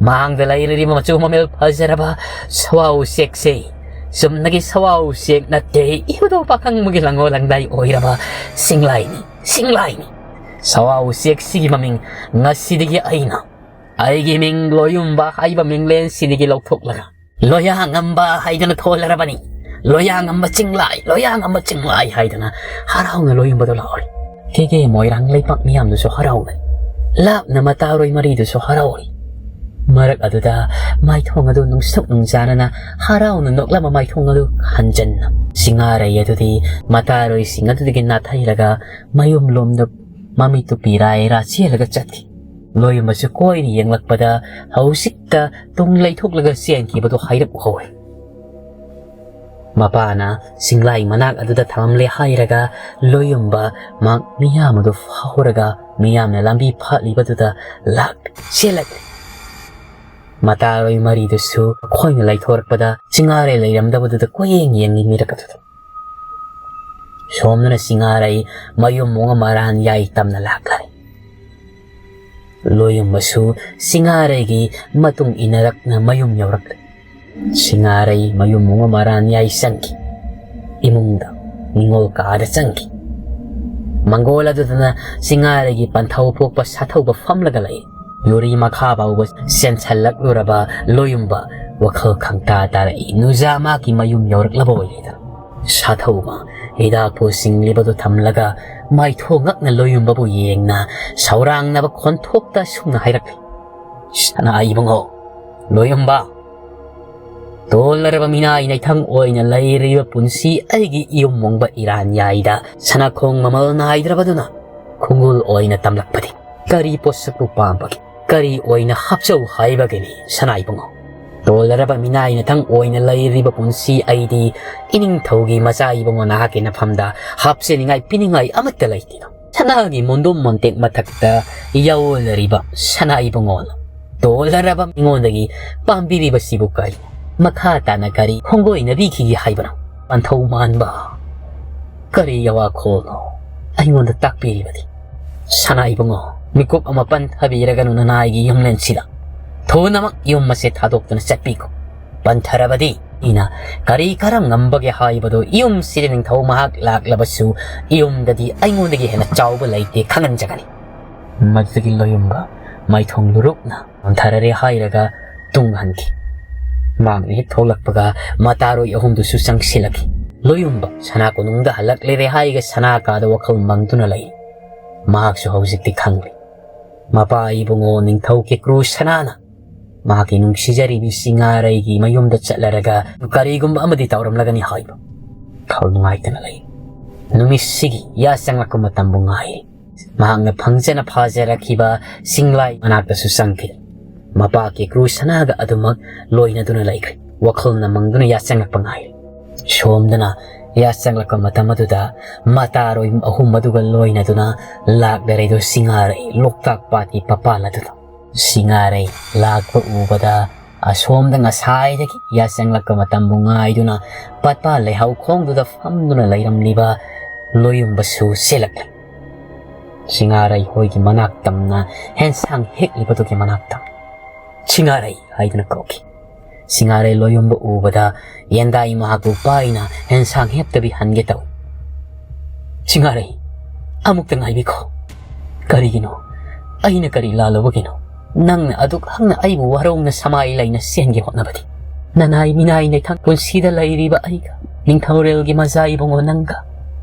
ꯃꯥꯡꯗ ꯂꯩꯔꯤꯕ ꯃꯆꯨ ꯃꯃꯦꯜ ꯐꯖꯔꯕ ꯁꯋꯥ ꯎꯆꯦꯛꯁꯦ ꯆꯨꯝꯅꯒꯤ ꯁꯋꯥ ꯎꯆꯦꯛ ꯅꯠꯇꯦ, ꯏꯕꯨꯙꯧ ꯄꯥꯈꯪꯕꯒꯤ ꯂꯪꯉꯣ ꯂꯪꯗꯥꯏ ꯑꯣꯏꯔꯕ ꯆꯤꯡꯂꯥꯏꯅꯤ, ꯆꯤꯡꯂꯥꯏꯅꯤ꯫ ꯁꯋꯥ ꯎꯆꯦꯛꯁꯤꯒꯤ ꯃꯃꯤꯡ ꯉꯁꯤꯗꯒꯤ ꯑꯩꯅ ꯑꯩꯒꯤ ꯃꯤꯡ ꯂꯣꯌꯨꯝꯕ ꯍꯥꯏꯕ ꯃꯤꯡꯂꯦꯟꯁꯤꯗꯒꯤ ꯂꯧꯊꯣꯛꯂꯒ ꯂꯣꯌꯥꯉꯝꯕ ꯍꯥꯏꯗꯨꯅ ꯊꯣꯜꯂꯔꯕꯅꯤ꯫ ꯂꯣꯌꯥꯉꯝꯕ ꯆꯤꯡꯂꯥꯏ, ꯂꯣꯌꯥꯉꯝꯕ ꯆꯤꯡꯂꯥꯏ ꯍꯥꯏꯗꯨꯅ ꯍꯔꯥꯎꯅ ꯂꯣꯌꯨꯝꯕꯗꯣ ꯂꯥꯎꯔꯤ꯫ ꯀꯦꯒꯦ ꯃꯣꯏꯔꯥꯡ ꯂꯩꯄꯥꯛ ꯃꯤꯌꯥꯝꯗꯨꯁꯨ ꯍꯔꯥꯎꯅꯩ꯫ ꯂꯥꯞꯅ ꯃꯇꯥꯔꯣꯏ ꯃꯔꯤꯗꯨꯁꯨ ꯍꯔꯥꯎꯔꯤ꯫ ꯃꯔꯛ ꯑꯗꯨꯗ ꯃꯥꯏꯊꯣꯡ ꯑꯗꯨ ꯅꯨꯡꯁꯨꯛ ꯅꯨꯡꯖꯥꯅꯅ ꯍꯔꯥꯎꯅ ꯅꯣꯛꯂꯝꯕ ꯃꯥꯏꯊꯣꯡ ꯑꯗꯨ ꯍꯟꯖꯟꯅ ꯁꯤꯡꯉꯥꯔꯩ ꯑꯗꯨꯗꯤ ꯃꯇꯥꯔꯣꯏꯁꯤꯡ ꯑꯗꯨꯗꯒꯤ ꯅꯥꯊꯩꯔꯒ ꯃꯌꯨꯝꯂꯣꯝꯗ ꯃꯃꯤꯠꯇꯨ ꯄꯤꯔꯥꯏꯔꯥ ꯆꯦꯜꯂꯒ ꯆꯠꯈꯤ꯫ ꯂꯣꯌꯨꯝꯕꯁꯨ ꯀꯣꯏꯅ ꯌꯦꯡꯂꯛꯄꯗ ꯍꯧꯖꯤꯛꯇ ꯇꯨꯡ ꯂꯩꯊꯣꯛꯂꯒ ꯆꯦꯟꯈꯤꯕꯗꯨ ꯍꯥꯏꯔꯞ ꯎꯍꯧꯏ꯫ ꯃꯄꯥꯅ ꯁꯤꯡꯂꯥꯏ ꯃꯅꯥꯛ ꯑꯗꯨꯗ ꯊꯝꯂꯦ ꯍꯥꯏꯔꯒ ꯂꯣꯌꯨꯝꯕ ꯃꯍꯥꯛ ꯃꯤꯌꯥꯝ ꯑꯗꯨ ꯐꯥꯎꯔꯒ ꯃꯤꯌꯥꯝꯅ ꯂꯝꯕꯤ ꯐꯥꯠꯂꯤꯕꯗꯨꯗ ꯂꯥꯛ ꯆꯦꯜꯂꯛꯂꯤ꯫ ꯃꯇꯥꯔꯣꯏ ꯃꯔꯤꯗꯨꯁꯨ ꯃꯈꯣꯏꯅ ꯂꯩꯊꯣꯔꯛꯄꯗ ꯁꯤꯡꯉꯥꯔꯩ ꯂꯩꯔꯝꯗꯕꯗꯨꯗ ꯀꯣꯏꯌꯦꯡ ꯌꯦꯡꯂꯤ ꯃꯤꯔꯛ ꯑꯗꯨꯗ꯫ ꯁꯣꯝꯗꯅ ꯁꯤꯡꯉꯥꯔꯩ ꯃꯌꯨꯝ ꯃꯨꯡ ꯃꯔꯥꯟ ꯌꯥꯏ ꯇꯝꯅ ꯂꯥꯛꯂꯔꯦ꯫ ꯂꯣꯌꯨꯝꯕꯁꯨ ꯁꯤꯡꯉꯥꯔꯩꯒꯤ ꯃꯇꯨꯡ ꯏꯟꯅꯔꯛꯅ ꯃꯌꯨꯝ ꯌꯧꯔꯛꯂꯦ꯫ ꯁꯤꯡꯉꯥꯔꯩ ꯃꯌꯨꯝ ꯃꯨꯡ ꯃꯔꯥꯟ ꯌꯥꯏ ꯆꯪꯈꯤ꯫ ꯏꯃꯨꯡꯗ ꯅꯤꯉꯣꯜ ꯀꯥꯗ ꯆꯪꯈꯤ꯫ ꯃꯪꯒꯣꯜ ꯑꯗꯨꯗꯅ ꯁꯤꯡꯉꯥꯔꯩꯒꯤ ꯄꯟꯊꯧ ꯄꯣꯛꯄ ꯁꯥꯊꯧꯕ ꯐꯝꯂꯒ ꯂꯩ꯫ ꯌꯨꯔꯤ ꯃꯈꯥ ꯐꯥꯎꯕ ꯆꯦꯟꯁꯜꯂꯛꯂꯨꯔꯕ ꯂꯣꯌꯨꯝꯕ ꯋꯥꯈꯜ ꯈꯪꯇꯥ ꯇꯥꯔꯛꯏ꯫ ꯅꯨꯖꯥ ꯃꯥꯒꯤ ꯃꯌꯨꯝ ꯌꯧꯔꯛꯂꯕ ꯑꯣꯏꯔꯦꯗ꯫ ꯁꯥꯊꯧꯕ ꯍꯤꯗꯥꯛꯄꯨ ꯁꯤꯡꯂꯤꯕꯗꯨ ꯊꯝꯂꯒ ꯃꯥꯏꯊꯣꯡ ꯉꯛꯅ ꯂꯣꯌꯨꯝꯕꯕꯨ ꯌꯦꯡꯅ ꯁꯧꯔꯥꯡꯅꯕ ꯈꯣꯟꯊꯣꯛꯇ ꯁꯨꯝꯅ ꯍꯥꯏꯔꯛꯂꯤ, "ꯁꯅꯥ ꯏꯕꯨꯡꯉꯣ, ꯂꯣꯌꯨꯝꯕ, ꯇꯣꯜꯂꯔꯕ ꯃꯤꯅꯥꯏ ꯅꯩꯊꯪ ꯑꯣꯏꯅ ꯂꯩꯔꯤꯕ ꯄꯨꯟꯁꯤ ꯑꯩꯒꯤ ꯏꯌꯨꯝ ꯃꯨꯡꯕ ꯏꯔꯥꯟ ꯌꯥꯏꯗ ꯁꯅꯥꯈꯣꯡ ꯃꯃꯜ ꯅꯥꯏꯗ꯭ꯔꯕꯗꯨꯅ ꯈꯣꯡꯒꯨꯜ ꯑꯣꯏꯅ ꯇꯝꯂꯛꯄꯗꯤ ꯀꯔꯤ ꯄꯣꯠꯁꯛꯄꯨ ꯄꯥꯝꯕꯒꯦ? ꯀꯔꯤ ꯑꯣꯏꯅ ꯍꯥꯞꯆꯧ ꯍꯥꯏꯕꯒꯤꯅꯤ ꯁꯅꯥ ꯏꯕꯨꯡꯉꯣ? ꯇꯣꯜꯂꯔꯕ ꯃꯤꯅꯥꯏ ꯅꯩꯊꯪ ꯑꯣꯏꯅ ꯂꯩꯔꯤꯕ ꯄꯨꯟꯁꯤ ꯑꯩꯗꯤ ꯏꯅꯤꯡꯊꯧꯒꯤ ꯃꯆꯥ ꯏꯕꯨꯡꯉꯣ ꯅꯍꯥꯛꯀꯤ ꯅꯐꯝꯗ ꯍꯥꯞꯆꯅꯤꯡꯉꯥꯏ ꯄꯤꯅꯤꯡꯉꯥꯏ ꯑꯃꯠꯇ ꯂꯩꯇꯦꯗꯣ꯫ ꯁꯅꯥꯒꯤ ꯃꯣꯟꯗꯨꯝ ꯃꯣꯟꯇꯦꯛ ꯃꯊꯛꯇ ꯌꯥꯑꯣꯜꯂꯔꯤꯕ ꯁꯅꯥ ꯏꯕꯨꯡꯉꯣꯅ ꯇꯣꯜꯂꯔꯕ ꯃꯤꯉꯣꯟꯗꯒꯤ ꯄꯥꯝꯕꯤꯔꯤꯕꯁꯤꯕꯨ ꯀꯔꯤ? ꯃꯈꯥ ꯇꯥꯅ ꯀꯔꯤ ꯈꯣꯡꯒꯣꯏꯅꯕꯤꯈꯤꯒꯦ ꯍꯥꯏꯕꯅꯣ? ꯄꯟꯊꯧ ꯃꯥꯟꯕ ꯀꯔꯤ ꯌꯋꯥꯈꯣꯜꯅꯣ ꯑꯩꯉꯣꯟꯗ ꯇꯥꯛꯄꯤꯔꯤꯕꯗꯤ? ꯁꯅꯥ ꯏꯕꯨꯡꯉꯣ, ꯃꯤꯀꯨꯞ ꯑꯃ ꯄꯟꯊꯕꯤꯔꯒꯅꯨ ꯅꯅꯥꯏꯒꯤ ꯌꯨꯝꯂꯦꯟꯁꯤꯗ꯫ ꯊꯨꯅꯃꯛ ꯌꯨꯝ ꯑꯁꯦ ꯊꯥꯗꯣꯛꯇꯨꯅ ꯆꯠꯄꯤꯈꯣ꯫ ꯄꯟꯊꯔꯕꯗꯤ ꯑꯩꯅ ꯀꯔꯤ ꯀꯔꯝ ꯉꯝꯕꯒꯦ ꯍꯥꯏꯕꯗꯨ ꯌꯨꯝꯁꯤꯗ ꯅꯤꯡꯊꯧ ꯃꯍꯥꯛ ꯂꯥꯛꯂꯕꯁꯨ ꯌꯨꯝꯗꯗꯤ ꯑꯩꯉꯣꯟꯗꯒꯤ ꯍꯦꯟꯅ ꯆꯥꯎꯕ ꯂꯩꯇꯦ ꯈꯪꯍꯟꯖꯒꯅꯤ꯫ ꯃꯗꯨꯗꯒꯤ ꯂꯣꯌꯨꯝꯕ ꯃꯥꯏꯊꯣꯡ ꯂꯨꯔꯨꯛꯅ ꯄꯟꯊꯔꯔꯦ ꯍꯥꯏꯔꯒ ꯇꯨꯡ ꯍꯟꯈꯤ꯫ ꯃꯍꯥꯛꯅ ꯍꯦꯛ ꯊꯣꯛꯂꯛꯄꯒ ꯃꯇꯥꯔꯣꯏ ꯑꯍꯨꯝꯗꯨꯁꯨ ꯆꯪꯁꯤꯜꯂꯛꯈꯤ꯫ ꯂꯣꯌꯨꯝꯕ ꯁꯅꯥ ꯀꯣꯅꯨꯡꯗ ꯍꯜꯂꯛꯂꯦꯔꯦ ꯍꯥꯏꯔꯒ ꯁꯅꯥ ꯀꯥꯗ ꯋꯥꯈꯜ ꯃꯪꯗꯨꯅ ꯂꯩ꯫ ꯃꯍꯥꯛꯁꯨ ꯍꯧꯖꯤꯛꯇꯤ ꯈꯪꯂꯦ꯫ ꯃꯄꯥ ꯏꯕꯨꯡꯉꯣ ꯅꯤꯡꯊꯧ ꯀꯦꯀ꯭ꯔꯨ ꯁꯅꯥꯅ ꯃꯍꯥꯛꯀꯤ ꯅꯨꯡꯁꯤꯖꯔꯤꯕꯤ ꯁꯤꯡꯉꯥꯔꯩꯒꯤ ꯃꯌꯨꯝꯗ ꯆꯠꯂꯔꯒ ꯀꯔꯤꯒꯨꯝꯕ ꯑꯃꯗꯤ ꯇꯧꯔꯝꯂꯒꯅꯤ ꯍꯥꯏꯕ ꯈꯜ ꯅꯨꯡꯉꯥꯏꯇꯅ ꯂꯩ꯫ ꯅꯨꯃꯤꯠꯁꯤꯒꯤ ꯌꯥ ꯆꯪꯂꯛꯄ ꯃꯇꯝꯕꯨ ꯉꯥꯏꯔꯤ꯫ ꯃꯍꯥꯛꯅ ꯐꯪꯖꯅ ꯐꯥꯖꯔꯛꯈꯤꯕ ꯁꯤꯡꯂꯥꯏ ꯃꯅꯥꯛꯇꯁꯨ ꯆꯪꯈꯤ꯫ ꯃꯄꯥ ꯀꯦꯀ꯭ꯔꯨ ꯁꯅꯥꯒ ꯑꯗꯨꯃꯛ ꯂꯣꯏꯅꯗꯨꯅ ꯂꯩꯈ꯭ꯔꯦ꯫ ꯋꯥꯈꯜꯅ ꯃꯪꯗꯨꯅ ꯌꯥ ꯆꯪꯂꯛꯄ ꯉꯥꯏꯔꯤ꯫ ꯁꯣꯝꯗꯅ ꯌꯥ ꯆꯪꯂꯛꯄ ꯃꯇꯝ ꯑꯗꯨꯗ ꯃꯇꯥꯔꯣꯏ ꯑꯍꯨꯝ ꯑꯗꯨꯒ ꯂꯣꯏꯅꯗꯨꯅ ꯂꯥꯛꯂꯔꯦꯗꯣ ꯁꯤꯡꯉꯥꯔꯩ ꯂꯣꯛꯇꯥꯛ ꯄꯥꯠꯀꯤ ꯄꯄꯥꯜ ꯑꯗꯨꯗ꯫ ꯁꯤꯡꯉꯥꯔꯩ ꯂꯥꯛꯄ ꯎꯕꯗ ꯑꯁꯣꯝꯗ ꯉꯁꯥꯏꯗꯒꯤ ꯌꯥ ꯆꯪꯂꯛꯄ ꯃꯇꯝꯕꯨ ꯉꯥꯏꯗꯨꯅ ꯄꯠꯄꯥ ꯂꯩꯍꯥꯎ ꯈꯣꯡꯗꯨꯗ ꯐꯝꯗꯨꯅ ꯂꯩꯔꯝꯂꯤꯕ ꯂꯣꯌꯨꯝꯕꯁꯨ ꯆꯦꯜꯂꯛꯂꯦ꯫ ꯁꯤꯡꯉꯥꯔꯩ ꯍꯣꯏꯒꯤ ꯃꯅꯥꯛ ꯇꯝꯅ ꯍꯦꯟꯁꯥꯡ ꯍꯦꯛꯂꯤꯕꯗꯨꯒꯤ ꯃꯅꯥꯛꯇ ꯁꯤꯡꯉꯥꯔꯩ ꯍꯥꯏꯗꯨꯅ ꯀꯧꯈꯤ꯫ ꯁꯤꯡꯉꯥꯔꯩ ꯂꯣꯌꯨꯝꯕ ꯎꯕꯗ ꯌꯦꯟꯗꯥꯏ ꯃꯍꯥꯛꯄꯨ ꯄꯥꯏꯅ ꯍꯦꯟꯁꯥꯡ ꯍꯦꯞꯇꯕꯤ ꯍꯟꯒꯦ ꯇꯧꯏ꯫ ꯁꯤꯡꯉꯥꯔꯩ, ꯑꯃꯨꯛꯇ ꯉꯥꯏꯕꯤꯈꯣ꯫ ꯀꯔꯤꯒꯤꯅꯣ? ꯑꯩꯅ ꯀꯔꯤ ꯂꯥꯜꯂꯨꯕꯒꯤꯅꯣ? ꯅꯪꯅ ꯑꯗꯨꯛ ꯍꯛꯅ ꯑꯩꯕꯨ ꯋꯥꯔꯧꯅ ꯁꯃꯥꯏ ꯂꯩꯅ ꯆꯦꯟꯒꯦ ꯍꯣꯠꯅꯕꯗꯤ? ꯅꯅꯥꯏ ꯃꯤꯅꯥꯏ ꯅꯩꯊꯪ ꯄꯨꯟꯁꯤꯗ ꯂꯩꯔꯤꯕ ꯑꯩꯒ ꯅꯤꯡꯊꯧꯔꯦꯜꯒꯤ ꯃꯖꯥ ꯏꯕꯨꯡꯉꯣ ꯅꯪꯒ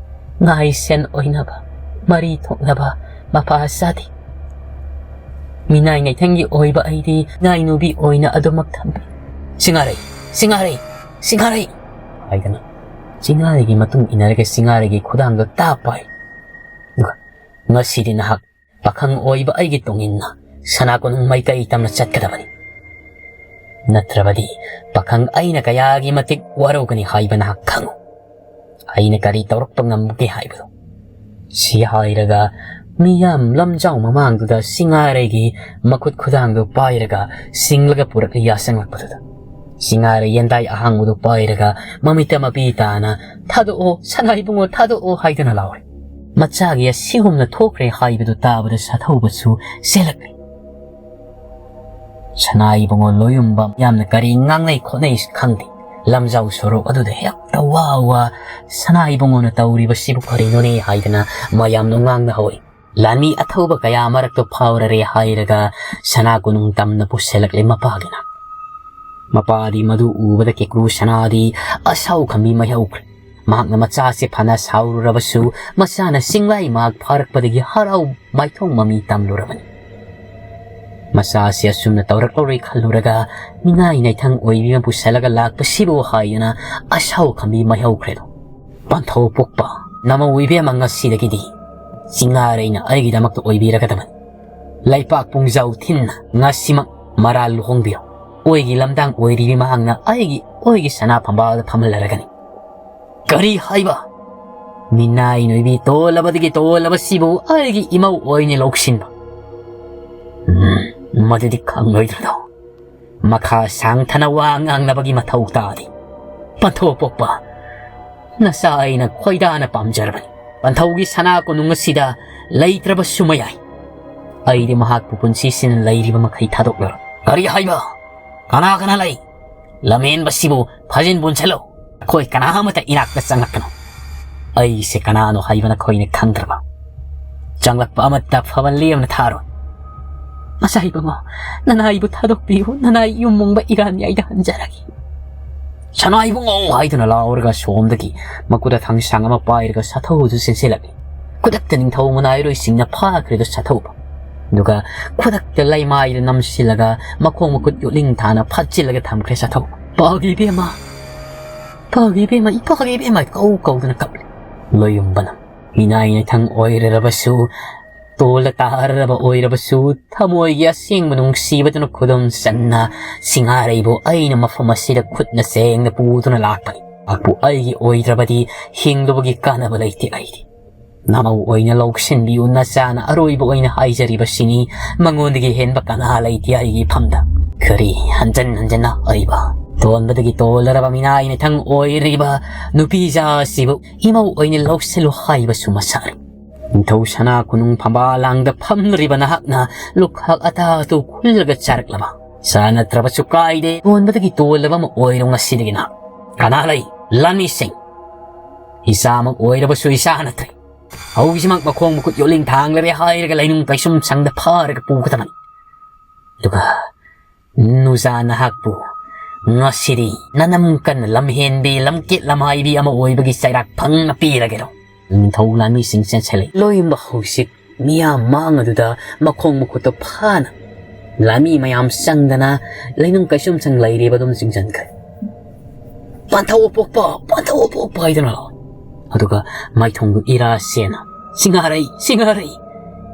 ꯉꯥꯏ ꯁꯦꯟ ꯑꯣꯏꯅꯕ, ꯃꯔꯤ ꯊꯣꯛꯅꯕ ꯃꯄꯥ ꯆꯥꯗꯦ꯫ ꯃꯤꯅꯥꯏ ꯅꯩꯊꯪꯒꯤ ꯑꯣꯏꯕ ꯑꯩꯗꯤ ꯉꯥꯏꯅꯨꯕꯤ ꯑꯣꯏꯅ ꯑꯗꯨꯃꯛ ꯊꯝꯕꯤ꯫ ꯁꯤꯡꯉꯥꯔꯩ, ꯁꯤꯡꯉꯥꯔꯩ, ꯁꯤꯡꯉꯥꯔꯩ ꯍꯥꯏꯗꯅ ꯁꯤꯡꯉꯥꯔꯩꯒꯤ ꯃꯇꯨꯡ ꯏꯟꯅꯔꯒ ꯁꯤꯡꯉꯥꯔꯩꯒꯤ ꯈꯨꯗꯥꯡꯗꯣ ꯇꯥꯞ ꯄꯥꯏ꯫ ꯑꯗꯨꯒ ꯉꯁꯤꯗꯤ ꯅꯍꯥꯛ ꯄꯥꯈꯪ ꯑꯣꯏꯕ ꯑꯩꯒꯤ ꯇꯨꯡ ꯏꯟꯅ ꯁꯅꯥ ꯀꯣꯅꯨꯡ ꯃꯥꯏꯀꯩ ꯇꯝꯅ ꯆꯠꯀꯗꯕꯅꯤ꯫ ꯅꯠꯇ꯭ꯔꯕꯗꯤ ꯄꯥꯈꯪ ꯑꯩꯅ ꯀꯌꯥꯒꯤ ꯃꯇꯤꯛ ꯋꯥꯔꯧꯒꯅꯤ ꯍꯥꯏꯕ ꯅꯍꯥꯛ ꯈꯪꯉꯨ꯫ ꯑꯩꯅ ꯀꯔꯤ ꯇꯧꯔꯛꯄ ꯉꯝꯒꯦ ꯍꯥꯏꯕꯗꯣ꯫ ꯁꯤ ꯍꯥꯏꯔꯒ ꯃꯤꯌꯥꯝ ꯂꯝꯖꯥꯎ ꯃꯃꯥꯡꯗꯨꯗ ꯁꯤꯡꯉꯥꯔꯩꯒꯤ ꯃꯈꯨꯠ ꯈꯨꯗꯥꯡꯗꯨ ꯄꯥꯏꯔꯒ ꯁꯤꯡꯂꯒ ꯄꯨꯔꯛꯂꯤ ꯌꯥꯁꯪꯂꯛꯄꯗꯨꯗ꯫ ꯁꯤꯡꯉꯥꯔꯩ ꯌꯦꯟꯗꯥꯏ ꯑꯍꯥꯡꯕꯗꯨ ꯄꯥꯏꯔꯒ ꯃꯃꯤꯠꯇ ꯃꯄꯤ ꯇꯥꯅ "ꯊꯥꯗꯣꯛꯑꯣ, ꯁꯅꯥ ꯏꯕꯨꯡꯉꯣ, ꯊꯥꯗꯣꯛꯑꯣ" ꯍꯥꯏꯗꯨꯅ ꯂꯥꯎꯔꯦ꯫ ꯃꯆꯥꯒꯤ ꯑꯁꯤꯒꯨꯝꯅ ꯊꯣꯛꯈ꯭ꯔꯦ ꯍꯥꯏꯕꯗꯨ ꯇꯥꯕꯗ ꯁꯥꯊꯧꯕꯁꯨ ꯆꯦꯜꯂꯛꯂꯦ꯫ ꯁꯅꯥ ꯏꯕꯨꯡꯉꯣ ꯂꯣꯌꯨꯝꯕ ꯌꯥꯝꯅ ꯀꯔꯤ ꯉꯥꯡꯅꯩ ꯈꯣꯠꯅꯩ ꯈꯪꯗꯦ꯫ ꯂꯝꯖꯥꯎ ꯁꯣꯔꯣꯛ ꯑꯗꯨꯗ ꯍꯦꯛꯇ ꯋꯥ ꯋꯥ "ꯁꯅꯥ ꯏꯕꯨꯡꯉꯣꯅ ꯇꯧꯔꯤꯕꯁꯤꯕꯨ ꯀꯔꯤꯅꯣꯅꯦ?" ꯍꯥꯏꯗꯅ ꯃꯌꯥꯝꯅ ꯉꯥꯡꯅ ꯍꯧꯔꯛꯏ꯫ ꯂꯥꯟꯃꯤ ꯑꯊꯧꯕ ꯀꯌꯥ ꯃꯔꯛꯇ ꯐꯥꯎꯔꯔꯦ ꯍꯥꯏꯔꯒ ꯁꯅꯥ ꯀꯣꯅꯨꯡ ꯇꯝꯅ ꯄꯨꯁꯤꯜꯂꯛꯂꯦ ꯃꯄꯥꯒꯤ ꯅꯥꯛꯇ꯫ ꯃꯄꯥꯗꯤ ꯃꯗꯨ ꯎꯕꯗ ꯀꯦꯀ꯭ꯔꯨ ꯁꯅꯥꯗꯤ ꯑꯁꯥꯎ ꯈꯝꯕꯤ ꯃꯩꯍꯧꯈ꯭ꯔꯦ꯫ ꯃꯍꯥꯛꯅ ꯃꯆꯥꯁꯦ ꯐꯅ ꯁꯥꯎꯔꯨꯔꯕꯁꯨ ꯃꯆꯥꯅ ꯁꯤꯡꯂꯥꯏ ꯃꯍꯥꯛ ꯐꯥꯔꯛꯄꯗꯒꯤ ꯍꯔꯥꯎ ꯃꯥꯏꯊꯣꯡ ꯃꯃꯤ ꯇꯝꯂꯨꯔꯕꯅꯤ꯫ ꯃꯆꯥꯁꯤ ꯑꯁꯨꯝꯅ ꯇꯧꯔꯛꯂꯔꯣꯏ ꯈꯜꯂꯨꯔꯒ ꯃꯤꯅꯥꯏ ꯅꯥꯏꯊꯪ ꯑꯣꯏꯕꯤ ꯑꯃ ꯄꯨꯁꯜꯂꯒ ꯂꯥꯛꯄꯁꯤꯕꯨ ꯍꯥꯏꯗꯨꯅ ꯑꯁꯥꯎ ꯈꯝꯕꯤ ꯃꯥꯏꯍꯧꯈ꯭ꯔꯦꯗꯣ꯫ ꯄꯟꯊꯧ ꯄꯣꯛꯄ, ꯅꯃꯧ ꯏꯕꯦꯝꯃ ꯉꯁꯤꯗꯒꯤꯗꯤ ꯆꯤꯡꯉꯥꯔꯩꯅ ꯑꯩꯒꯤꯗꯃꯛꯇ ꯑꯣꯏꯕꯤꯔꯒꯗꯕꯅꯤ꯫ ꯂꯩꯄꯥꯛ ꯄꯨꯡꯖꯥꯎ ꯊꯤꯟꯅ ꯉꯁꯤꯃꯛ ꯃꯔꯥꯜ ꯂꯨꯍꯣꯡꯕꯤꯔꯣ꯫ ꯑꯣꯏꯒꯤ ꯂꯝꯗꯥꯡ ꯑꯣꯏꯔꯤꯕꯤ ꯃꯍꯥꯛꯅ ꯑꯩꯒꯤ ꯑꯣꯏꯒꯤ ꯁꯅꯥ ꯐꯝꯕꯥꯜꯗ ꯐꯝꯍꯜꯂꯔꯒꯅꯤ꯫ ꯀꯔꯤ ꯍꯥꯏꯕ? ꯃꯤꯅꯥꯏ ꯅꯣꯏꯕꯤ ꯇꯣꯜꯂꯕꯗꯒꯤ ꯇꯣꯜꯂꯕꯁꯤꯕꯨ ꯑꯩꯒꯤ ꯏꯃꯧ ꯑꯣꯏꯅ ꯂꯧꯁꯤꯟꯕ? ꯎꯝ, ꯃꯗꯨꯗꯤ ꯈꯪꯂꯣꯏꯗ꯭ꯔꯗꯣ꯫ ꯃꯈꯥ ꯁꯥꯡꯊꯅ ꯋꯥ ꯉꯥꯡꯅꯕꯒꯤ ꯃꯊꯧ ꯇꯥꯗꯦ꯫ ꯄꯟꯊꯧ ꯄꯣꯛꯄ, ꯅꯆꯥ ꯑꯩꯅ ꯈꯣꯏꯗꯥꯅ ꯄꯥꯝꯖꯔꯕꯅꯤ꯫ ꯄꯟꯊꯧꯒꯤ ꯁꯅꯥ ꯀꯣꯅꯨꯡ ꯑꯁꯤꯗ ꯂꯩꯇ꯭ꯔꯕꯁꯨ ꯃꯌꯥꯏ꯫ ꯑꯩꯗꯤ ꯃꯍꯥꯛꯄꯨ ꯄꯨꯟꯁꯤꯁꯤꯅ ꯂꯩꯔꯤꯕ ꯃꯈꯩ ꯊꯥꯗꯣꯛꯂꯔꯣꯏ꯫ ꯀꯔꯤ ꯍꯥꯏꯕ? ꯀꯅꯥ ꯀꯅꯥ ꯂꯩ? ꯂꯝꯍꯦꯟꯕꯁꯤꯕꯨ ꯐꯥꯖꯤꯟ ꯄꯨꯟꯁꯤꯜꯂꯨ꯫ ꯑꯩꯈꯣꯏ ꯀꯅꯥ ꯑꯃꯠꯇ ꯏꯅꯥꯛꯇ ꯆꯪꯂꯛꯀꯅꯨ꯫ ꯑꯩꯁꯦ ꯀꯅꯥꯅꯣ ꯍꯥꯏꯕ ꯅꯈꯣꯏꯅ ꯈꯪꯗ꯭ꯔꯕ? ꯆꯪꯂꯛꯄ ꯑꯃꯠꯇ ꯐꯕ ꯂꯦꯝꯅ ꯊꯥꯔꯣꯏ꯫ ꯃꯁꯥ ꯏꯕꯨꯡꯉꯣ, ꯅꯅꯥꯏꯕꯨ ꯊꯥꯗꯣꯛꯄꯤꯌꯨ, ꯅꯅꯥꯏ ꯌꯨꯝ ꯃꯨꯡꯕ ꯏꯔꯥꯟꯌꯥꯏꯗ ꯍꯟꯖꯔꯒꯦ꯫ ꯁꯅꯥ ꯏꯕꯨꯡꯉꯣ ꯍꯥꯏꯗꯨꯅ ꯂꯥꯎꯔꯒ ꯁꯣꯝꯗꯒꯤ ꯃꯈꯨꯠꯇ ꯊꯥꯡꯁꯥꯡ ꯑꯃ ꯄꯥꯏꯔꯒ ꯁꯥꯊꯧꯗꯨ ꯆꯦꯟꯁꯤꯜꯂꯛꯂꯤ꯫ ꯈꯨꯗꯛꯇ ꯅꯤꯡꯊꯧ ꯃꯅꯥꯏꯔꯣꯏꯁꯤꯡꯅ ꯐꯥꯈ꯭ꯔꯦꯗꯣ ꯁꯥꯊꯧꯕ꯫ ꯑꯗꯨꯒ ꯈꯨꯗꯛꯇ ꯂꯩꯃꯥꯏꯗ ꯅꯝꯁꯤꯜꯂꯒ ꯃꯈꯣꯡ ꯃꯈꯨꯠ ꯌꯣꯠꯂꯤꯡ ꯊꯥꯅ ꯐꯥꯠꯆꯤꯜꯂꯒ ꯊꯝꯈ꯭ꯔꯦ ꯁꯥꯊꯧꯕ꯫ ꯄꯥꯒꯦ ꯏꯕꯦꯝꯃ, ꯄꯥꯒꯦ ꯏꯕꯦꯝꯃ, ꯏꯄꯥꯒꯦ ꯏꯕꯦꯝꯃ ꯀꯧ ꯀꯧꯗꯨꯅ ꯀꯞꯂꯤ꯫ ꯂꯣꯌꯨꯝꯕꯅ ꯃꯤꯅꯥꯏ ꯅꯥꯏꯊꯪ ꯑꯣꯏꯔꯔꯕꯁꯨ, ꯇꯣꯜꯂ ꯇꯥꯔꯔꯕ ꯑꯣꯏꯔꯕꯁꯨ, ꯊꯃꯣꯏꯒꯤ ꯑꯁꯦꯡꯕ ꯅꯨꯡꯁꯤꯕꯗꯨꯅ ꯈꯨꯗꯨꯝ ꯆꯟꯅ ꯁꯤꯡꯉꯥꯔꯩꯕꯨ ꯑꯩꯅ ꯃꯐꯝ ꯑꯁꯤꯗ ꯈꯨꯠꯅ ꯆꯦꯡꯅ ꯄꯨꯗꯨꯅ ꯂꯥꯛꯄꯅꯤ꯫ ꯃꯍꯥꯛꯄꯨ ꯑꯩꯒꯤ ꯑꯣꯏꯗ꯭ꯔꯕꯗꯤ ꯍꯤꯡꯂꯨꯕꯒꯤ ꯀꯥꯟꯅꯕ ꯂꯩꯇꯦ ꯑꯩꯗꯤ꯫ ꯅꯃꯧ ꯑꯣꯏꯅ ꯂꯧꯁꯤꯟꯕꯤꯌꯨ, ꯅꯆꯥꯅ ꯑꯔꯣꯏꯕ ꯑꯣꯏꯅ ꯍꯥꯏꯖꯔꯤꯕꯁꯤꯅꯤ, ꯃꯉꯣꯟꯗꯒꯤ ꯍꯦꯟꯕ ꯀꯅꯥ ꯂꯩꯇꯦ ꯑꯩꯒꯤ ꯏꯐꯝꯗ꯫ ꯀꯔꯤ ꯍꯟꯖꯟ ꯍꯟꯖꯟꯅ ꯍꯥꯏꯕ? ꯇꯣꯟꯕꯗꯒꯤ ꯇꯣꯜꯂꯔꯕ ꯃꯤꯅꯥꯏ ꯅꯥꯏꯊꯪ ꯑꯣꯏꯔꯤꯕ ꯅꯨꯄꯤꯖꯥ ꯑꯁꯤꯕꯨ ꯏꯃꯧ ꯑꯣꯏꯅ ꯂꯧꯁꯤꯜꯂꯨ ꯍꯥꯏꯕꯁꯨ ꯃꯁꯥꯔꯤ꯫ ꯅꯤꯡꯊꯧ ꯁꯅꯥ ꯀꯣꯅꯨꯡ ꯐꯝꯕꯥꯜ ꯂꯥꯡꯗ ꯐꯝꯂꯤꯕ ꯅꯍꯥꯛꯅ ꯂꯨꯈꯥꯛ ꯑꯇꯥ ꯑꯇꯨ ꯈꯨꯜꯂꯒ ꯆꯥꯔꯛꯂꯕ? ꯆꯥ ꯅꯠꯇ꯭ꯔꯕꯁꯨ ꯀꯥꯏꯗꯦ, ꯇꯣꯟꯕꯗꯒꯤ ꯇꯣꯜꯂꯕ ꯑꯃ ꯑꯣꯏꯔꯣ ꯉꯁꯤꯗꯒꯤ ꯅꯍꯥꯛ꯫ ꯀꯅꯥ ꯂꯩ? ꯂꯥꯟꯃꯤꯁꯤꯡ! ꯏꯆꯥꯃꯛ ꯑꯣꯏꯔꯕꯁꯨ ꯏꯆꯥ ꯅꯠꯇ꯭ꯔꯦ꯫ ꯍꯧꯖꯤꯛꯃꯛ ꯃꯈꯣꯡ ꯃꯈꯨꯠ ꯌꯣꯠꯂꯤꯡ ꯊꯥꯡꯂꯔꯦ ꯍꯥꯏꯔꯒ ꯂꯩꯅꯨꯡ ꯀꯩꯁꯨꯝ ꯁꯪꯗ ꯐꯥꯔꯒ ꯄꯨꯒꯗꯕꯅꯤ꯫ ꯑꯗꯨꯒ ꯅꯨꯖꯥ ꯅꯍꯥꯛꯄꯨ ꯉꯁꯤꯗꯤ ꯅꯅꯝ ꯀꯟꯅ ꯂꯝꯍꯦꯟꯕꯤ, ꯂꯝꯀꯦꯠ ꯂꯝꯍꯥꯏꯕꯤ ꯑꯃ ꯑꯣꯏꯕꯒꯤ ꯆꯩꯔꯥꯛ ꯐꯪꯅ ꯄꯤꯔꯒꯦꯔꯣ? ꯅꯤꯡꯊꯧ ꯂꯥꯟꯃꯤꯁꯤꯡ ꯆꯦꯟꯁꯤꯜꯂꯛꯏ꯫ ꯂꯣꯏꯌꯨꯝꯕ ꯍꯧꯖꯤꯛ ꯃꯤꯌꯥꯝ ꯃꯥꯡ ꯑꯗꯨꯗ ꯃꯈꯣꯡ ꯃꯈꯨꯠꯇ ꯐꯥꯅ ꯂꯥꯟꯃꯤ ꯃꯌꯥꯝ ꯆꯪꯗꯅ ꯂꯩꯅꯨꯡ ꯀꯩꯁꯨꯝꯁꯪ ꯂꯩꯔꯤꯕ ꯑꯗꯨꯝ ꯆꯤꯡꯁꯤꯟꯈ꯭ꯔꯦ꯫ "ꯄꯥꯟꯊꯧ ꯑꯄꯣꯛꯄ, ꯄꯥꯟꯊꯧ ꯑꯄꯣꯛꯄ" ꯍꯥꯏꯗꯨꯅ ꯂꯥꯎ꯫ ꯑꯗꯨꯒ ꯃꯥꯏꯊꯣꯡꯗꯨ ꯏꯔꯥ ꯁꯦꯟꯅ, "ꯁꯤꯡꯍꯥꯔꯩ, ꯁꯤꯡꯍꯥꯔꯩ,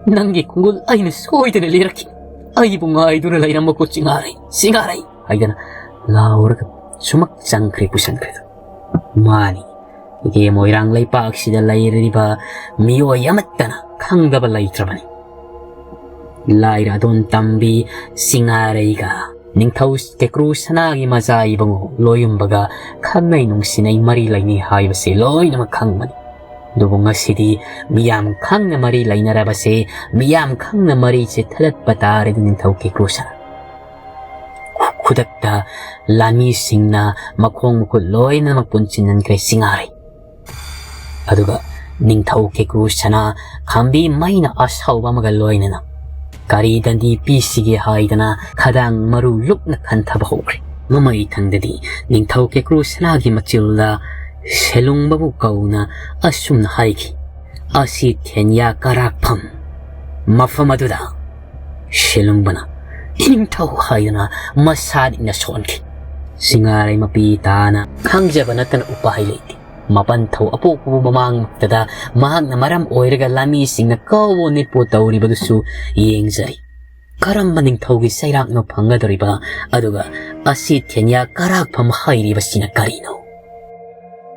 ꯅꯪꯒꯤ ꯈꯣꯡꯒꯨꯜ ꯑꯩꯅ ꯁꯣꯏꯗꯅ ꯂꯤꯔꯛꯈꯤ꯫ ꯑꯩꯕꯨ ꯉꯥꯏꯗꯨꯅ ꯂꯩꯔꯝꯃꯨꯀꯣ ꯁꯤꯡꯍꯥꯔꯩ, ꯁꯤꯡꯍꯥꯔꯩ" ꯍꯥꯏꯗꯅ ꯂꯥꯎꯔꯒ ꯁꯨꯃꯛ ꯆꯪꯈ꯭ꯔꯦ, ꯄꯨꯁꯟꯈ꯭ꯔꯦ꯫ ꯃꯥꯅꯤ, ꯏꯀꯦ ꯃꯣꯏꯔꯥꯡ ꯂꯩꯄꯥꯛꯁꯤꯗ ꯂꯩꯔꯤꯕ ꯃꯤꯑꯣꯏ ꯑꯃꯠꯇꯅ ꯈꯪꯗꯕ ꯂꯩꯇ꯭ꯔꯕꯅꯤ꯫ ꯂꯥꯏꯔ ꯑꯗꯣꯟ ꯇꯝꯕꯤ ꯁꯤꯡꯍꯥꯔꯩꯒ ꯅꯤꯡꯊꯧ ꯀꯦꯀ꯭ꯔꯨ ꯁꯅꯥꯒꯤ ꯃꯆꯥ ꯏꯕꯨꯡꯉꯣ ꯂꯣꯌꯨꯝꯕꯒ ꯈꯪꯅꯩ ꯅꯨꯡꯁꯤꯅꯩ ꯃꯔꯤ ꯂꯩꯅꯩ ꯍꯥꯏꯕꯁꯤ ꯂꯣꯏꯅꯃꯛ ꯈꯪꯕꯅꯤ꯫ ꯑꯗꯨꯕꯨ ꯉꯁꯤꯗꯤ ꯃꯤꯌꯥꯝ ꯈꯪꯅ ꯃꯔꯤ ꯂꯩꯅꯔꯕꯁꯦ, ꯃꯤꯌꯥꯝ ꯈꯪꯅ ꯃꯔꯤꯁꯦ ꯊꯠꯂꯠꯄ ꯇꯥꯔꯦ ꯅꯤꯡꯊꯧ ꯀꯦꯀ꯭ꯔꯨ ꯁꯅꯥ꯫ ꯈꯨꯗꯛꯇ ꯂꯥꯟꯃꯤꯁꯤꯡꯅ ꯃꯈꯣꯡ ꯃꯈꯨꯠ ꯂꯣꯏꯅꯃꯛ ꯄꯨꯟꯁꯤꯟꯍꯟꯈ꯭ꯔꯦ ꯁꯤꯡꯍꯥꯔꯩ꯫ ꯑꯗꯨꯒ ꯅꯤꯡꯊꯧ ꯀꯦꯀ꯭ꯔꯨ ꯁꯅꯥ ꯈꯥꯝꯕꯤ ꯃꯩꯅ ꯑꯁꯥꯎꯕ ꯑꯃꯒ ꯂꯣꯏꯅꯅ ꯀꯔꯤ ꯗꯟꯗꯤ ꯄꯤꯁꯤꯒꯦ ꯍꯥꯏꯗꯅ ꯈꯗꯥꯡ ꯃꯔꯨ ꯂꯨꯞꯅ ꯈꯟꯊꯕ ꯍꯧꯈ꯭ꯔꯦ꯫ ꯃꯃꯩ ꯊꯪꯗꯗꯤ ꯅꯤꯡꯊꯧ ꯀꯦꯀ꯭ꯔꯨ ꯁꯅꯥꯒꯤ ꯃꯆꯤꯜꯗ ꯁꯦꯂꯨꯡꯕꯕꯨ ꯀꯧꯅ ꯑꯁꯨꯝꯅ ꯍꯥꯏꯈꯤ, "ꯑꯁꯤ ꯊꯦꯟꯌꯥ ꯀꯔꯥꯛꯐꯝ ꯃꯐꯝ ꯑꯗꯨꯗ ꯁꯦꯂꯨꯡꯕꯅ ꯅꯤꯡꯊꯧ" ꯍꯥꯏꯗꯨꯅ ꯃꯁꯥ ꯅꯤꯛꯅ ꯁꯣꯟꯈꯤ꯫ ꯁꯤꯡꯍꯥꯔꯩ ꯃꯄꯤ ꯇꯥꯅ ꯈꯪꯖꯕ ꯅꯠꯇꯅ ꯎꯄꯥꯏ ꯂꯩꯇꯦ꯫ ꯃꯄꯟꯊꯧ ꯑꯄꯣꯛꯄꯕꯨ ꯃꯃꯥꯡꯃꯛꯇꯗ ꯃꯍꯥꯛꯅ ꯃꯔꯝ ꯑꯣꯏꯔꯒ ꯂꯥꯟꯃꯤꯁꯤꯡꯅ ꯀꯧꯕ ꯅꯤꯠꯄꯨ ꯇꯧꯔꯤꯕꯗꯨꯁꯨ ꯌꯦꯡꯖꯔꯤ꯫ ꯀꯔꯝꯕ ꯅꯤꯡꯊꯧꯒꯤ ꯆꯩꯔꯥꯛꯅꯣ ꯐꯪꯒꯗꯧꯔꯤꯕ? ꯑꯗꯨꯒ ꯑꯁꯤ ꯊꯦꯟꯌꯥ ꯀꯔꯥꯛꯐꯝ ꯍꯥꯏꯔꯤꯕꯁꯤꯅ ꯀꯔꯤꯅꯣ?